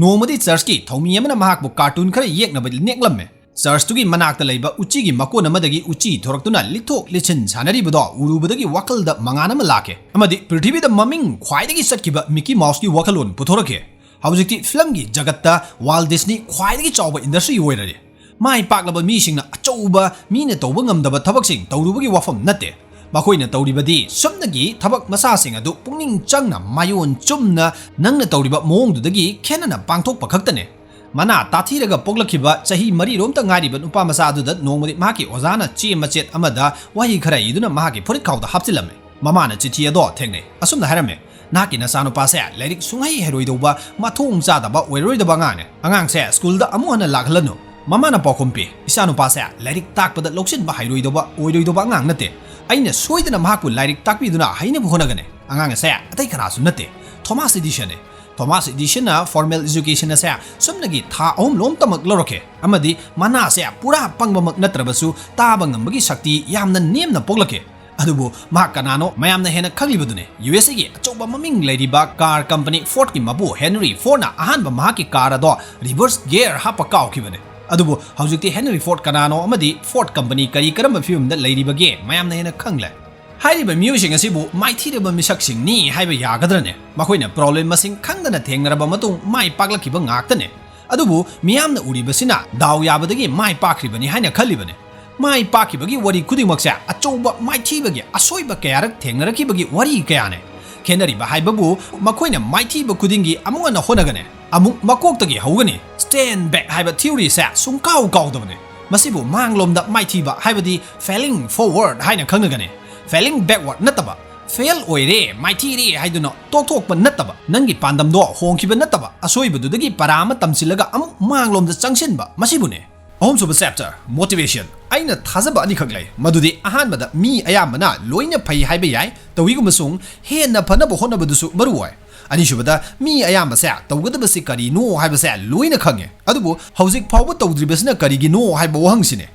ꯅꯣꯡꯃꯗꯤ church ꯀꯤ ꯊꯧꯃꯤ ꯑꯃꯅ ꯃꯍꯥꯛꯄꯨ cartoon ꯈꯔ ꯌꯦꯛꯅꯕ ꯅꯦꯛꯂꯝꯃꯤ꯫ Church ꯇꯨꯒꯤ ꯃꯅꯥꯛꯇ ꯂꯩꯕ ꯎꯆꯤꯒꯤ ꯃꯀꯣꯟ ꯑꯃꯗꯒꯤ ꯎꯆꯤ ꯊꯣꯔꯛꯇꯨꯅ ꯂꯤꯠꯊꯣꯛ ꯂꯤꯠꯁꯤꯟ ꯁꯥꯟꯅꯔꯤꯕꯗꯣ ꯎꯔꯨꯕꯗꯒꯤ ꯋꯥꯈꯜꯗ ꯃꯉꯥꯜ ꯑꯃ ꯂꯥꯛꯈꯤ ꯑꯃꯗꯤ ꯄ꯭ꯔꯤꯊꯤꯕꯤꯗ ꯃꯃꯤꯡ ꯈ꯭ꯋꯥꯏꯗꯒꯤ ꯆꯠꯈꯤꯕ Mickey Mouse ꯀꯤ ꯋꯥꯈꯜꯂꯣꯟ ꯄꯨꯊꯣꯔꯛꯈꯤ꯫ ꯍꯧꯖꯤꯛꯇꯤ film ꯒꯤ ꯖꯒꯠꯇ Walt Disney ꯈ꯭ꯋꯥꯏꯗꯒꯤ ꯆꯥꯎꯕ industry ꯑꯣꯏꯔꯦ꯫ ꯃꯥꯏ ꯄꯥꯛꯂꯕ ꯃꯤꯁꯤꯡꯅ ꯑꯆꯧꯕ ꯃꯤꯅ ꯇꯧꯕ ꯉꯝꯗꯕ ꯊꯕꯛꯁꯤꯡ ꯇꯧꯔꯨꯕꯒꯤ ꯋꯥꯐꯝ ꯅꯠꯇꯦ꯫ ꯃꯈꯣꯏꯅ ꯇꯧꯔꯤꯕꯗꯤ ꯁꯨꯞꯅꯒꯤ ꯊꯕꯛ ꯃꯆꯥꯁꯤꯡ ꯑꯗꯨ ꯄꯨꯛꯅꯤꯡ ꯆꯪꯅ, ꯃꯥꯏꯑꯣꯟ ꯆꯨꯝꯅ, ꯅꯪꯅ ꯇꯧꯔꯤꯕ ꯃꯑꯣꯡꯗꯨꯗꯒꯤ ꯈꯦꯠꯅꯅ ꯄꯥꯡꯊꯣꯛꯄ ꯈꯛꯇꯅꯦ꯫ ꯃꯅꯥ ꯇꯥꯊꯤꯔꯒ ꯄꯣꯛꯂꯛꯈꯤꯕ ꯆꯍꯤ ꯃꯔꯤꯔꯣꯝꯇ ꯉꯥꯏꯔꯤꯕ ꯅꯨꯄꯥ ꯃꯆꯥ ꯑꯗꯨꯗ ꯅꯣꯡꯃꯗꯤ ꯃꯍꯥꯛꯀꯤ ꯑꯣꯖꯥꯅ ꯆꯦ ꯃꯆꯦꯠ ꯑꯃꯗ ꯋꯥꯍꯩ ꯈꯔ ꯏꯗꯨꯅ ꯃꯍꯥꯛꯀꯤ ꯐꯨꯔꯤꯠꯈꯥꯎꯗ ꯍꯥꯞꯆꯤꯜꯂꯝꯃꯤ꯫ ꯃꯃꯥꯅ ꯆꯤꯊꯤ ꯑꯗꯣ ꯊꯦꯡꯅꯩ꯫ ꯑꯁꯨꯝꯅ ꯍꯥꯏꯔꯝꯃꯤ, "ꯅꯍꯥꯛꯀꯤ ꯅꯆꯥꯅꯨꯄꯥꯁꯦ ꯂꯥꯏꯔꯤꯛ ꯁꯨꯡꯍꯩ ꯍꯩꯔꯣꯏꯗꯧꯕ, ꯃꯊꯣꯡ ꯆꯥꯗꯕ ꯑꯣꯏꯔꯔꯣꯏꯗꯕ ꯑꯉꯥꯡꯅꯦ꯫ ꯑꯉꯥꯡꯁꯦ school ꯗ ꯑꯃꯨꯛ ꯍꯟꯅ ꯂꯥꯛꯍꯜꯂꯅꯨ꯫" ꯃꯃꯥꯅ ꯄꯥꯎꯈꯨꯝ ꯄꯤ, "ꯏꯆꯥꯅꯨꯄꯥꯁꯦ ꯂꯥꯏꯔꯤꯛ ꯇꯥꯛꯄꯗ ꯂꯧꯁꯤꯟꯕ ꯍꯩꯔꯣꯏꯗꯧꯕ, ꯑꯣꯏꯔꯣꯏꯗꯧꯕ ꯑꯉꯥꯡ ꯅꯠꯇꯦ꯫ ꯑꯩꯅ ꯁꯣꯏꯗꯅ ꯃꯍꯥꯛꯄꯨ ꯂꯥꯏꯔꯤꯛ ꯇꯥꯛꯄꯤꯗꯨꯅ ꯍꯩꯅꯕ ꯍꯣꯠꯅꯒꯅꯤ꯫ ꯑꯉꯥꯡ ꯑꯁꯦ ꯑꯇꯩ ꯀꯅꯥꯁꯨ ꯅꯠꯇꯦ, ꯊꯣꯃꯥꯁ ꯑꯦꯗꯤꯁꯟꯅꯦ꯫" ꯊꯣꯃꯥꯁ ꯑꯦꯗꯤꯁꯟꯅ formal education ꯑꯁꯦ ꯁꯨꯞꯅꯒꯤ ꯊꯥ ꯑꯍꯨꯝ ꯂꯣꯝꯇꯃꯛ ꯂꯧꯔꯛꯈꯤ ꯑꯃꯗꯤ ꯃꯅꯥꯁꯦ ꯄꯨꯔꯥ ꯄꯪꯕꯃꯛ ꯅꯠꯇ꯭ꯔꯕꯁꯨ ꯇꯥꯕ ꯉꯝꯕꯒꯤ ꯁꯛꯇꯤ ꯌꯥꯝꯅ ꯅꯦꯝꯅ ꯄꯣꯛꯂꯛꯈꯤ꯫ ꯑꯗꯨꯕꯨ ꯃꯍꯥꯛ ꯀꯅꯥꯅꯣ ꯃꯌꯥꯝꯅ ꯍꯦꯟꯅ ꯈꯪꯂꯤꯕꯗꯨꯅꯤ꯫ ꯌꯨ ꯑꯦꯁ ꯑꯦꯒꯤ ꯑꯆꯧꯕ ꯃꯃꯤꯡ ꯂꯩꯔꯤꯕ car company Fordꯀꯤ ꯃꯄꯨ Henry Fordꯅ ꯑꯍꯥꯟꯕ ꯃꯍꯥꯛꯀꯤ car ꯑꯗꯣ reverse gear ꯍꯥꯞꯄ ꯀꯥꯎꯈꯤꯕꯅꯤ꯫ ꯑꯗꯨꯕꯨ ꯍꯧꯖꯤꯛꯇꯤ Henry Ford ꯀꯅꯥꯅꯣ ꯑꯃꯗꯤ Ford company ꯀꯔꯤ ꯀꯔꯝꯕ ꯐꯤꯕꯝꯗ ꯂꯩꯔꯤꯕꯒꯦ ꯃꯌꯥꯝꯅ ꯍꯦꯟꯅ ꯈꯪꯂꯦ꯫ ꯍꯥꯏꯔꯤꯕ ꯃꯤꯑꯣꯏꯁꯤꯡ ꯑꯁꯤꯕꯨ ꯃꯥꯏꯊꯤꯔꯕ ꯃꯤꯁꯛꯁꯤꯡꯅꯤ ꯍꯥꯏꯕ ꯌꯥꯒꯗ꯭ꯔꯅꯦ? ꯃꯈꯣꯏꯅ problem ꯃꯁꯤꯡ ꯈꯪꯗꯅ ꯊꯦꯡꯅꯔꯕ ꯃꯇꯨꯡ ꯃꯥꯏ ꯄꯥꯛꯂꯛꯈꯤꯕ ꯉꯥꯛꯇꯅꯦ꯫ ꯑꯗꯨꯕꯨ ꯃꯤꯌꯥꯝꯅ ꯎꯔꯤꯕꯁꯤꯅ ꯗꯥꯎ ꯌꯥꯕꯗꯒꯤ ꯃꯥꯏ ꯄꯥꯛꯈ꯭ꯔꯤꯕꯅꯤ ꯍꯥꯏꯅ ꯈꯜꯂꯤꯕꯅꯤ꯫ ꯃꯥꯏ ꯄꯥꯛꯈꯤꯕꯒꯤ ꯋꯥꯔꯤ ꯈꯨꯗꯤꯡꯃꯛꯁꯦ ꯑꯆꯧꯕ ꯃꯥꯏꯊꯤꯕꯒꯤ ꯑꯁꯣꯏꯕ ꯀꯌꯥꯔꯛ ꯊꯦꯡꯅꯔꯛꯈꯤꯕꯒꯤ ꯋꯥꯔꯤ ꯀꯌꯥꯅꯦ꯫ ꯈꯦꯠꯅꯔꯤꯕ ꯍꯥꯏꯕꯕꯨ ꯃꯈꯣꯏꯅ ꯃꯥꯏꯊꯤꯕ ꯈꯨꯗꯤꯡꯒꯤ ꯑꯃꯨꯛ ꯍꯟꯅ ꯍꯣꯠꯅꯒꯅꯤ, ꯑꯃꯨꯛ ꯃꯀꯣꯛꯇꯒꯤ ꯍꯧꯒꯅꯤ꯫ Stand back ꯍꯥꯏꯕ theoryꯁꯦ ꯁꯨꯡꯀꯥꯎ ꯀꯥꯎꯗꯕꯅꯤ꯫ ꯃꯁꯤꯕꯨ ꯃꯥꯡꯂꯣꯝꯗ ꯃꯥꯏꯊꯤꯕ ꯍꯥꯏꯕꯗꯤ failing forward ꯍꯥꯏꯅ ꯈꯪꯅꯒꯅꯤ꯫ Failing backward ꯅꯠꯇꯕ, fail ꯑꯣꯏꯔꯦ, ꯃꯥꯏꯊꯤꯔꯦ ꯍꯥꯏꯗꯨꯅ ꯇꯣꯛꯊꯣꯛꯄ ꯅꯠꯇꯕ, ꯅꯪꯒꯤ ꯄꯥꯟꯗꯝꯗꯣ ꯍꯣꯡꯈꯤꯕ ꯅꯠꯇꯕ, ꯑꯁꯣꯏꯕꯗꯨꯗꯒꯤ ꯄꯔꯥ ꯑꯃ ꯇꯝꯁꯤꯜꯂꯒ ꯑꯃꯨꯛ ꯃꯥꯡꯂꯣꯝꯗ ꯆꯪꯁꯤꯟꯕ, ꯃꯁꯤꯕꯨꯅꯦ꯫ ꯑꯍꯨꯝꯁꯨꯕ chapter, motivation꯫ ꯑꯩꯅ ꯊꯥꯖꯕ ꯑꯅꯤꯈꯛ ꯂꯩ꯫ ꯃꯗꯨꯗꯤ ꯑꯍꯥꯟꯕꯗ, ꯃꯤ ꯑꯌꯥꯝꯕꯅ ꯂꯣꯏꯅ ꯐꯩ ꯍꯥꯏꯕ ꯌꯥꯏ, ꯇꯧꯏꯒꯨꯝꯕꯁꯨꯡ ꯍꯦꯟꯅ ꯐꯅꯕ ꯍꯣꯠꯅꯕꯗꯨꯁꯨ ꯃꯔꯨ ꯑꯣꯏ꯫ ꯑꯅꯤꯁꯨꯕꯗ, ꯃꯤ ꯑꯌꯥꯝꯕꯁꯦ ꯇꯧꯒꯗꯕꯁꯤ ꯀꯔꯤꯅꯣ ꯍꯥꯏꯕꯁꯦ ꯂꯣꯏꯅ ꯈꯪꯉꯦ, ꯑꯗꯨꯕꯨ ꯍꯧꯖꯤꯛ ꯐꯥꯎꯕ ꯇꯧꯗ꯭ꯔꯤꯕꯁꯤꯅ ꯀꯔꯤꯒꯤꯅꯣ ꯍꯥꯏꯕ ꯋꯥꯍꯪꯁꯤꯅꯦ꯫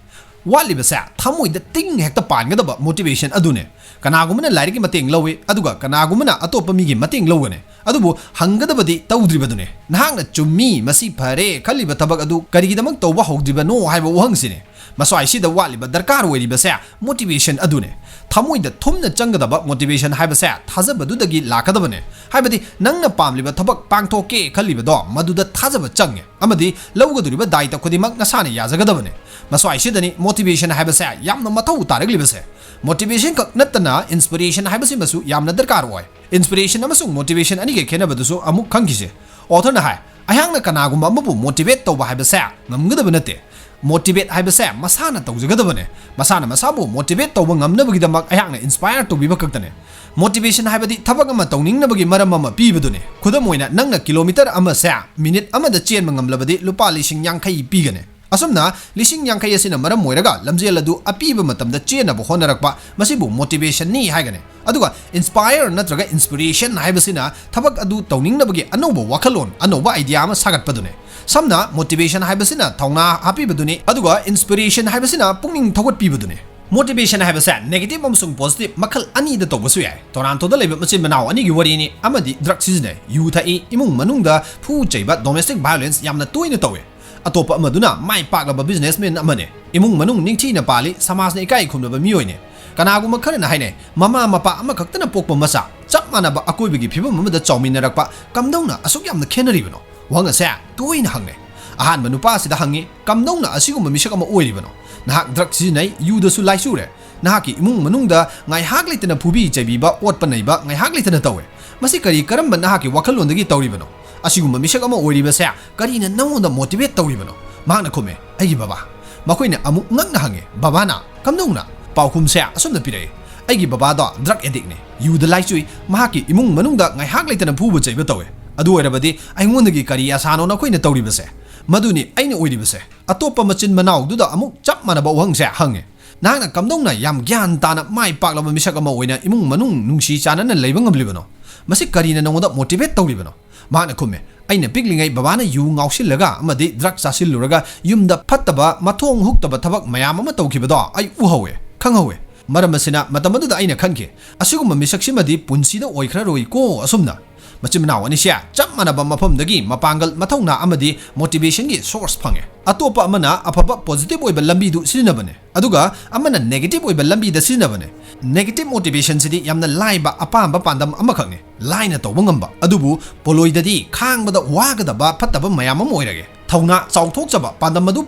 ꯋꯥꯠꯂꯤꯕꯁꯦ ꯊꯃꯣꯏꯗ ꯇꯤꯡ ꯍꯦꯛꯇ ꯄꯥꯟꯒꯗꯕ motivation ꯑꯗꯨꯅꯦ꯫ ꯀꯅꯥꯒꯨꯝꯕꯅ ꯂꯥꯏꯔꯤꯛꯀꯤ ꯃꯇꯦꯡ ꯂꯧꯏ, ꯑꯗꯨꯒ ꯀꯅꯥꯒꯨꯝꯕꯅ ꯑꯇꯣꯞꯄ ꯃꯤꯒꯤ ꯃꯇꯦꯡ ꯂꯧꯒꯅꯤ꯫ ꯑꯗꯨꯕꯨ ꯍꯪꯒꯗꯕꯗꯤ ꯇꯧꯗ꯭ꯔꯤꯕꯗꯨꯅꯦ꯫ ꯅꯍꯥꯛꯅ ꯆꯨꯝꯃꯤ, ꯃꯁꯤ ꯐꯔꯦ ꯈꯜꯂꯤꯕ ꯊꯕꯛ ꯑꯗꯨ ꯀꯔꯤꯒꯤꯗꯃꯛ ꯇꯧꯕ ꯍꯧꯗ꯭ꯔꯤꯕꯅꯣ ꯍꯥꯏꯕ ꯋꯥꯍꯪꯁꯤꯅꯦ꯫ ꯃꯁ꯭ꯋꯥꯏꯁꯤꯗ ꯋꯥꯠꯂꯤꯕ ꯗꯔꯀꯥꯔ ꯑꯣꯏꯔꯤꯕꯁꯦ motivation ꯑꯗꯨꯅꯦ꯫ ꯊꯃꯣꯏꯗ ꯊꯨꯝꯅ ꯆꯪꯒꯗꯕ motivation ꯍꯥꯏꯕꯁꯦ ꯊꯥꯖꯕꯗꯨꯗꯒꯤ ꯂꯥꯛꯀꯗꯕꯅꯦ꯫ ꯍꯥꯏꯕꯗꯤ ꯅꯪꯅ ꯄꯥꯝꯂꯤꯕ ꯊꯕꯛ ꯄꯥꯡꯊꯣꯛꯀꯦ ꯈꯜꯂꯤꯕꯗꯣ ꯃꯗꯨꯗ ꯊꯥꯖꯕ ꯆꯪꯉꯦ, ꯑꯃꯗꯤ ꯂꯧꯒꯗꯧꯔꯤꯕ ꯗꯥꯏꯇ ꯈꯨꯗꯤꯡꯃꯛ ꯅꯁꯥꯅ ꯌꯥꯖꯒꯗꯕꯅꯦ꯫ ꯃꯁ꯭ꯋꯥꯏꯁꯤꯗꯅꯤ motivation ꯍꯥꯏꯕꯁꯦ ꯌꯥꯝꯅ ꯃꯊꯧ ꯇꯥꯔꯛꯂꯤꯕꯁꯦ꯫ Motivation ꯈꯛ ꯅꯠꯇꯅ inspiration ꯍꯥꯏꯕꯁꯤꯃꯁꯨ ꯌꯥꯝꯅ ꯗꯔꯀꯥꯔ ꯑꯣꯏ꯫ Inspiration ꯑꯃꯁꯨꯡ motivation ꯑꯅꯤꯒꯤ ꯈꯦꯠꯅꯕꯗꯨꯁꯨ ꯑꯃꯨꯛ ꯈꯪꯈꯤꯁꯦ꯫ Authorꯅ ꯍꯥꯏ, ꯑꯩꯍꯥꯛꯅ ꯀꯅꯥꯒꯨꯝꯕ ꯑꯃꯕꯨ motivate ꯇꯧꯕ ꯍꯥꯏꯕꯁꯦ ꯉꯝꯒꯗꯕ ꯅꯠꯇꯦ꯫ Motivate ꯍꯥꯏꯕꯁꯦ ꯃꯁꯥꯅ ꯇꯧꯖꯒꯗꯕꯅꯦ꯫ ꯃꯁꯥꯅ ꯃꯁꯥꯕꯨ motivate ꯇꯧꯕ ꯉꯝꯅꯕꯒꯤꯗꯃꯛ ꯑꯩꯍꯥꯛꯅ inspire ꯇꯧꯕꯤꯕ ꯈꯛꯇꯅꯦ꯫ Motivation ꯍꯥꯏꯕꯗꯤ ꯊꯕꯛ ꯑꯃ ꯇꯧꯅꯤꯡꯅꯕꯒꯤ ꯃꯔꯝ ꯑꯃ ꯄꯤꯕꯗꯨꯅꯦ꯫ ꯈꯨꯗꯝ ꯑꯣꯏꯅ, ꯅꯪꯅ kilometre ꯑꯃꯁꯦ minute ꯑꯃꯗ ꯆꯦꯟꯕ ꯉꯝꯂꯕꯗꯤ ꯂꯨꯄꯥ ꯂꯤꯁꯤꯡ ꯌꯥꯡꯈꯩ ꯄꯤꯒꯅꯤ꯫ ꯑꯁꯨꯝꯅ ꯂꯤꯁꯤꯡ ꯌꯥꯡꯈꯩ ꯑꯁꯤꯅ ꯃꯔꯝ ꯑꯣꯏꯔꯒ ꯂꯝꯖꯦꯜ ꯑꯗꯨ ꯑꯄꯤꯕ ꯃꯇꯝꯗ ꯆꯦꯟꯅꯕ ꯍꯣꯠꯅꯔꯛꯄ, ꯃꯁꯤꯕꯨ motivationꯅꯤ ꯍꯥꯏꯒꯅꯤ꯫ ꯑꯗꯨꯒ inspire ꯅꯠꯇ꯭ꯔꯒ inspiration ꯍꯥꯏꯕꯁꯤꯅ ꯊꯕꯛ ꯑꯗꯨ ꯇꯧꯅꯤꯡꯅꯕꯒꯤ ꯑꯅꯧꯕ ꯋꯥꯈꯜꯂꯣꯟ, ꯑꯅꯧꯕ idea ꯑꯃ ꯁꯥꯒꯠꯄꯗꯨꯅꯤ꯫ ꯁꯝꯅ, motivation ꯍꯥꯏꯕꯁꯤꯅ ꯊꯧꯅꯥ ꯍꯥꯞꯄꯤꯕꯗꯨꯅꯤ, ꯑꯗꯨꯒ inspiration ꯍꯥꯏꯕꯁꯤꯅ ꯄꯨꯛꯅꯤꯡ ꯊꯧꯒꯠꯄꯤꯕꯗꯨꯅꯤ꯫ Motivation ꯍꯥꯏꯕꯁꯦ negative ꯑꯃꯁꯨꯡ positive ꯃꯈꯜ ꯑꯅꯤꯗ ꯇꯧꯕꯁꯨ ꯌꯥꯏ꯫ ꯇꯣꯔꯥꯟꯇꯣꯗ ꯂꯩꯕ ꯃꯆꯤꯟ ꯃꯅꯥꯎ ꯑꯅꯤꯒꯤ ꯋꯥꯔꯤꯅꯤ, ꯑꯃꯗꯤ drug ꯁꯤꯖꯤꯟꯅꯩ, ꯌꯨ ꯊꯛꯏ, ꯏꯃꯨꯡ ꯃꯅꯨꯡꯗ ꯐꯨ ꯆꯩꯕ, domestic violence ꯌꯥꯝꯅ ꯇꯣꯏꯅ ꯇꯧꯏ꯫ ꯑꯇꯣꯞꯄ ꯑꯃꯗꯨꯅ ꯃꯥꯏ ꯄꯥꯛꯂꯕ businessman ꯑꯃꯅꯤ, ꯏꯃꯨꯡ ꯃꯅꯨꯡ ꯅꯤꯡꯊꯤꯅ ꯄꯥꯜꯂꯤ, ꯁꯃꯥꯖꯅ ꯏꯀꯥꯏ ꯈꯨꯝꯅꯕ ꯃꯤꯑꯣꯏꯅꯤ꯫ ꯀꯅꯥꯒꯨꯝꯕ ꯈꯔꯅ ꯍꯥꯏꯅꯩ, ꯃꯃꯥ ꯃꯄꯥ ꯑꯃꯈꯛꯇꯅ ꯄꯣꯛꯄ ꯃꯆꯥ, ꯆꯞ ꯃꯥꯟꯅꯕ ꯑꯀꯣꯏꯕꯒꯤ ꯐꯤꯕꯝ ꯑꯃꯗ ꯆꯥꯎꯃꯤꯟꯅꯔꯛꯄ, ꯀꯝꯗꯧꯅ ꯑꯁꯨꯛ ꯌꯥꯝꯅ ꯈꯦꯠꯅꯔꯤꯕꯅꯣ? ꯋꯥꯍꯪ ꯑꯁꯦ ꯇꯣꯏꯅ ꯍꯪꯅꯩ꯫ ꯑꯍꯥꯟꯕ ꯅꯨꯄꯥ ꯑꯁꯤꯗ ꯍꯪꯉꯤ, "ꯀꯝꯗꯧꯅ ꯑꯁꯤꯒꯨꯝꯕ ꯃꯤꯁꯛ ꯑꯃ ꯑꯣꯏꯔꯤꯕꯅꯣ? ꯅꯍꯥꯛ drug ꯁꯤꯖꯤꯟꯅꯩ, ꯌꯨꯗꯁꯨ ꯂꯥꯏꯆꯨꯔꯦ꯫ ꯅꯍꯥꯛꯀꯤ ꯏꯃꯨꯡ ꯃꯅꯨꯡꯗ ꯉꯥꯏꯍꯥꯛ ꯂꯩꯇꯅ ꯐꯨꯕꯤ ꯆꯩꯕꯤꯕ, ꯑꯣꯠꯄ ꯅꯩꯕ ꯉꯥꯏꯍꯥꯛ ꯂꯩꯇꯅ ꯇꯧꯋꯦ꯫ ꯃꯁꯤ ꯀꯔꯤ ꯀꯔꯝꯕ ꯅꯍꯥꯛꯀꯤ ꯋꯥꯈꯜꯂꯣꯟꯗꯒꯤ ꯇꯧꯔꯤꯕꯅꯣ? ꯑꯁꯤꯒꯨꯝꯕ ꯃꯤꯁꯛ ꯑꯃ ꯑꯣꯏꯔꯤꯕꯁꯦ ꯀꯔꯤꯅ ꯅꯉꯣꯟꯗ motivate ꯇꯧꯔꯤꯕꯅꯣ?" ꯃꯍꯥꯛꯅ ꯈꯨꯝꯃꯦ, "ꯑꯩꯒꯤ ꯕꯕꯥ꯫" ꯃꯈꯣꯏꯅ ꯑꯃꯨꯛ ꯉꯛꯅ ꯍꯪꯉꯦ, "ꯕꯕꯥꯅ? ꯀꯝꯗꯧꯅ?" ꯄꯥꯎꯈꯨꯝꯁꯦ ꯑꯁꯨꯝꯅ ꯄꯤꯔꯛꯏ, "ꯑꯩꯒꯤ ꯕꯕꯥꯗꯣ drug addictꯅꯤ, ꯌꯨꯗ ꯂꯥꯏꯆꯨꯏ, ꯃꯍꯥꯛꯀꯤ ꯏꯃꯨꯡ ꯃꯅꯨꯡꯗ ꯉꯥꯏꯍꯥꯛ ꯂꯩꯇꯅ ꯐꯨꯕ ꯆꯩꯕ ꯇꯧꯋꯦ꯫ ꯑꯗꯨ ꯑꯣꯏꯔꯕꯗꯤ ꯑꯩꯉꯣꯟꯗꯒꯤ ꯀꯔꯤ ꯑꯁꯥꯅꯣ ꯅꯈꯣꯏꯅ ꯇꯧꯔꯤꯕꯁꯦ? ꯃꯗꯨꯅꯤ ꯑꯩꯅ ꯑꯣꯏꯔꯤꯕꯁꯦ꯫" ꯑꯇꯣꯞꯄ ꯃꯆꯤꯟ ꯃꯅꯥꯎꯗꯨꯗ ꯑꯃꯨꯛ ꯆꯞ ꯃꯥꯟꯅꯕ ꯋꯥꯍꯪꯁꯦ ꯍꯪꯉꯦ꯫ "ꯅꯍꯥꯛꯅ ꯀꯝꯗꯧꯅ ꯌꯥꯝ ꯒ꯭ꯌꯥꯟ ꯇꯥꯅ ꯃꯥꯏ ꯄꯥꯛꯂꯕ ꯃꯤꯁꯛ ꯑꯃ ꯑꯣꯏꯅ ꯏꯃꯨꯡ ꯃꯅꯨꯡ ꯅꯨꯡꯁꯤ ꯆꯥꯟꯅꯅ ꯂꯩꯕ ꯉꯝꯂꯤꯕꯅꯣ? ꯃꯁꯤ ꯀꯔꯤꯅ ꯅꯉꯣꯟꯗ ꯃꯣꯇꯤꯚꯦꯠ ꯇꯧꯔꯤꯕꯅꯣ?" ꯃꯍꯥꯛꯅ ꯈꯨꯝꯃꯦ, "ꯑꯩꯅ ꯄꯤꯛꯂꯤꯉꯩ ꯕꯕꯥꯅ ꯌꯨ ꯉꯥꯎꯁꯤꯜꯂꯒ ꯑꯃꯗꯤ ꯗ꯭ꯔꯒ ꯆꯥꯁꯤꯜꯂꯨꯔꯒ ꯌꯨꯝꯗ ꯐꯠꯇꯕ, ꯃꯊꯣꯡ ꯍꯨꯛꯇꯕ ꯊꯕꯛ ꯃꯌꯥꯝ ꯑꯃ ꯇꯧꯈꯤꯕꯗꯣ ꯑꯩ ꯎꯍꯧꯋꯦ, ꯈꯪꯍꯧꯋꯦ꯫ ꯃꯔꯝ ꯑꯁꯤꯅ ꯃꯇꯝ ꯑꯗꯨꯗ ꯑꯩꯅ ꯈꯟꯈꯤ, ꯑꯁꯤꯒꯨꯝꯕ ꯃꯤꯁꯛꯁꯤꯃꯗꯤ ꯄꯨꯟꯁꯤꯗ ꯑꯣꯏꯈ꯭ꯔꯔꯣꯏꯀꯣ ꯑꯁꯨꯝꯅ꯫" ꯃꯆꯤꯟ ꯃꯅꯥꯎ ꯑꯅꯤꯁꯦ ꯆꯞ ꯃꯥꯟꯅꯕ ꯃꯐꯝꯗꯒꯤ ꯃꯄꯥꯡꯒꯜ, ꯃꯊꯧꯅꯥ ꯑꯃꯗꯤ ꯃꯣꯇꯤꯚꯦꯁꯟꯒꯤ ꯁꯣꯔꯁ ꯐꯪꯉꯦ꯫ ꯑꯇꯣꯞꯄ ꯑꯃꯅ ꯑꯐꯕ ꯄꯣꯖꯤꯇꯤꯚ ꯑꯣꯏꯕ ꯂꯝꯕꯤꯗꯨ ꯁꯤꯖꯤꯟꯅꯕꯅꯦ, ꯑꯗꯨꯒ ꯑꯃꯅ ꯅꯦꯒꯦꯇꯤꯚ ꯑꯣꯏꯕ ꯂꯝꯕꯤꯗ ꯁꯤꯖꯤꯟꯅꯕꯅꯦ꯫ ꯅꯦꯒꯦꯇꯤꯚ ꯃꯣꯇꯤꯚꯦꯁꯟꯁꯤꯗꯤ ꯌꯥꯝꯅ ꯂꯥꯏꯕ ꯑꯄꯥꯝꯕ ꯄꯥꯟꯗꯝ ꯑꯃꯈꯛꯅꯤ, ꯂꯥꯏꯅ ꯇꯧꯕ ꯉꯝꯕ꯫ ꯑꯗꯨꯕꯨ ꯄꯣꯂꯣꯏꯗꯗꯤ ꯈꯥꯡꯕꯗ ꯋꯥꯒꯗꯕ ꯐꯠꯇꯕ ꯃꯌꯥꯝ ꯑꯃ ꯑꯣꯏꯔꯒꯦ꯫ ꯊꯧꯅꯥ ꯆꯥꯎꯊꯣꯛꯆꯕ, ꯄꯥꯟꯗꯝ ꯑꯗꯨ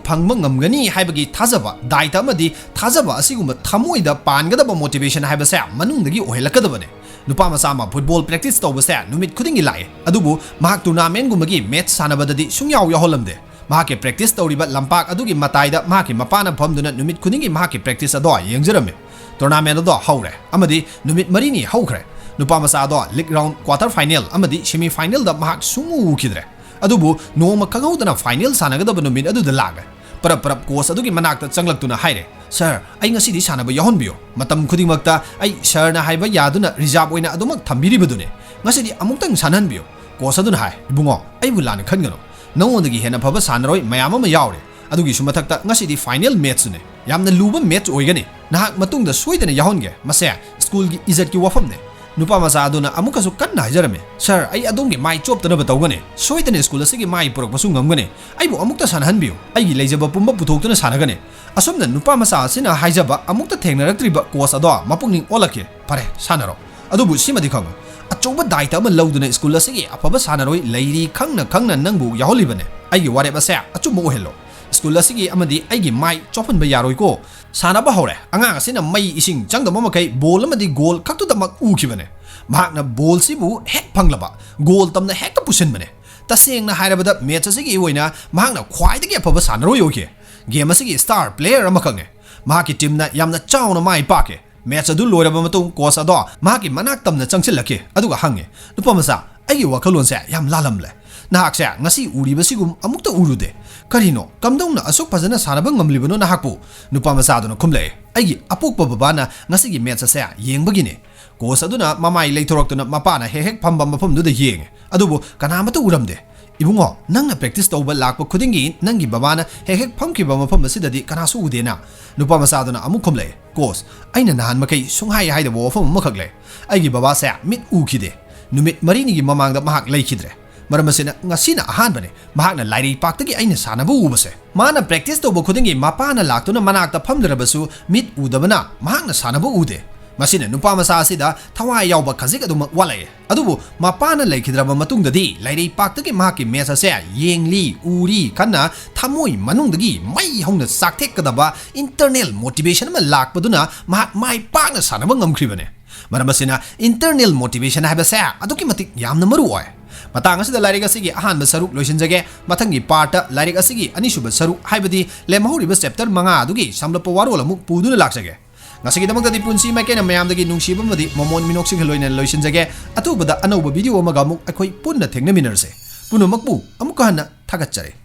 ꯐꯪꯕ ꯉꯝꯒꯅꯤ ꯍꯥꯏꯕꯒꯤ ꯊꯥꯖꯕ, ꯗꯥꯏꯇ ꯑꯃꯗꯤ ꯊꯥꯖꯕ ꯑꯁꯤꯒꯨꯝꯕ ꯊꯃꯣꯏꯗ ꯄꯥꯟꯒꯗꯕ ꯃꯣꯇꯤꯚꯦꯁꯟ ꯍꯥꯏꯕꯁꯦ ꯃꯅꯨꯡꯗꯒꯤ ꯑꯣꯏꯍꯜꯂꯛꯀꯗꯕꯅꯦ꯫ ꯅꯨꯄꯥ ꯃꯆꯥ ꯑꯃ ꯐꯨꯠꯕꯣꯜ ꯄ꯭ꯔꯦꯛꯇꯤꯁ ꯇꯧꯕꯁꯦ ꯅꯨꯃꯤꯠ ꯈꯨꯗꯤꯡꯒꯤ ꯂꯥꯛꯑꯦ, ꯑꯗꯨꯕꯨ ꯃꯍꯥꯛ ꯇꯣꯔꯅꯥꯃꯦꯟꯒꯨꯝꯕꯒꯤ ꯃꯦꯠꯆ ꯁꯥꯟꯅꯕꯗꯗꯤ ꯁꯨꯡꯌꯥꯎ ꯌꯥꯎꯍꯜꯂꯝꯗꯦ꯫ ꯃꯍꯥꯛꯀꯤ ꯄ꯭ꯔꯦꯛꯇꯤꯁ ꯇꯧꯔꯤꯕ ꯂꯝꯄꯥꯛ ꯑꯗꯨꯒꯤ ꯃꯇꯥꯏꯗ ꯃꯍꯥꯛꯀꯤ ꯃꯄꯥꯅ ꯐꯝꯗꯨꯅ ꯅꯨꯃꯤꯠ ꯈꯨꯗꯤꯡꯒꯤ ꯃꯍꯥꯛꯀꯤ ꯄ꯭ꯔꯦꯛꯇꯤꯁ ꯑꯗꯣ ꯌꯦꯡꯖꯔꯝꯃꯤ꯫ ꯇꯣꯔꯅꯥꯃꯦꯟ ꯑꯗꯣ ꯍꯧꯔꯦ ꯑꯃꯗꯤ ꯅꯨꯃꯤꯠ ꯃꯔꯤꯅꯤ ꯍꯧꯈ꯭ꯔꯦ꯫ ꯅꯨꯄꯥ ꯃꯆꯥ ꯑꯗꯣ ꯂꯤꯒ ꯔꯥꯎꯟ, ꯀ꯭ꯋꯥꯇꯔ ꯐꯥꯏꯅꯦꯜ ꯑꯃꯗꯤ ꯁꯦꯃꯤ ꯐꯥꯏꯅꯦꯜꯗ ꯃꯍꯥꯛ ꯁꯨꯡꯎ ꯎꯈꯤꯗ꯭ꯔꯦ꯫ ꯑꯗꯨꯕꯨ ꯅꯣꯡꯃ ꯈꯪꯍꯧꯗꯅ ꯐꯥꯏꯅꯦꯜ ꯁꯥꯟꯅꯒꯗꯕ ꯅꯨꯃꯤꯠ ꯑꯗꯨꯗ ꯂꯥꯛꯂꯦ꯫ ꯄꯔꯞ ꯄꯔꯞ ꯀꯣꯆ ꯑꯗꯨꯒꯤ ꯃꯅꯥꯛꯇ ꯆꯪꯂꯛꯇꯨꯅ ꯍꯥꯏꯔꯦ, "ꯁꯥꯔ, ꯑꯩ ꯉꯁꯤꯗꯤ ꯁꯥꯟꯅꯕ ꯌꯥꯎꯍꯟꯕꯤꯌꯨ꯫ ꯃꯇꯝ ꯈꯨꯗꯤꯡꯃꯛꯇ ꯑꯩ ꯁꯥꯔꯅ ꯍꯥꯏꯕ ꯌꯥꯗꯨꯅ ꯔꯤꯖꯥꯔꯚ ꯑꯣꯏꯅ ꯑꯗꯨꯃꯛ ꯊꯝꯕꯤꯔꯤꯕꯗꯨꯅꯤ꯫ ꯉꯁꯤꯗꯤ ꯑꯃꯨꯛꯇꯪ ꯁꯥꯟꯅꯍꯟꯕꯤꯌꯨ꯫" ꯀꯣꯆ ꯑꯗꯨꯅ ꯍꯥꯏ, "ꯏꯕꯨꯡꯉꯣ, ꯑꯩꯕꯨ ꯂꯥꯟꯅ ꯈꯟꯒꯅꯨ꯫ ꯅꯉꯣꯟꯗꯒꯤ ꯍꯦꯟꯅ ꯐꯕ ꯁꯥꯟꯅꯔꯣꯏ ꯃꯌꯥꯝ ꯑꯃ ꯌꯥꯎꯔꯦ꯫ ꯑꯗꯨꯒꯤꯁꯨ ꯃꯊꯛꯇ ꯉꯁꯤꯗꯤ ꯐꯥꯏꯅꯦꯜ ꯃꯦꯠꯆꯁꯨꯅꯦ꯫ ꯌꯥꯝꯅ ꯂꯨꯕ ꯃꯦꯠꯆ ꯑꯣꯏꯒꯅꯤ꯫ ꯅꯍꯥꯛ ꯃꯇꯨꯡꯗ ꯁꯣꯏꯗꯅ ꯌꯥꯎꯍꯟꯒꯦ꯫ ꯃꯁꯦ ꯁ꯭ꯀꯨꯜꯒꯤ ꯏꯖꯠꯀꯤ ꯋꯥꯐꯝꯅꯦ꯫" ꯅꯨꯄꯥ ꯃꯆꯥ ꯑꯗꯨꯅ ꯑꯃꯨꯛꯀꯁꯨ ꯀꯟꯅ ꯍꯥꯏꯖꯔꯝꯃꯤ, "ꯁꯥꯔ, ꯑꯩ ꯑꯗꯣꯝꯒꯤ ꯃꯥꯏ ꯆꯣꯞꯇꯅꯕ ꯇꯧꯒꯅꯤ꯫ ꯁꯣꯏꯗꯅ ꯁ꯭ꯀꯨꯜ ꯑꯁꯤꯒꯤ ꯃꯥꯏ ꯄꯨꯔꯛꯄꯁꯨ ꯉꯝꯒꯅꯤ꯫ ꯑꯩꯕꯨ ꯑꯃꯨꯛꯇ ꯁꯥꯟꯅꯍꯟꯕꯤꯌꯨ꯫ ꯑꯩꯒꯤ ꯂꯩꯖꯕ ꯄꯨꯝꯕ ꯄꯨꯊꯣꯛꯇꯨꯅ ꯁꯥꯟꯅꯒꯅꯤ꯫" ꯑꯁꯨꯝꯅ ꯅꯨꯄꯥ ꯃꯆꯥ ꯑꯁꯤꯅ ꯍꯥꯏꯖꯕ ꯑꯃꯨꯛꯇ ꯊꯦꯡꯅꯔꯛꯇ꯭ꯔꯤꯕ ꯀꯣꯆ ꯑꯗꯣ ꯃꯄꯨꯛꯅꯤꯡ ꯑꯣꯜꯂꯛꯈꯤ꯫ "ꯐꯔꯦ, ꯁꯥꯟꯅꯔꯣ꯫ ꯑꯗꯨꯕꯨ ꯁꯤꯃꯗꯤ ꯈꯪꯉꯨ, ꯑꯆꯧꯕ ꯗꯥꯏꯇ ꯑꯃ ꯂꯧꯗꯨꯅ ꯁ꯭ꯀꯨꯜ ꯑꯁꯤꯒꯤ ꯑꯐꯕ ꯁꯥꯟꯅꯔꯣꯏ ꯂꯩꯔꯤ ꯈꯪꯅ ꯈꯪꯅ ꯅꯪꯕꯨ ꯌꯥꯎꯍꯜꯂꯤꯕꯅꯦ꯫ ꯑꯩꯒꯤ ꯋꯥꯔꯦꯞ ꯑꯁꯦ ꯑꯆꯨꯝꯕ ꯑꯣꯏꯍꯜꯂꯣ꯫ ꯁ꯭ꯀꯨꯜ ꯑꯁꯤꯒꯤ ꯑꯃꯗꯤ ꯑꯩꯒꯤ ꯃꯥꯏ ꯆꯣꯞꯍꯟꯕ ꯌꯥꯔꯣꯏꯀꯣ꯫" ꯁꯥꯟꯅꯕ ꯍꯧꯔꯦ꯫ ꯑꯉꯥꯡ ꯑꯁꯤꯅ ꯃꯩ ꯏꯁꯤꯡ ꯆꯪꯗꯕ ꯃꯈꯩ ꯕꯣꯜ ꯑꯃꯗꯤ ꯒꯣꯜ ꯈꯛꯇꯗꯃꯛ ꯎꯈꯤꯕꯅꯦ꯫ ꯃꯍꯥꯛꯅ ꯕꯣꯜꯁꯤꯕꯨ ꯍꯦꯛ ꯐꯪꯂꯕ, ꯒꯣꯜ ꯇꯝꯅ ꯍꯦꯛꯇ ꯄꯨꯁꯤꯟꯕꯅꯦ꯫ ꯇꯁꯦꯡꯅ ꯍꯥꯏꯔꯕꯗ ꯃꯦꯠꯆ ꯑꯁꯤꯒꯤ ꯑꯣꯏꯅ ꯃꯍꯥꯛꯅ ꯈ꯭ꯋꯥꯏꯗꯒꯤ ꯑꯐꯕ ꯁꯥꯟꯅꯔꯣꯏ ꯑꯣꯏꯈꯤ꯫ ꯒꯦꯝ ꯑꯁꯤꯒꯤ ꯁ꯭ꯇꯥꯔ ꯄ꯭ꯂꯦꯌꯔ ꯑꯃꯈꯛꯅꯦ꯫ ꯃꯍꯥꯛꯀꯤ ꯇꯤꯝꯅ ꯌꯥꯝꯅ ꯆꯥꯎꯅ ꯃꯥꯏ ꯄꯥꯛꯈꯤ꯫ ꯃꯦꯠꯆ ꯑꯗꯨ ꯂꯣꯏꯔꯕ ꯃꯇꯨꯡ ꯀꯣꯆ ꯑꯗꯣ ꯃꯍꯥꯛꯀꯤ ꯃꯅꯥꯛ ꯇꯝꯅ ꯆꯪꯁꯤꯜꯂꯛꯈꯤ ꯑꯗꯨꯒ ꯍꯪꯉꯤ, "ꯅꯨꯄꯥ ꯃꯆꯥ, ꯑꯩꯒꯤ ꯋꯥꯈꯜꯂꯣꯟꯁꯦ ꯌꯥꯝ ꯂꯥꯜꯂꯝꯂꯦ꯫ "ꯅꯍꯥꯛꯁꯦ ꯉꯁꯤ ꯎꯔꯤꯕꯁꯤꯒꯨꯝ ꯑꯃꯨꯛꯇ ꯎꯔꯨꯗꯦ꯫ ꯀꯔꯤꯅꯣ? ꯀꯝꯗꯧꯅ ꯑꯁꯨꯛ ꯐꯖꯅ ꯁꯥꯟꯅꯕ ꯉꯝꯂꯤꯕꯅꯣ ꯅꯍꯥꯛꯄꯨ?" ꯅꯨꯄꯥ ꯃꯆꯥꯗꯨꯅ ꯈꯨꯝꯂꯛꯑꯦ, "ꯑꯩꯒꯤ ꯑꯄꯣꯛꯄ ꯕꯕꯥꯅ ꯉꯁꯤꯒꯤ ꯃꯦꯠꯆ ꯑꯁꯦ ꯌꯦꯡꯕꯒꯤꯅꯤ꯫" ꯀꯣꯆ ꯑꯗꯨꯅ ꯃꯃꯥꯏ ꯂꯩꯊꯣꯔꯛꯇꯨꯅ ꯃꯄꯥꯅ ꯍꯦꯛ ꯍꯦꯛ ꯐꯝꯕ ꯃꯐꯝꯗꯨꯗ ꯌꯦꯡꯉꯦ, ꯑꯗꯨꯕꯨ ꯀꯅꯥꯃꯠꯇ ꯎꯔꯝꯗꯦ꯫ "ꯏꯕꯨꯡꯉꯣ, ꯅꯪꯅ ꯄ꯭ꯔꯦꯛꯇꯤꯁ ꯇꯧꯕ ꯂꯥꯛꯄ ꯈꯨꯗꯤꯡꯒꯤ ꯅꯪꯒꯤ ꯕꯕꯥꯅ ꯍꯦꯛ ꯍꯦꯛ ꯐꯝꯈꯤꯕ ꯃꯐꯝ ꯑꯁꯤꯗꯗꯤ ꯀꯅꯥꯁꯨ ꯎꯗꯦꯅ?" ꯅꯨꯄꯥ ꯃꯆꯥꯗꯨꯅ ꯑꯃꯨꯛ ꯈꯨꯝꯂꯛꯑꯦ, "ꯀꯣꯆ, ꯑꯩꯅ ꯅꯍꯥꯟ ꯃꯈꯩ ꯁꯨꯡꯍꯥꯏ ꯍꯥꯏꯗꯕ ꯋꯥꯐꯝ ꯑꯃꯈꯛ ꯂꯩ꯫ ꯑꯩꯒꯤ ꯕꯕꯥꯁꯦ ꯃꯤꯠ ꯎꯈꯤꯗꯦ꯫ ꯅꯨꯃꯤꯠ ꯃꯔꯤꯅꯤꯒꯤ ꯃꯃꯥꯡꯗ ꯃꯍꯥꯛ ꯂꯩꯈꯤꯗ꯭ꯔꯦ꯫ ꯃꯔꯝ ꯑꯁꯤꯅ ꯉꯁꯤꯅ ꯑꯍꯥꯟꯕꯅꯤ ꯃꯍꯥꯛꯅ ꯂꯥꯏꯔꯩꯄꯥꯛꯇꯒꯤ ꯑꯩꯅ ꯁꯥꯟꯅꯕ ꯎꯕꯁꯦ꯫ ꯃꯥꯅ ꯄ꯭ꯔꯦꯛꯇꯤꯁ ꯇꯧꯕ ꯈꯨꯗꯤꯡꯒꯤ ꯃꯄꯥꯅ ꯂꯥꯛꯇꯨꯅ ꯃꯅꯥꯛꯇ ꯐꯝꯂꯨꯔꯕꯁꯨ ꯃꯤꯠ ꯎꯗꯕꯅ ꯃꯍꯥꯛꯅ ꯁꯥꯟꯅꯕ ꯎꯗꯦ꯫ ꯃꯁꯤꯅ ꯅꯨꯄꯥ ꯃꯆꯥ ꯑꯁꯤꯗ ꯊꯋꯥꯏ ꯌꯥꯎꯕ ꯈꯖꯤꯛ ꯑꯗꯨꯃꯛ ꯋꯥꯠꯂꯛꯑꯦ꯫ ꯑꯗꯨꯕꯨ ꯃꯄꯥꯅ ꯂꯩꯈꯤꯗ꯭ꯔꯕ ꯃꯇꯨꯡꯗꯗꯤ ꯂꯥꯏꯔꯩꯄꯥꯛꯇꯒꯤ ꯃꯍꯥꯛꯀꯤ ꯃꯦꯠꯆ ꯑꯁꯦ ꯌꯦꯡꯂꯤ, ꯎꯔꯤ, ꯈꯟꯅ ꯊꯃꯣꯏ ꯃꯅꯨꯡꯗꯒꯤ ꯃꯩ ꯍꯧꯅ ꯆꯥꯛꯊꯦꯛꯀꯗꯕ ꯏꯟꯇꯔꯅꯦꯜ ꯃꯣꯇꯤꯚꯦꯁꯟ ꯑꯃ ꯂꯥꯛꯄꯗꯨꯅ ꯃꯍꯥꯛ ꯃꯥꯏ ꯄꯥꯛꯅ ꯁꯥꯟꯅꯕ ꯉꯝꯈ꯭ꯔꯤꯕꯅꯦ꯫" ꯃꯔꯝ ꯑꯁꯤꯅ ꯏꯟꯇꯔꯅꯦꯜ ꯃꯣꯇꯤꯚꯦꯁꯟ ꯍꯥꯏꯕꯁꯦ ꯑꯗꯨꯛꯀꯤ ꯃꯇꯤꯛ ꯌꯥꯝꯅ ꯃꯔꯨ ꯑꯣꯏ꯫ ꯃꯇꯥꯡ ꯑꯁꯤꯗ ꯂꯥꯏꯔꯤꯛ ꯑꯁꯤꯒꯤ ꯑꯍꯥꯟꯕ ꯁꯔꯨꯛ ꯂꯣꯏꯁꯤꯟꯖꯒꯦ꯫ ꯃꯊꯪꯒꯤ ꯄꯥꯔꯠꯇ ꯂꯥꯏꯔꯤꯛ ꯑꯁꯤꯒꯤ ꯑꯅꯤꯁꯨꯕ ꯁꯔꯨꯛ, ꯍꯥꯏꯕꯗꯤ ꯂꯦꯝꯍꯧꯔꯤꯕ ꯆꯦꯞꯇꯔ ꯃꯉꯥ ꯑꯗꯨꯒꯤ ꯁꯝꯂꯞꯄ ꯋꯥꯔꯣꯜ ꯑꯃꯨꯛ ꯄꯨꯗꯨꯅ ꯂꯥꯛꯆꯒꯦ꯫ ꯉꯁꯤꯒꯤꯗꯃꯛꯇꯗꯤ ꯄꯨꯟꯁꯤ ꯃꯥꯏꯀꯩꯅ ꯃꯌꯥꯝꯗꯒꯤ ꯅꯨꯡꯁꯤꯕ ꯑꯃꯗꯤ ꯃꯣꯃꯣꯟ ꯃꯤꯅꯣꯛꯁꯤꯡꯒ ꯂꯣꯏꯅꯅ ꯂꯣꯏꯁꯤꯟꯖꯒꯦ꯫ ꯑꯊꯨꯕꯗ ꯑꯅꯧꯕ ꯚꯤꯗꯤꯑꯣ ꯑꯃꯒ ꯑꯃꯨꯛ ꯑꯩꯈꯣꯏ ꯄꯨꯟꯅ ꯊꯦꯡꯅꯃꯤꯟꯅꯔꯁꯦ꯫ ꯄꯨꯝꯅꯃꯛꯄꯨ ꯑꯃꯨꯛꯀ ꯍꯟꯅ ꯊꯥꯒꯠꯆꯔꯤ꯫